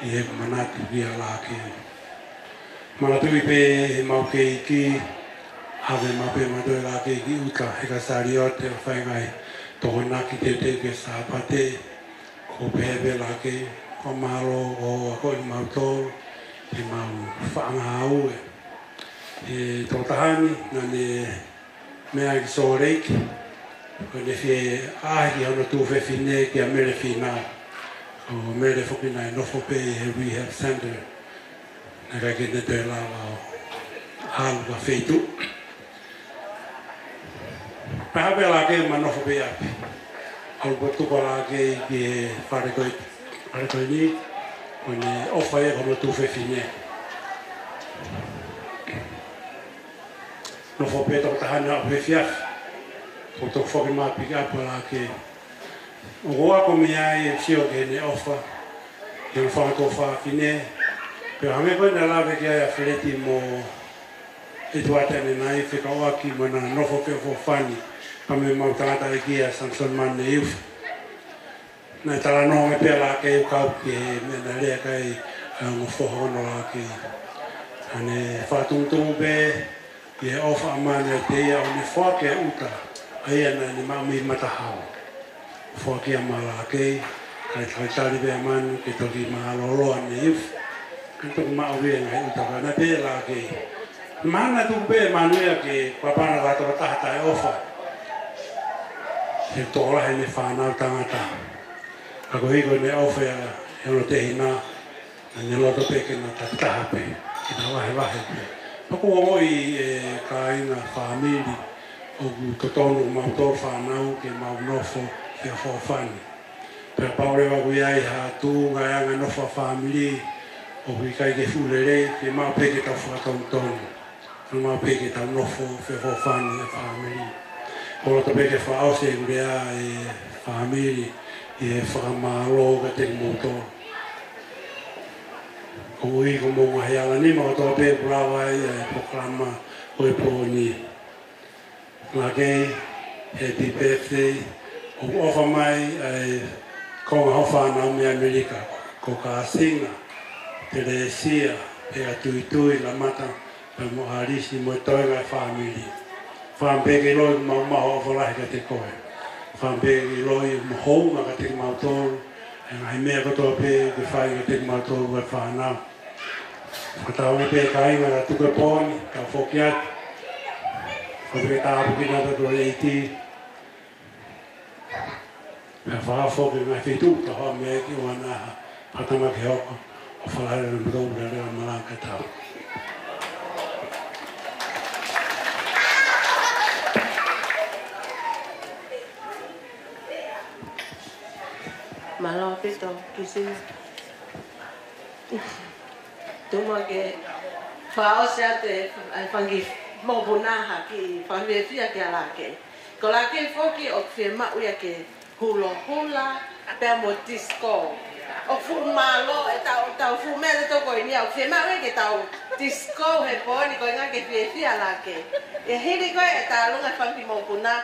ʻi heʻeku manatu kia Lākei. Manatuʻi pē heʻemau kei iiki, ʻave mai pē mautolu ʻe Lākei ki ʻuta he kae saliote ʻo fai e ngaahi tokonaki teuteu ki he Sāpate. Ko e pehē pē ʻe Lākei, fakamālō ʻoku akoʻi kimautolu, heʻemau faʻa ngāue. He tokotaha ni, naʻá ne meʻa ki Salt Lake, ko ʻene fie ʻaʻahi ki hono tuofefine kia Mele Fīnau. Ko Mele foki naʻe nofo pē he rehab center. Naʻe ʻikai ke ne toe lava ʻo ʻalu ki ha feituʻu. Pea haʻu pē ʻa Lākei mo nofo pē ʻi ʻapi. ʻAlu ʻo tuku ʻa Lākei ki he fale ko ē, fale ko eni, ko ʻene ʻofa ia ki hono tuofefine. Nofo pē tokotaha ni ʻo aʻu he efiafi, kuo toki foki mai ʻo pick up ʻa Lākei. ʻOku ou ako mei ai ʻeku sio ki heʻene ʻofa ki hono fanga tuofāfine. Pea hangē ko ē naʻe lave ki ai ʻa Feleti mo ʻEtuate ʻanenai, fekauʻaki mo ʻena nofo feʻofoʻofani pea mo ʻemau tangataʻeiki ʻa Samson Manu Neiufi. Naʻe talanoa ange pē ʻa Lākei ʻo kau ki he meʻa naʻe lea ki ai ʻa e ongo foha ko eni ʻo Lākei. Naʻá ne fakatungitungi pē ʻi he ʻofa ʻa Manu kiate ia ʻo ne foaki ʻa ʻuta, ʻa ia naʻá ne maʻu mei Matahao. Foaki ia maʻa Lākei, kae talitali pē ʻa Manu ke toki mālōlō ʻa Neiufi, kae toki maʻu ia e ngaahi ʻuta. Ka naʻe pehē ʻe Lākei, mahalo naʻe tuku pē ʻe Manu ia ke papana ko ha tokotaha taʻeʻofa he tokolahi ʻene fānau tangata. Ka koeʻuhi ko ʻene ʻofa ia ki hono tehina, naʻá ne loto pē ke na taki taha pē, ke na vahevahe pē. Pea ʻoku ou ongoʻi e kāinga, fāmili, ʻoku totonu kimautolu fānau ke mau nofo feʻofoʻofani. Pea kapau leva ʻoku ʻi ai ha tuʻunga ʻi he anga e nofo ʻa e fāmili ʻoku ʻikai ke fuʻu lelei, ke maʻu pē ke tau fakatonutonu. Ke maʻu pē ke tau nofo feʻofoʻofani ʻa e fāmili. ʻOku ou loto pē ke fakaʻosi ʻeku lea ʻi he fāmili, ʻi he fakamālō kiate kimoutolu. Koeʻuhi ko hoʻomou ngaahi ala nima kotoa pē ʻoku lava ai ʻa e polokalama ʻo e pō ni. Lākei, happy birthday. ʻOku ʻofa mai ʻa e konga hoʻo fānau mei ʻAmelika, ko Kāsina, Telesia, Pea tuitui, Lamata, pea mo ʻAlisi, mo e toenga e fāmili. Fakapē ke ʻiloʻi ʻoku mau maʻu ʻofa lahi kiate koe. Fakapē ke ʻiloʻi ʻoku mau hounga kiate kimautolu, ʻa e ngaahi meʻa kotoa pē ʻoku ke fai kiate kimautolu ʻa e fānau. Fakatauange pē kāinga, ka tuku e pō ni, ka foki atu. Fakapē ke tāpuekina kitautolu ʻe he ʻEiki. Pea fakafoki mai ki he feituʻu ʻoku tau haʻu mei ai ki ʻolunga, pea tama ke hoko ʻo falala mo tau lele ʻa malanga tau. Mālō ʻaupito, Kisi. Tuku muʻa ke fakaʻosi atu e, e fanga kiʻi mokopuna ha kiʻi fakafiefia kia Lākei. Ko Lākei foki ʻoku fiemaʻu ia ke hulohula pea mo tisikō. ʻOku fuʻu mālō ʻetau, ʻetau fuʻu meʻa te toko i nia, ʻoku fiemaʻu ia ke tau tisikō he pō ni, ko e ʻuhinga ke fiefia Lākei. ʻI he hili ko ē ʻetau ʻalunga he fanga kiʻi mokopuna,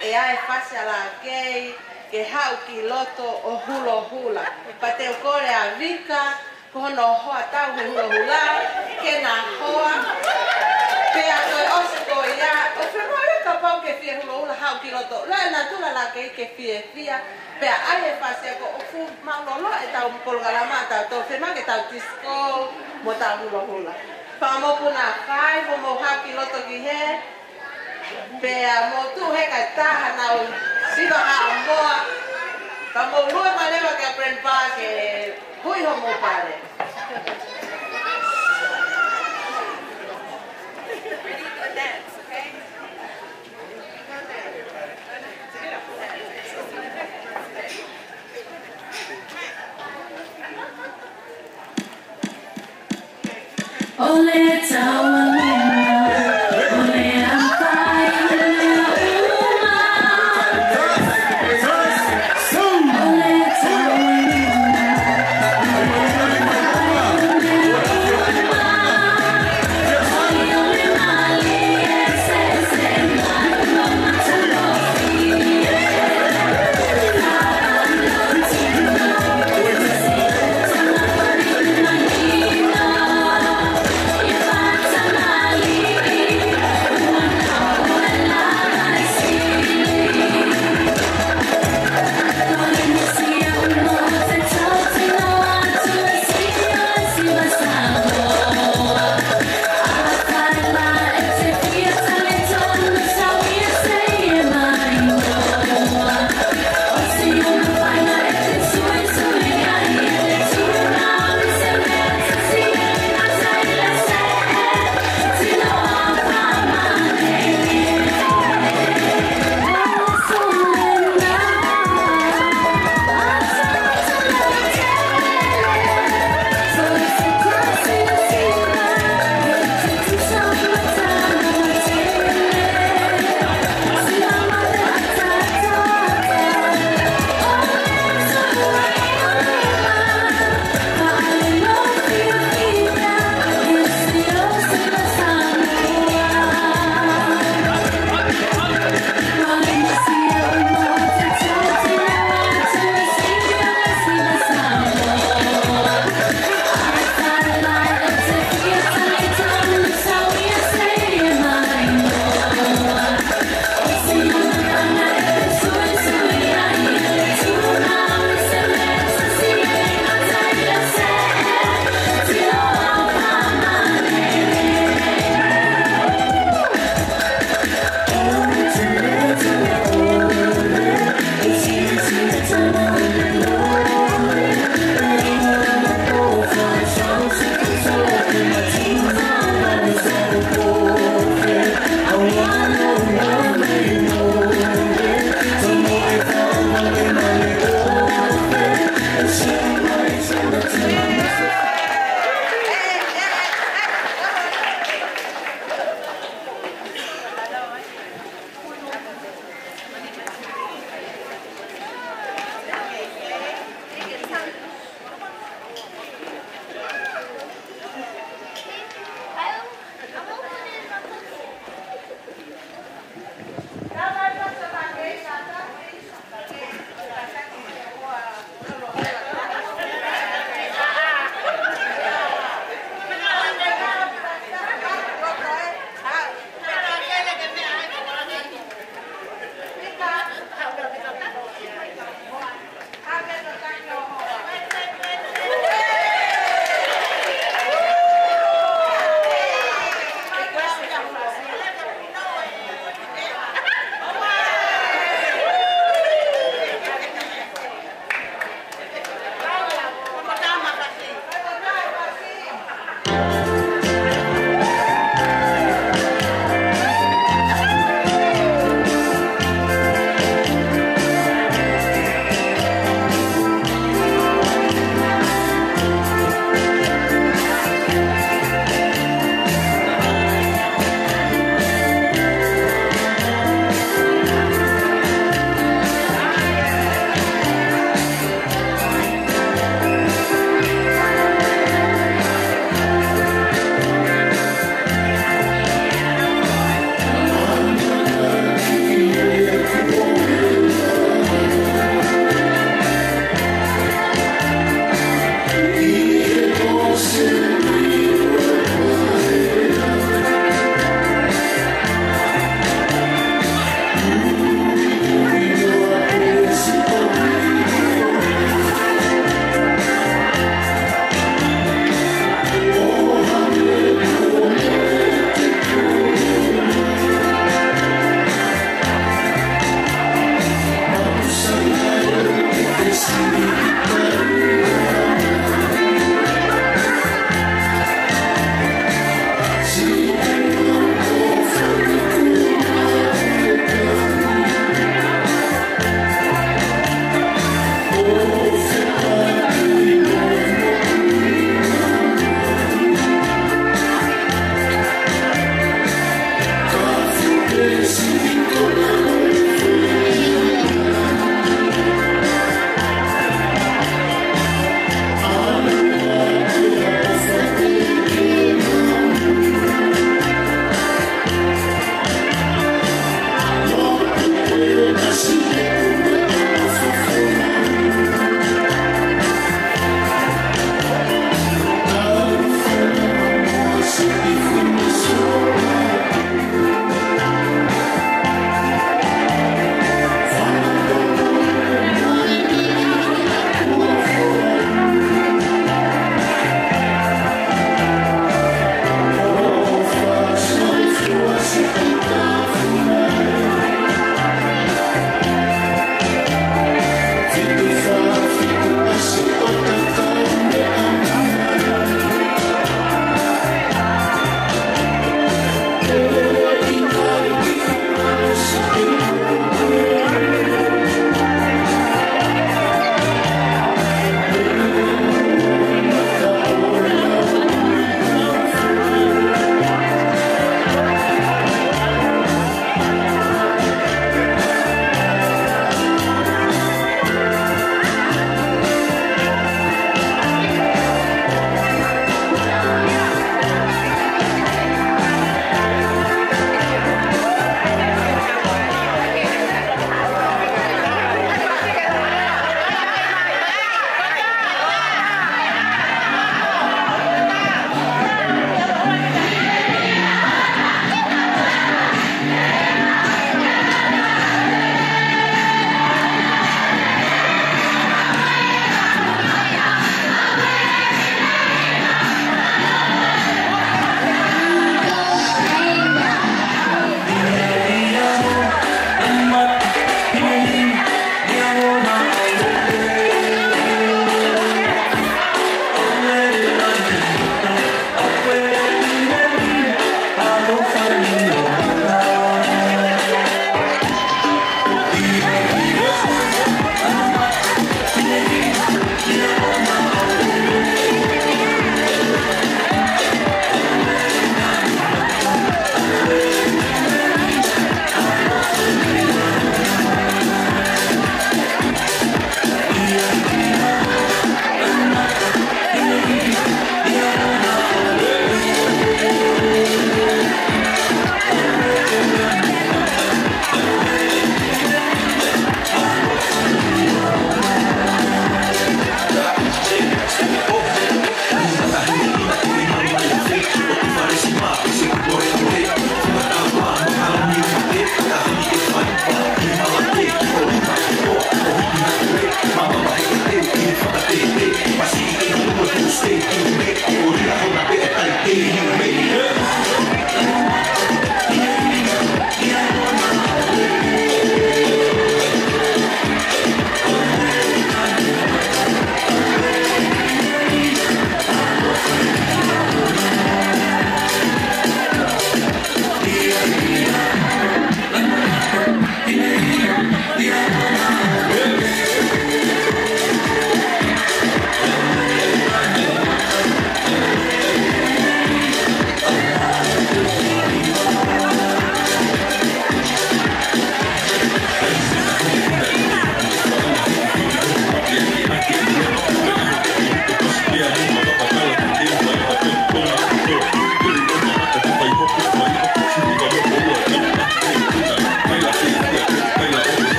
ʻe ʻai e fasi ʻa Lākei ke haʻu ki loto ʻo hulohula. Pea te u kole ʻa Vika, ko hono hoa tau he hulohula, ke na hoa. Pea toe ʻosi ko ia, ʻoku fiemaʻu ia kapau ʻoku ke fie hulohula, haʻu ki loto. Lea ʻa e natula Lākei ke fiefia, pea ʻai e fasi, ko e ʻoku fuʻu mālōlō ʻetau polokalama, tau toe fiemaʻu ke tau tisikō mo tau hulohula. Fanga mokopuna, fai mo mou haʻu ki loto ki hē. Pea mou tuʻu hē kae tā hanau sino Haʻamoa. Ka mou lue mālō leva ki he Brent Bar ke hui homou pale.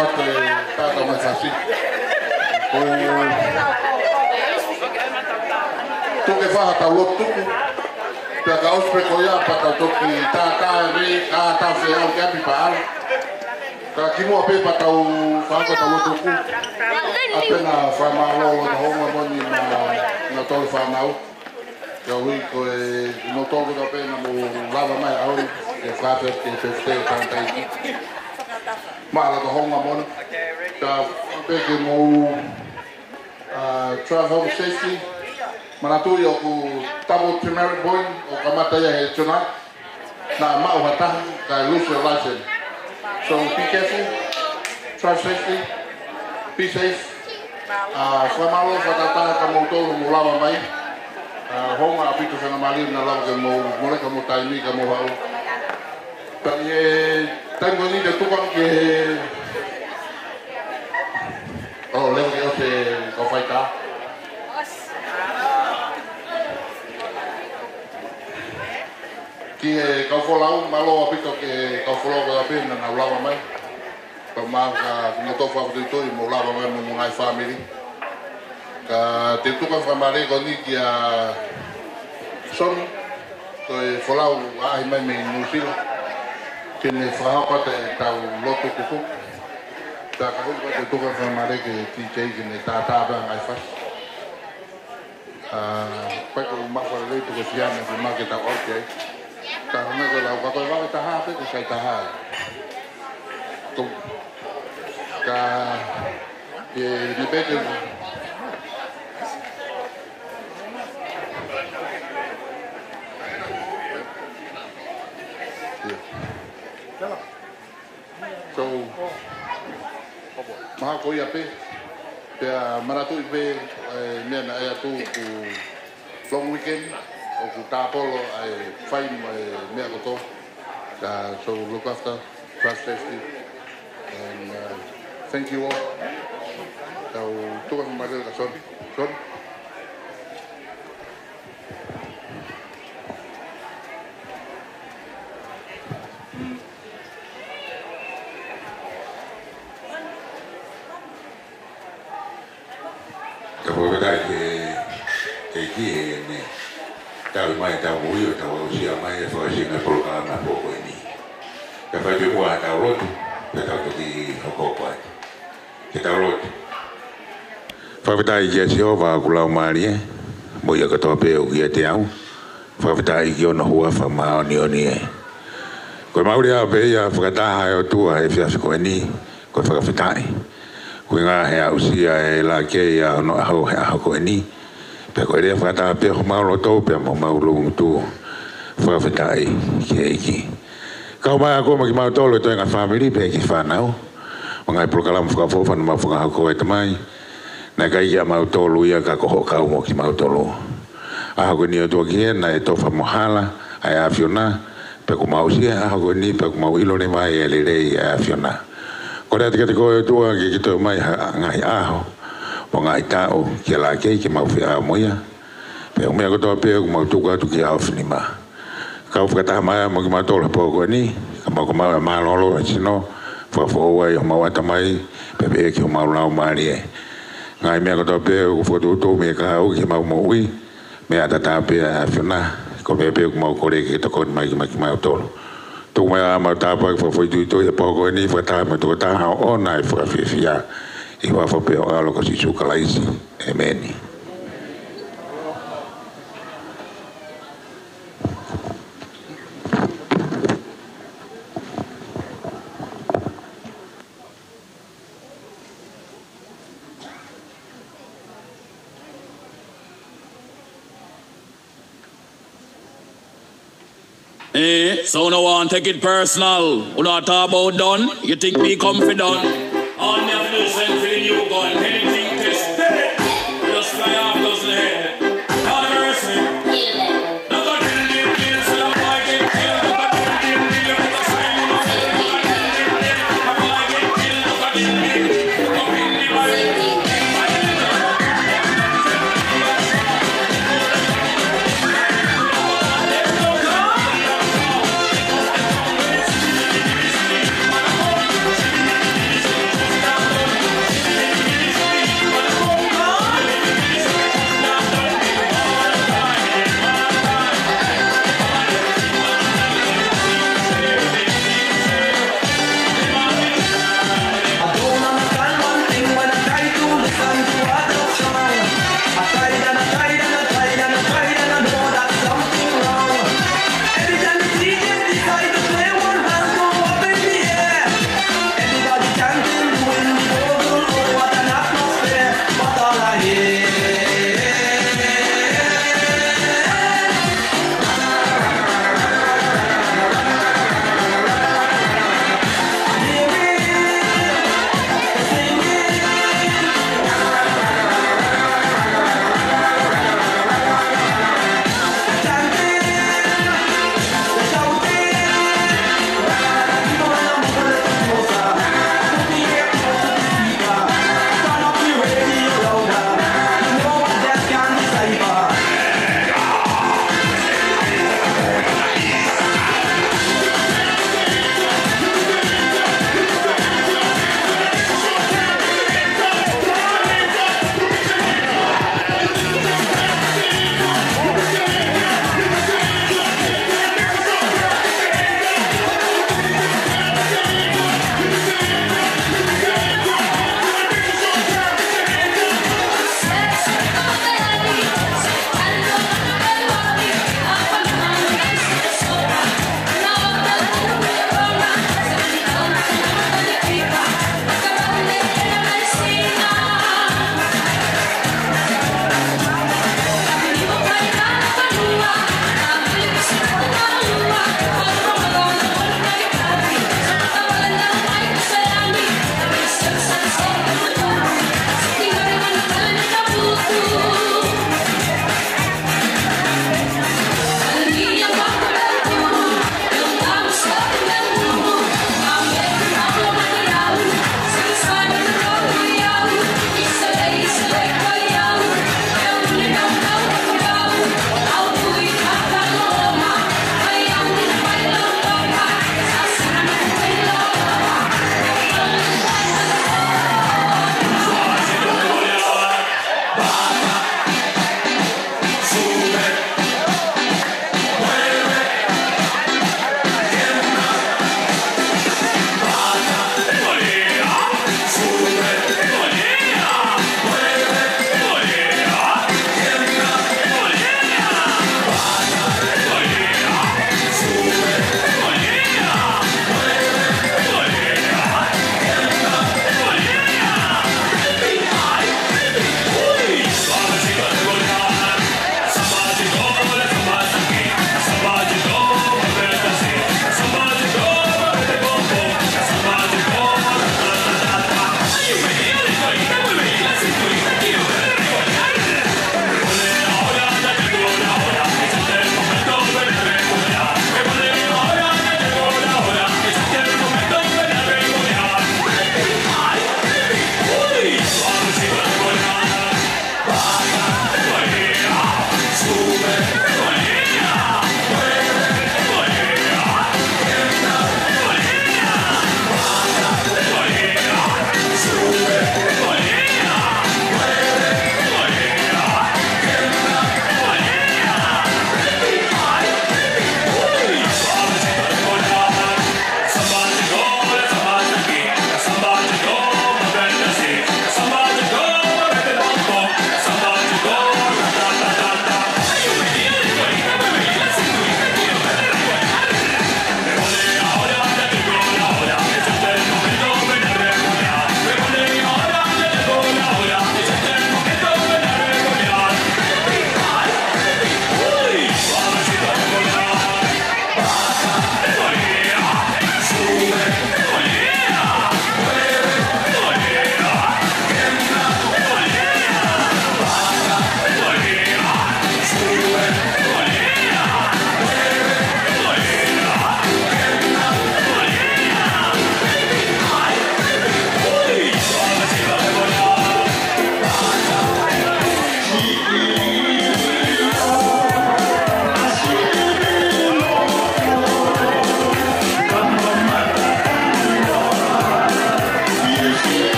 Atu e tata mai fasi. Ko e tuku ke fai haʻatau lotu tuku. Pea ka ʻosi pē ko ia pea tau toki tātā ē, ka tau fie ʻalu ki ʻapi pea ʻalu. Ka kimuʻa pē pea tau fai haʻatau lotu tuku. ʻApē naʻa fakamālō ʻa Tonga Moʻoni mo ʻene tolu fānau. Ka ui ko e no tolu ka pē naʻa mou lava mai ʻaho ni ke fakafe ke fefete ʻo tānaki. Mālō Tonga Moʻoni. Ka pē ke mou, uh, drive home safely. Manatuʻi ʻoku double turmeric boil ʻoku kamata ia he tonight. Naʻa maʻu ha taha, kae lose your license. So be careful, drive safely, be safe. Uh, fakamālō fakataha ka mou tolu mou lava mai. Uh, hounga ʻaupito, faingamālie naʻa lava ke mou, mou lele ka mou taimi ka mou haʻu. Pea ʻi he taimi ko eni te u tuku ange ki he, oh, leva ke ʻosi e kau faitā. Ki he kau folau, mālō ʻaupito ki he kau folau ko ia pē naʻa nau lava mai. Pea mo e kimoutolu fakafoʻituitui mou lava mai mo homou ngaahi fāmili. Ka te u tuku fakamālō ko eni kia Sonu, ko e folau ʻaʻahi mai mei Nuʻusila. Ke ne fakahoko atu ʻetau lotu tuku. Pea ka hoko atu te u tuku fakamālō kia T J ke ne tātā pē ʻa e ngaahi fasi. Ah, pea ko e mafa lelei tuku siana ke make tau ʻauti ai. Ka hanga ko e lau ka ko e vave taha pē ko sai taha ai. Ko ka e ne peke. So, mahalo ko ia pē, pea manatuʻi pē, e, meʻa naʻe ʻai atu ʻoku long weekend, ʻoku tāpolo ʻa e fai mo e meʻa kotoa. Uh, so look after, drive safely, and, uh, thank you all. Tau tuku fakamālō kia Sonu. Sonu. Ka fakafetaʻi ki he ʻEiki heʻene tauhi mai ʻetau moʻui ʻo tau aʻusia mai e fakaʻosinga e polokalama pō ko eni. Ka fai pē muʻa haʻatau lotu, pea tau toki hokohoko atu. Ke tau lotu. Fakafetaʻi kia Sihova ʻoku laumālie, mo ia kotoa pē ʻoku ʻiate au. Fakafetaʻi ki hono huafa māʻoniʻoni ē. Ko e maʻuli ʻaupito ia fakataha ʻa e ʻOtua he efiafi ko eni, ko e fakafetaʻi. Ko e ʻuhinga he aʻusia ʻe Lakei ʻa hono ʻaho he ʻaho ko eni. Pea ko e lea fakataha pē homau loto pea mo homau loungutu. Fakafetaʻi ki he ʻEiki. Kau mai ʻa koe mo kimautolu e toenga fāmili pea ki he fānau. Mo e ngaahi polokalama fakaʻofoʻofa naʻa mau fakahoko ʻe Tamai. Naʻe ʻikai ke ʻamautolu ia ka ko hoʻo kau mo kimautolu. ʻAho ko eni ʻOtua ki hena ʻe tofa mo hala ʻa e ʻAfiona, pea kuo mau aʻusia e ʻaho ko eni, pea kuo mau ʻilo leva ʻa e lelei ʻa e ʻAfiona. Kole atu kiate koe ʻOtua ke ke toe ʻomai ha ngaahi ʻaho, mo e ngaahi taʻu kia Lakei ke mau feʻao mo ia. Pea ʻū meʻa kotoa pē ʻoku mau tuku atu ki ho ʻofa nima. Kau fakataha mai mo kimautolu he pō ko eni, ka mau ka mau e mālōlō ʻa e sino, fakafoʻou ai homau ʻatamai, pea pehē ki homau laumālie. Ngaahi meʻa kotoa pē ʻoku fokotuʻutuʻu mei he kahaʻu ki heʻemau moʻui, meʻa ʻatā pē ʻa e ʻAfiona, ko e meʻa pē ʻoku mau kole ke ke tokoni mai kiate kimautolu. Tuku mai ʻa e mau tāpuaki fakafoʻituitui he pō ko eni, fakataha mo e tokotaha ʻoʻona ʻa e fakafiefia. ʻI he huafa pē ho ʻAlo ko Sīsū Kalaisi. ʻĒmeni. Eh, so no one take it personal. Unu ata bo don, you think me confident? All me have to do is send for the new gun. Anything test, hey, just fly off those legs. Lord have mercy.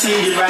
Sini